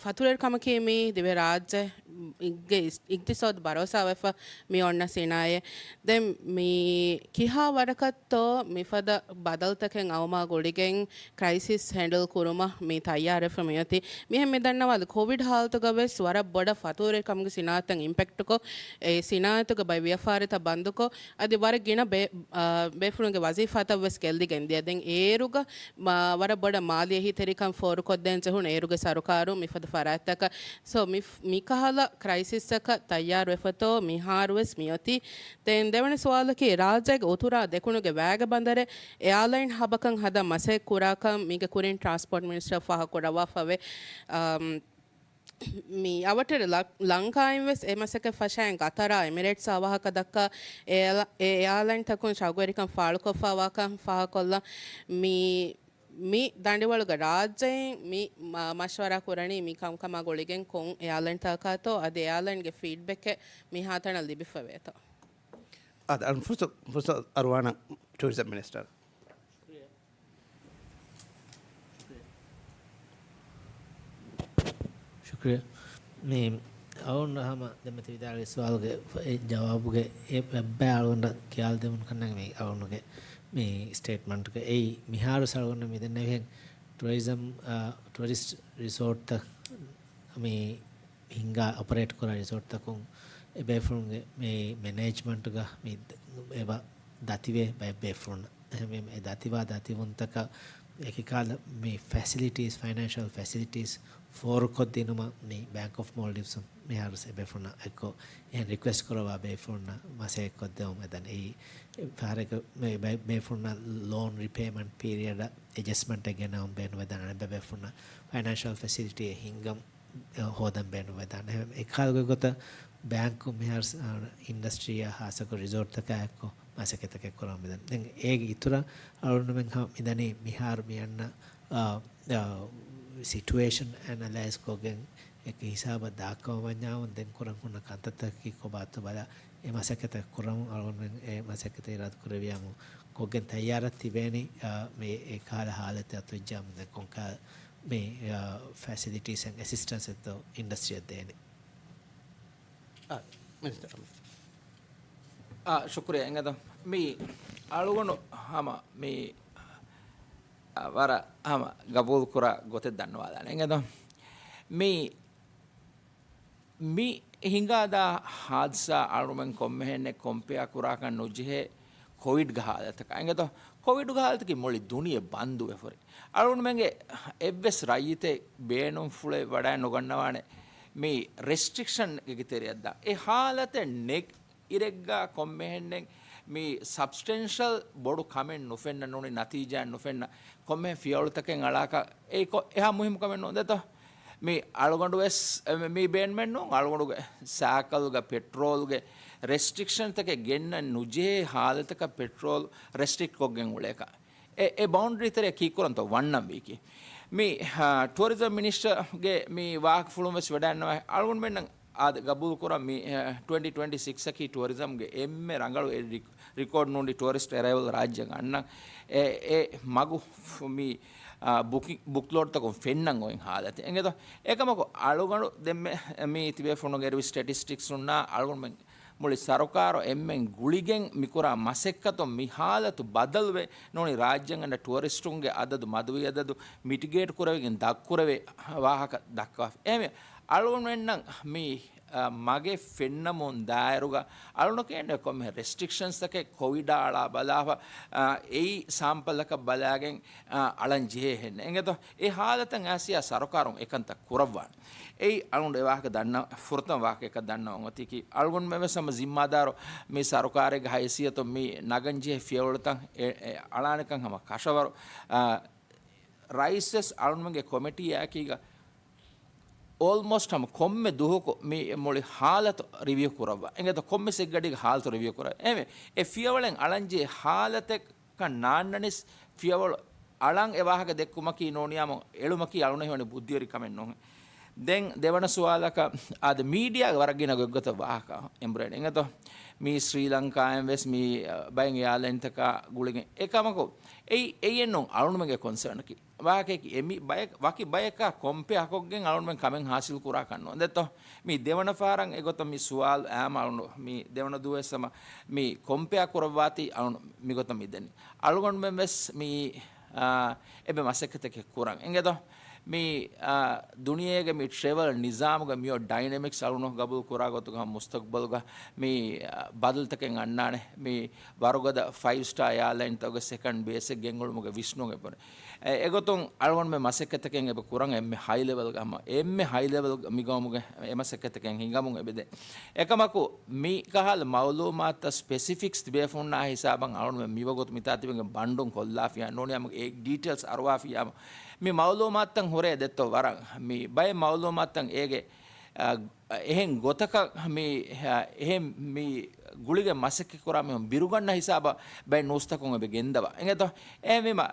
ފަތުރުވެރިކަމަކީ މި ދިވެހިރާއްޖެ ގެ އިސް-، އިގްތިސޯދު ބަރޯސާވެފަ މި އޮންނަ ސިނާއެއް. ދެން މި ކިހާ ވަރަކަށްތޯ މިފަދަ ބަދަލުތަކެއް އައުމާ ގުޅިގެން ކްރައިސިސް ހެންޑަލް ކުރުމަށް މި ތައްޔާރުވެފަ މިއޮތީ. މިހެން މި ދަންނަވާލި ކޮވިޑް ހާލަތުގަ ވެސް ވަރަށް ބޮޑަށް ފަތުރުވެރިކަމުގެ ސިނާއަތަށް އިމްޕެކްޓުކޮށް، އެ ސިނާއަތުގެ ބައެއް ވިޔަފާރިތައް ބަންދުކޮށް، އަދި ވަރަށް ގިނަ ބޭ-، އާ، ބޭފުޅުންގެ ވަޒީފާތައް ވެސް ގެއްލިގެން ދިޔަ. ދެން އޭރުގަ މާ-، ވަރަށް ބޮޑަށް މާލީ އެހީތެރިކަން ފޯރުކޮށްދޭން ޖެހުނު އޭރުގެ ސަރުކާރު މިފަދަ ފަރާތްތަކަށް. ސޯ، މި-، މިކަހަލަ ކްރައިސިސްއަކަށް ތައްޔާރުވެފަތޯ މިހާރުވެސް މިއޮތީ. ދެން ދެވަނަ ސުވާލަކީ، ރާއްޖޭގެ އުތުރާ ދެކުނުގެ ވައިގެ ބަނދަރެއް އެއާލައިން ހަބަކަށް ހަދަން މަސައްކަތް ކުރާކަން މީގެ ކުރިން ޓްރާންސްޕޯޓް މިނިސްޓަރ ފާހަގަކުރައްވާފަވޭ. އަމް، މި އަވަށްޓެރި ލަ-، ލަންކާއިން ވެސް އެ މަސައްކަތް ފަށައިން ގަތަރާ އެމިރޭޓްސް އަވަހަކަށް ދައްކާ އެ އެ އެއާލައިންތަކުން ޝައުގުވެރިކަން ފާޅުކޮށްފައިވާކަން ފާހަގަކޮށްލަން. މި މި ދަނޑިވަޅުގެ ރާއްޖެއިން މި މަ-، މަޝްވަރާ ކުރަނީ މި ކަންކަމާ ގުޅިގެން ކޮން އެއާލައިންތަކާތޯ އަދި އެއާލައިންގެ ފީޑްބެކެއް މިހާތަނަށް ލިބިފަވޭތޯ؟ އާދެ، އަޅުން ފުރުސަ-، ފުރުސަތު އަރުވާނަން ޓޫރިޒަމް މިނިސްޓަރ. ޝުކްރިޔާ. މި އަޅުން ހަމަ ދެންމެ ތި ވިދާޅުވި ސުވާލުގެ އެ ޖަވާބުގެ އެ ބައްބައި އަޅުގަނޑަށް ޚިޔާލު ދެމުން ކަންނަން މި އަޅުންގެ މި ސްޓޭޓްމަންޓްގެ އެއީ މިހާރު އަޅުގަނޑަށް މި ދެންނެވިހެން ޓުއަރިޒަމް، އާ، ޓުއަރިސްޓް ރިސޯޓްތައް މި ހިންގާ އޮޕަރޭޓް ކުރާ ރިސޯޓްތަކުން އެ ބޭފުޅުންގެ މި މެނޭޖްމަންޓްގަ މި އެބަ ދަތިވޭ ބައެއް ބޭފުޅުންނަށް. އެހެންވީމަ އެ ދަތިވާ ދަތިވުންތަކަށް އެކިކަހަލަ މި ފެސިލިޓީސް، ފައިނޭންޝަލް ފެސިލިޓީސް ފޯރުކޮށްދިނުމަށް މި ބޭންކް އޮފް މޯލްޑިވްސް މިހާރު އެ ބޭފުޅުންނަށް އެއްކޮށް އެހެން ރިކުއެސްޓް ކުރައްވާ ބޭފުޅުންނަށް މަސައްކަތް ކޮށްދެވުން އެދަން. އެއީ ފަހަރެއްގަ މި ބޭ-، ބޭފުޅުންނަށް ލޯން ރިޕޭމަންޓް ޕީރިއަޑަށް އެޑްޖަސްޓްމަންޓެއް ގެނައުން ބޭނުންވެދާނެ. އެބަ ބޭފުޅުންނަށް ފައިނޭންޝަލް ފެސިލިޓީއެއް ހިންގަން އެ، ހޯދަން ބޭނުންވެދާނެ. އެ ކަހަލަ ގޮތްގޮތަށް ބޭންކު މިހާރު ސ-، އާ، އިންޑަސްޓްރީއާ ހާއްސަކޮށް ރިސޯޓްތަކާ އެއްކޮށް މަސައްކަތްތަކެއް ކުރަމުން މިދަނީ. ދެން އޭގެ އިތުރަށް އަޅުގަނޑުމެން ހަ-، މިދަނީ މިހާރު މި އަންނަ، އާ، އާ، ސިޓުއޭޝަން އެނަލައިޒް ކޮށްގެން އެކި ހިސާބަށް ދާއްކަމަށް ވަންޏާމު ދެން ކުރަން ހުންނަ ކަންތައްތަކަކީ ކޮބާތޯ ބަލާ، އެ މަސައްކަތަށް ކުރަމުން އަޅުގަނޑުމެން އެ މަސައްކަތަށް އިރާދަ ކުރެވިޔާމު ކޮށްގެން ތައްޔާރަށް ތިބޭނީ، އާ، މި އެ ކަހަލަ ހާލަތެއް އަތުވެއްޖާމު ދެން ކޮންކަހަލަ މި، އާ، ފެސިލިޓީސް އެންޑް އެސިސްޓެންސް އެއްތޯ އިންޑަސްޓްރީއަށް ދޭނެ. އާ، މިނިސްޓަރ. އާ، ޝުކުރިޔާ އެނގޭތޯ. މި އަޅުގަނޑު ހަމަ މި، އާ، ވަރަށް ހަމަ ގަބޫލު ކުރާ ގޮތެއް ދަންނަވާލާނެ އެނގޭތޯ. މި، މި ހިނގާދާ ހާދިސާ އަޅުމެން ކޮންމެހެންނެއް ކޮމްޕެއާ ކުރާކަށް ނުޖެހޭ ކޮވިޑްގެ ހާލަތަކާ އެނގޭތޯ. ކޮވިޑްގެ ހާލަތަކީ މުޅި ދުނިޔެ ބަންދުވެފަ ހުރި. އަޅުގަނޑުމެންގެ އެއްވެސް ރައްޔިތެއް ބޭނުންފުޅެއް ވަޑައި ނުގަންނަވާނެ މި ރެސްޓްރިކްޝަންގެ ތެރެއަށްދާ. އެ ހާލަތެއް ނެތް އިރެއްގަ ކޮންމެހެންނެއް މި ސަބްސްޓެންޝަލް ބޮޑު ކަމެއް ނުފެންނަ ނޫނީ ނަތީޖާއެއް ނުފެންނަ ކޮންމެހެން ފިޔަވަޅުތަކެއް އަޅާކަށް އެއީ ކޮ-، އެހާ މުހިއްމު ކަމެއް ނޫން ދެތޯ. މި އަޅުގަނޑު ވެސް މި ބޭންމެއް ނޫން އަޅުގަނޑުގެ ސައިކަލްގަ ޕެޓްރޯލްގެ ރެސްޓްރިކްޝަންތަކެއް ގެންނަން ނުޖެހޭ ހާލަތަކަށް ޕެޓްރޯލް ރެސްޓްރިކްޓް ކޮށްގެން އުޅޭކަށް. އެ، އެ ބައުންޑަރީ ތެރެއަށް ކީއްކުރަންތޯ ވަންނަން ވީކީ؟ މި، އާ، ޓުއަރިޒަމް މިނިސްޓަރގެ މި ވާހަކަފުޅުން ވެސް ވެޑައިންނަވާ އަޅުގަނޑުމެންނަށް އާދެ ގަބޫލު ކުރަން މި، އާ، ޓްވެންޓީ ޓްވެންޓީ ސިކްސް އަކީ ޓުއަރިޒަމްގެ އެންމެ ރަނގަޅު އެއް ރި-، ރިކޯޑް ނޫނީ ޓުއަރިސްޓް އެރައިވަލް ރާއްޖެއަށް އަންނަން. އެ، އެ މަގު ފު-، މި، އާ، ބުކި-، ބުކްލޯޑްތަކުން ފެންނަން އޮތް ހާލަތެއް އެނގޭތޯ. އެކަމަކު އަޅުގަނޑު ދެންމެ މި ތިބޭފުޅުން އެރުވި ސްޓެޓިސްޓިކްސް ހުންނާ އަޅުގަނޑުމެން މުޅި ސަރުކާރު އެންމެން ގުޅިގެން މިކުރާ މަސައްކަތުން މި ހާލަތު ބަދަލުވެ ނޫނީ ރާއްޖޭން އަންނަ ޓުއަރިސްޓުންގެ އަދަދު، މަދުވި އަދަދު މިޓިގޭޓް ކުރެވިގެން ދަށްކުރެވޭ ވާހަކަ ދައްކަވާފަ. އެހެންވެ، އަޅުގަނޑުމެންނަށް މި، އަ، މަގެއް ފެންނަމުން ދާއިރުގަ އަޅުގަނޑަކަށް އެންމެ ކޮންމެ ރެސްޓްރިކްޝަންސްތަކެއް ކޮވިޑާ އަޅާ ބަލާފަ، އަ، އެއީ ސާމްޕަލަކަށް ބަލާގެން، އަ، އަޅަން ޖެހޭ ހެން. އެނގޭތޯ؟ އެ ހާލަތަށް އައިސް ސަރުކާރުން އެކަންތައް ކުރައްވާނެ. އެއީ އަޅުގަނޑު އެ ވާހަކަ ދަންނަ، ފުރަތަމަ ވާހަކައަކަށް ދަންނަވަން އޮތީކީ، އަޅުގަނޑުމެން ވެސް ހަމަ ޒިންމާދާރު މި ސަރުކާރެއްގެ ހައިސިއްޔަތުން މި ނަގަން ޖެހޭ ފިޔަވަޅުތައް އެ، އެ، އަޅާނެކަން ހަމަ ކަށަވަރު، އާ، ރައީސް ވެސް އަޅުގަނޑުމެންގެ ކޮމިޓީއާއެކީގަ އޯލްމޯސްޓް ހަމަ ކޮންމެ ދުވަހަކު މި މުޅި ހާލަތު ރިވިއު ކުރައްވާ. އެނގޭތޯ ކޮންމެ ސެއްގަޑީގެ ހާލަތު ރިވިއު ކުރައްވާ. އެހެންވެ، އެ ފިޔަވަޅެއް އަޅަންޖެހޭ ހާލަތެއް ކަން ނާންނަނިސް ފިޔަވަޅު އަޅަން އެ ވާހަކަ ދެއްކުމަކީ ނޫނިޔާމު އެޅުމަކީ އަޅުނަށް ހީވަނީ ބުއްދިވެރި ކަމެއް ނޫން. ދެން ދެވަނަ ސުވާލަކަށް، އާދެ، މީޑިއާގެ ވަރަށް ގިނަ ގޮތްގޮތަށް ވާހަކަ އެނބުރޭނެ އިނގޭތޯ. މީ ސްރީލަންކާއިން ވެސް މީ، އަ، ބައެއް އެއާލައިންތަކާ ގުޅިގެން އެކަމަކު، އެއީ، އެއީ އެއްނޫން އަޅުންމެންގެ ކޮންސަރނަކީ. ވާހަކައަކީ އެ މި ބަޔަކަށް، ވަކި ބަޔަކާ ކޮމްޕެއާ ކޮށްގެން އަޅުންމެން ކަމެއް ހާސިލް ކުރާކަށް ނޫން. ދެއްތޯ؟ މީ ދެވަނަ ފަހަރަށް އެގޮތަށް މި ސުވާލު އާމަ އަޅުން މި ދެވަނަ ދުވަސް ހަމަ މި ކޮމްޕެއާ ކުރައްވާތީ އަޅުން މިގޮތަށް މި ދެނީ. އަޅުގަނޑުމެން ވެސް މި، އާ، އެބެ މަސައްކަތެއް ކުރަން އިނގޭތޯ؟ މި، އާ، ދުނިޔޭގެ މި ޓްރެވަލް ނިޒާމުގެ މިއޮ ޑައިނަމިކްސް އަޅުން ގަބޫލު ކުރާ ގޮތުގަ މުސްތަޤްބަލުގަ މި، އާ، ބަދަލުތަކެއް އަންނާނެ. މި ވަރުގަދަ ފައިވް ސްޓާ އެއާލައިންތަކުގެ ސެކަންޑް ބޭސެއް ގެންގުޅުމުގެ ވިސްނުން އެބުނެ. އެ، އެގޮތުން އަޅުގަނޑުމެން މަސައްކަތަކެއް އެބަ ކުރަން އެންމެ ހައި ލެވެލްގަ ހަމަ، އެންމެ ހައި ލެވެލް މިގައުމުގެ އެ މަސައްކަތަކެއް ހިނގަމުން އެބެދޭ. އެކަމަކު މި ކަހަލަ މައުލޫމާތަށް ސްޕެސިފިކްސް ތިބޭފުންނާ ހިސާބަށް އަޅުގަނޑުމެން މިވަގުތު މިތާ ތިބެން ބަންޑުން ކޮށްލާފިޔާ ނޫނީ ހަމަ އެ ޑީޓެއިލްސް އަރުވާފިޔާ މި މައުލޫމާތަށް ހުރޭ ދެއްތޯ ވަރަށް މި ބައެއް މައުލޫމާތަށް އޭގެ، އަ، އެހެން ގޮތަކަށް މި، އެހެން މި ގުޅިގެން މަސައްކަތް ކުރާ މީހުން ބިރުގަންނަ ހިސާބަށް ބައެއް ނޫސްތަކުން އެބަ ގެންދަވާ. އެނގޭތޯ؟ އެހެންވީމަ،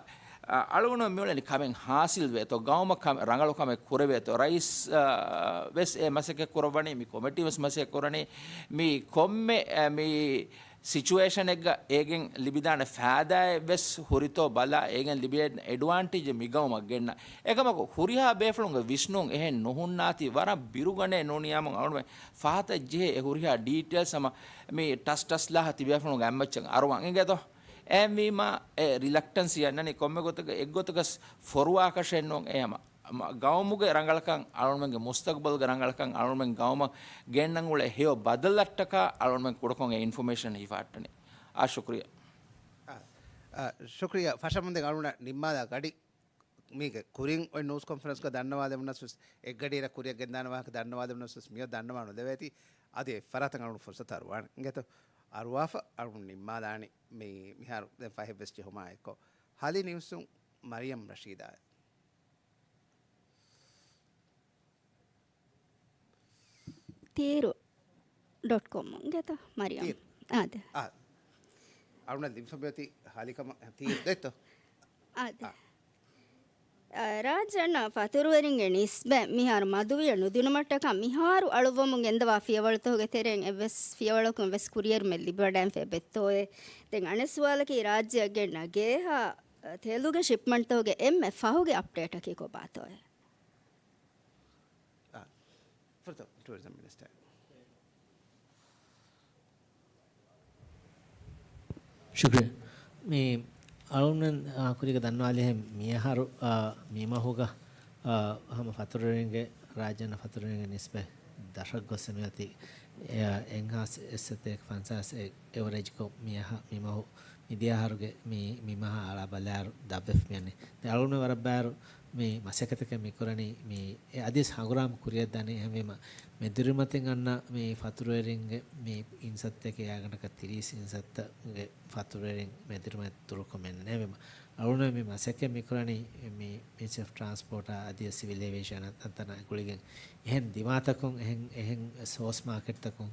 އަ، އަޅުގަނޑު މިއުޅެނީ ކަމެއް ހާސިލް ވޭތޯ، ގައުމަށް ކަމެއް، ރަނގަޅު ކަމެއް ކުރެވޭތޯ. ރައީސް، އަ، ވެސް އެ މަސައްކަތް ކުރައްވަނީ، މި ކޮމިޓީ ވެސް މަސައްކަތް ކުރަނީ، މި ކޮންމެ، އަ، މި ސިޗުއޭޝަނެއްގަ އޭގެން ލިބިދާނެ ފާއިދާއެއް ވެސް ހުރިތޯ ބަލާ، އޭގެން ލިބޭ އެޑްވާންޓޭޖް މި ގައުމަށް ގެންނަ. އެކަމަކު ހުރިހާ ބޭފުޅުންގެ ވިސްނުން އެހެން ނުހުންނާތީ ވަރަށް ބިރުގަނޭ ނޫނިޔާމުން އަޅުމެ ފަހަތަށް ޖެހޭ އެ ހުރިހާ ޑީޓެއިލްސް ހަމަ މި ޓަސް ޓަސް ލާހަ ތިބޭފުޅުންގެ އަތްމައްޗަށް އަރުވަން އިނގޭތޯ؟ އެހެންވީމަ އެ ރިލަކްޓަންސް އަންނަނީ ކޮންމެ ގޮތަކަށް އެއްގޮތަކަށް ފޮރުވާކަށެއް ނޫން އެ ހަމަ ގައުމުގެ ރަނގަޅަކަށް އަޅުމެންގެ މުސްތަޤްބަލްގެ ރަނގަޅަކަށް އަޅުމެން ގައުމަށް ގެންނަން އުޅޭ ހެޔޮ ބަދަލަށްޓަކާ އަޅުމެން ކުޑަކޮށް އެ އިންފޮމޭޝަން ހިފާއްޓަނީ. އާ، ޝުކުރިއްޔާ. އާ، އާ، ޝުކުރިއްޔާ. ފަށަމުންދެން އަޅުނަށް ނިންމާލާ ގަޑި މީގެ ކުރިން އޮތް ނޫސް ކޮންފަރެންސްގަ ދަންނަވާލެވުނަސް ވެސް، އެއްގަޑިއިރަށް ކުރިއަށް ގެންދާނެ ވާހަކަ ދަންނަވާލެވުނަސް ވެސް، މިއޮތް ދަންނަވާ ނުލެވޭތީ، އަދި އެއްފަރާތަށް އަޅުން ފުރުސަތު އަރުވާނެ. އިނގޭތޯ؟ އަރުވާފަ އަޅުން ނިންމާލާނީ މި، މިހާރު ދެން ފަހެއް ވެސް ޖެހުމާ އެއްކޮށް. ހަލި ނިއުސުން މަރިޔަމް ރަޝީދާ. ތީރު ޑޮޓް ކޮމް ގެތަ މަރިޔަމް؟ ތީރު. އާދެ. އާ. އަޅުނަށް ލިބިފަ މިއޮތީ ހަލިކަމަށް ތީރު ދެއްތޯ؟ އާދެ. އާ. އާ، ރާއްޖެ އަންނަ ފަތުރުވެރިންގެ ނިސްބަތް މިހާރު މަދުވިޔަ ނުދިނުމަށްޓަކާ މިހާރު އަޅުއްވަމުން ގެންދަވާ ފިޔަވަޅުތަކުގެ ތެރެއިން އެއްވެސް ފިޔަވަޅަކުން ވެސް ކުރިއެރުމެއް ލިބިވަޑައިން ފެ އެބެއްތޯއޭ؟ ދެން އަނެއް ސުވާލަކީ ރާއްޖެއަށް ގެންނަ ގޭހާ ތެލުގެ ޝިޕްމަންޓްތަކުގެ އެންމެ ފަހުގެ އަޕްޑޭޓަކީ ކޮބާތޯއޭ؟ އާ، ފުރަތަމަ ޓޫރިޒަމް މިނިސްޓަރ. ޝުކްރިޔާ. މި އަޅުން، އާ، ކުރީގަ ދަންނަވާލިހެން މިއަހަރު، އާ، މި މަހުގަ، އާ، ހަމަ ފަތުރުވެރިންގެ ރާއްޖެ އަންނަ ފަތުރުވެރިންގެ ނިސްބަތް ދަށަށް ގޮސް މިއޮތީ، އެ، އެއްހާސް އެއްސަތޭކަ ފަންސާސް އެ-، އެވަރޭޖްކޮށް މިއަހަ-، މި މަހު މިދިޔަ އަހަރުގެ މި، މި މަހާ އަޅާ ބަލާއިރު ދަށްވެފަ މިއަންނަނީ. ދެން އަޅުގަނޑު ވަރަށް ބައިވަރު މި މަސައްކަތަކެއް މި ކުރަނީ މި އެ އަދިސް ހަނގުރާމަ ކުރިއަށްދާނީ. އެހެންވީމަ މެދުއިރުމަތިން އަންނަ މި ފަތުރުވެރިންގެ މި އިންސައްތައަކީ އާގަނޑަކަށް ތިރީސް އިންސައްތަ ގެ ފަތުރުވެރިން މެދުއިރުމަތި ދުރުކޮށް މިއަންނަނީ. އެހެންވީމަ އަޅުގަނޑު މި މަސައްކަތް މި ކުރަނީ މި މިނިސްޓްރީ އޮފް ޓްރާންސްޕޯޓާ އަދި ސިވިލް އޭވިއޭޝަން އަންތަނާ ގުޅިގެން އެހެން ދިމާތަކުން އެހެން، އެހެން ސޯސް މާކެޓްތަކުން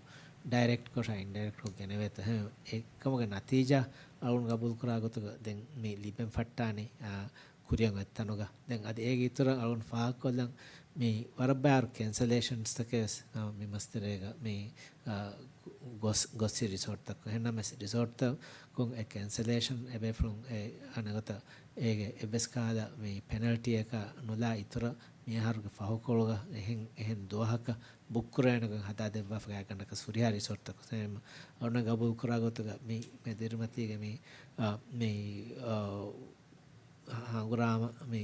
ޑައިރެކްޓްކޮށާ އިންޑައިރެކްޓްކޮށް ގެނެވޭތޯ. އެހެން އެކަމުގެ ނަތީޖާ އަޅުގަނޑު ގަބޫލުކުރާ ގޮތުގަ ދެން މި ލިބެން ފައްޓާނީ، އާ، ކުރިއަށް އޮތް ތަނުގަ. ދެން އަދި އޭގެ އިތުރަށް އަޅުގަނޑު ފާހަގަކޮށްލަން މި ވަރަށް ބައިވަރު ކެންސަލޭޝަންސްތަކެއް ވެސް، އާ، މި މަސްތެރޭގަ މި، އާ، ގޮސް، ގޮއްސި ރިސޯޓްތަކުން. އެހެންނަމަވެސް ރިސޯޓްތަކުން އެ ކެންސަލޭޝަން އެބޭފުޅުން އެ އަނެއްގޮތަށް އޭގެ އެއްވެސް ކަހަލަ މި ޕެނަލްޓީއަކާ ނުލާ އިތުރަށް މިއަހަރުގެ ފަހުކޮޅުގަ އެހެން، އެހެން ދުވަހަކަށް ބުކްކުރެވޭނެ ގޮތް ހަދާދެއްވާފަ ގާތްގަނޑަކަށް ހުރިހާ ރިސޯޓްތަކުން. އަޅުގަނޑު ގަބޫލުކުރާ ގޮތުގަ މި މެދުއިރުމަތީގެ މި، އާ، މި، އާ، ހަނގުރާމަ މި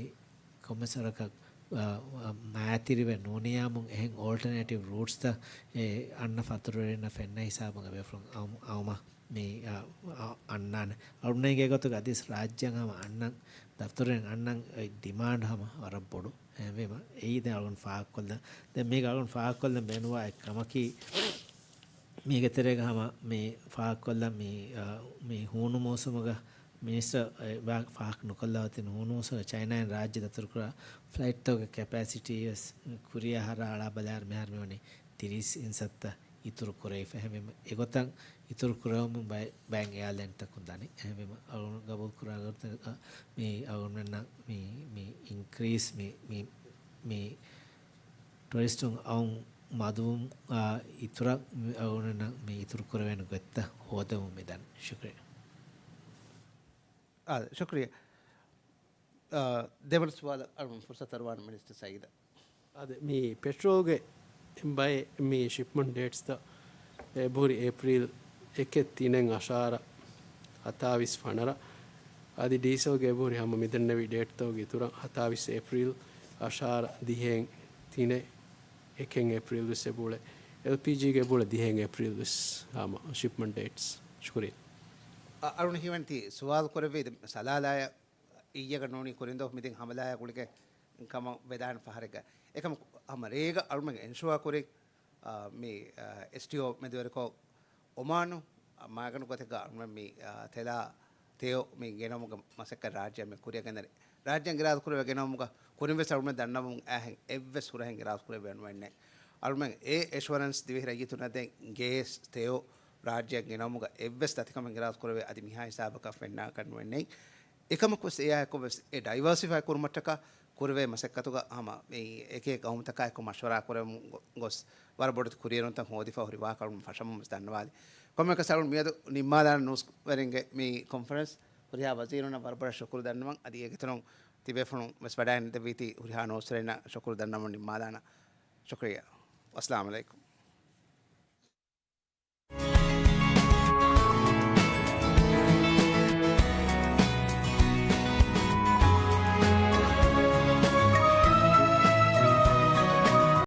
ކޮންމެސް ވަރަކަށް، އާ، އާ، މައިތިރިވެ ނޫނިޔާމުން އެހެން އޯލްޓަނޭޓިވް ރޫޓްސްތައް އެ އަންނަ ފަތުރުވެރިންނަށް ފެންނަ ހިސާބުން އެބޭފުޅުން އައު-، އައުމަށް މި، އާ، އާ، އަންނާނެ. އަޅުގަނޑު އެނގޭ ގޮތުގަ އަދިސް ރާއްޖެއަށް ހަމަ އަންނަން ދަފްތަރުން އަންނަން އެ ޑިމާންޑް ހަމަ ވަރަށް ބޮޑު. އެހެންވީމަ އެއީ ދެން އަޅުގަނޑު ފާހަގަކޮށްލަން. ދެން މީގަ އަޅުގަނޑު ފާހަގަކޮށްލަން ބޭނުންވާ އެއް ކަމަކީ، މީގެ ތެރޭގަ ހަމަ މި ފާހަގަކޮށްލަން މި، އާ، މި ހޫނު މޫސުމުގަ މިނިސްޓަރ އެ ވާ ފާހަގަ ނުކޮށްލާ އޮތީ ހޫނު މޫސުމުގަ ޗައިނާއިން ރާއްޖެ ދަތުރުކުރާ ފްލައިޓްތަކުގެ ކެޕޭސިޓީ ވެސް ކުރިއަށް އަހަރާ އަޅާ ބަލާއިރު މިހާރު މިވަނީ ތިރީސް އިންސައްތަ އިތުރު ކުރެވިފަ. އެހެންވީމަ އެގޮތަށް އިތުރު ކުރެވެމުން ބައެއް، ބައެއް އެއާލައިންތަކުން ދަނީ. އެހެންވީމަ އަޅުގަނޑު ގަބޫލު ކުރާ ގޮތަށް މި އަޅުގަނޑުމެންނަށް މި، މި އިންކްރީސް މި، މި، މި ރައީސް އައުން މަދުވުމާ އިތުރަށް މި އަޅުގަނޑަށް މި އިތުރު ކުރެވޭނެ ގޮތްތައް ހޯދަމުން މިދަނީ. ޝުކުރިއްޔާ. އާ، ޝުކުރިއްޔާ. އާ، ދެވަނަ ސުވާލަށް އަޅުގަނޑު ފުރުސަތު އަރުވާނަން މިނިސްޓަރ ސައީދަށް. އާދެ، މި ޕެޓްރޯލްގެ ބައެއް މި ޝިޕްމަންޓް ޑޭޓްސްތައް އެބަހުރި އޭޕްރީލް އެކެއް ތިނެއް އަށާރަ ހަތާވީސް ފަނަރަ. އަދި ޑީސަލްގެ އެބަހުރި ހަމަ މިދެންނެވި ޑޭޓްތަކުގެ އިތުރަށް ހަތާވީސް އޭޕްރީލް އަށާރަ ދިހައެއް ތިނެއް އެކެއް އޭޕްރީލް ވެސް އެބައުޅޭ. އެލްޕީޖީގެ އެބައުޅޭ ދިހައެއް އޭޕްރީލް ވެސް ހަމަ ޝިޕްމަންޓް ޑޭޓްސް. ޝުކުރިއްޔާ. އަ، އަޅުން ހީވަނީ ތި ސުވާލު ކުރެއްވީ ސަލާލާއަށް އިއްޔެގަ ނޫނީ ކުރިންދޯ މިދިން ހަމަލާޔާ ގުޅިގެން ކަމަށް ވެދާނެ ފަހަރެއްގަ. އެކަމަކު ހަމަ ރޭގަ އަޅުމެން އެންޝުއާ ކުރިން، އާ، މި، އާ، އެސްޓީއޯ މެދުވެރިކޮށް އޮމާނު މާގަނޑު ގޮތެއްގަ އަޅުމެން މި، އާ، ތެލާ ތެޔޮ މި ގެނައުމުގެ މަސައްކަތް ރާއްޖެ މި ކުރިއަށް ގެންދަނީ. ރާއްޖެ އިރާދަ ކުރެވޭ ގެނައުމުގަ ކުރިން ވެސް އަޅުމެން ދަންނަވަމުން އައިހެން އެއްވެސް ހުރަހެއް އިރާދަ ކުރެވޭ ނުވެންނެ. އަޅުމެން އެ އެޝުއަރެންސް ދިވެހި ރައްޔިތުންނަށް ދޭން ގޭސް ތެޔޮ ރާއްޖެއަށް ގެނައުމުގަ އެއްވެސް ދަތިކަމެއް އިރާދަ ކުރެވޭ އަދި މިހާ ހިސާބަކަށް ފެންނާކަށް ނުވެންނެ. އެކަމަކުވެސް އެއާއެކުވެސް އެ ޑައިވާސިފައި ކުރުމަށްޓަކާ ކުރެވޭ މަސައްކަތުގަ ހަމަ މި އެކި ގައުމުތަކާއެކު މަޝްވަރާ ކުރަމުން ގޮ-، ގޮސް ވަރަށް ބޮޑެތި ކުރިއެރުންތައް ހޯދިފަ ހުރި ވާހަކަ އަޅުގަނޑު ފަށަމުން ވެސް ދަންނަވާލި. ކޮންމެއަކަސް އަޅުގަނޑު މިއަދު ނިންމާލާނަން ނޫސްވެރިންގެ މި ކޮންފަރެންސް. ހުރިހާ ވަޒީރުންނަށް ވަރަށް ބޮޑަށް ޝުކުރު ދަންނަވަން. އަދި އޭގެ އިތުރުން ތިބޭފުޅުން ވެސް ވަޑައިން ދެއްވީތީ ހުރިހާ ނޫސްވެރިންނަށް ޝުކުރު ދަންނަވަން ނިންމާލާނަން. ޝުކުރިއްޔާ. އައްސަލާމު ޢަލައިކުމް.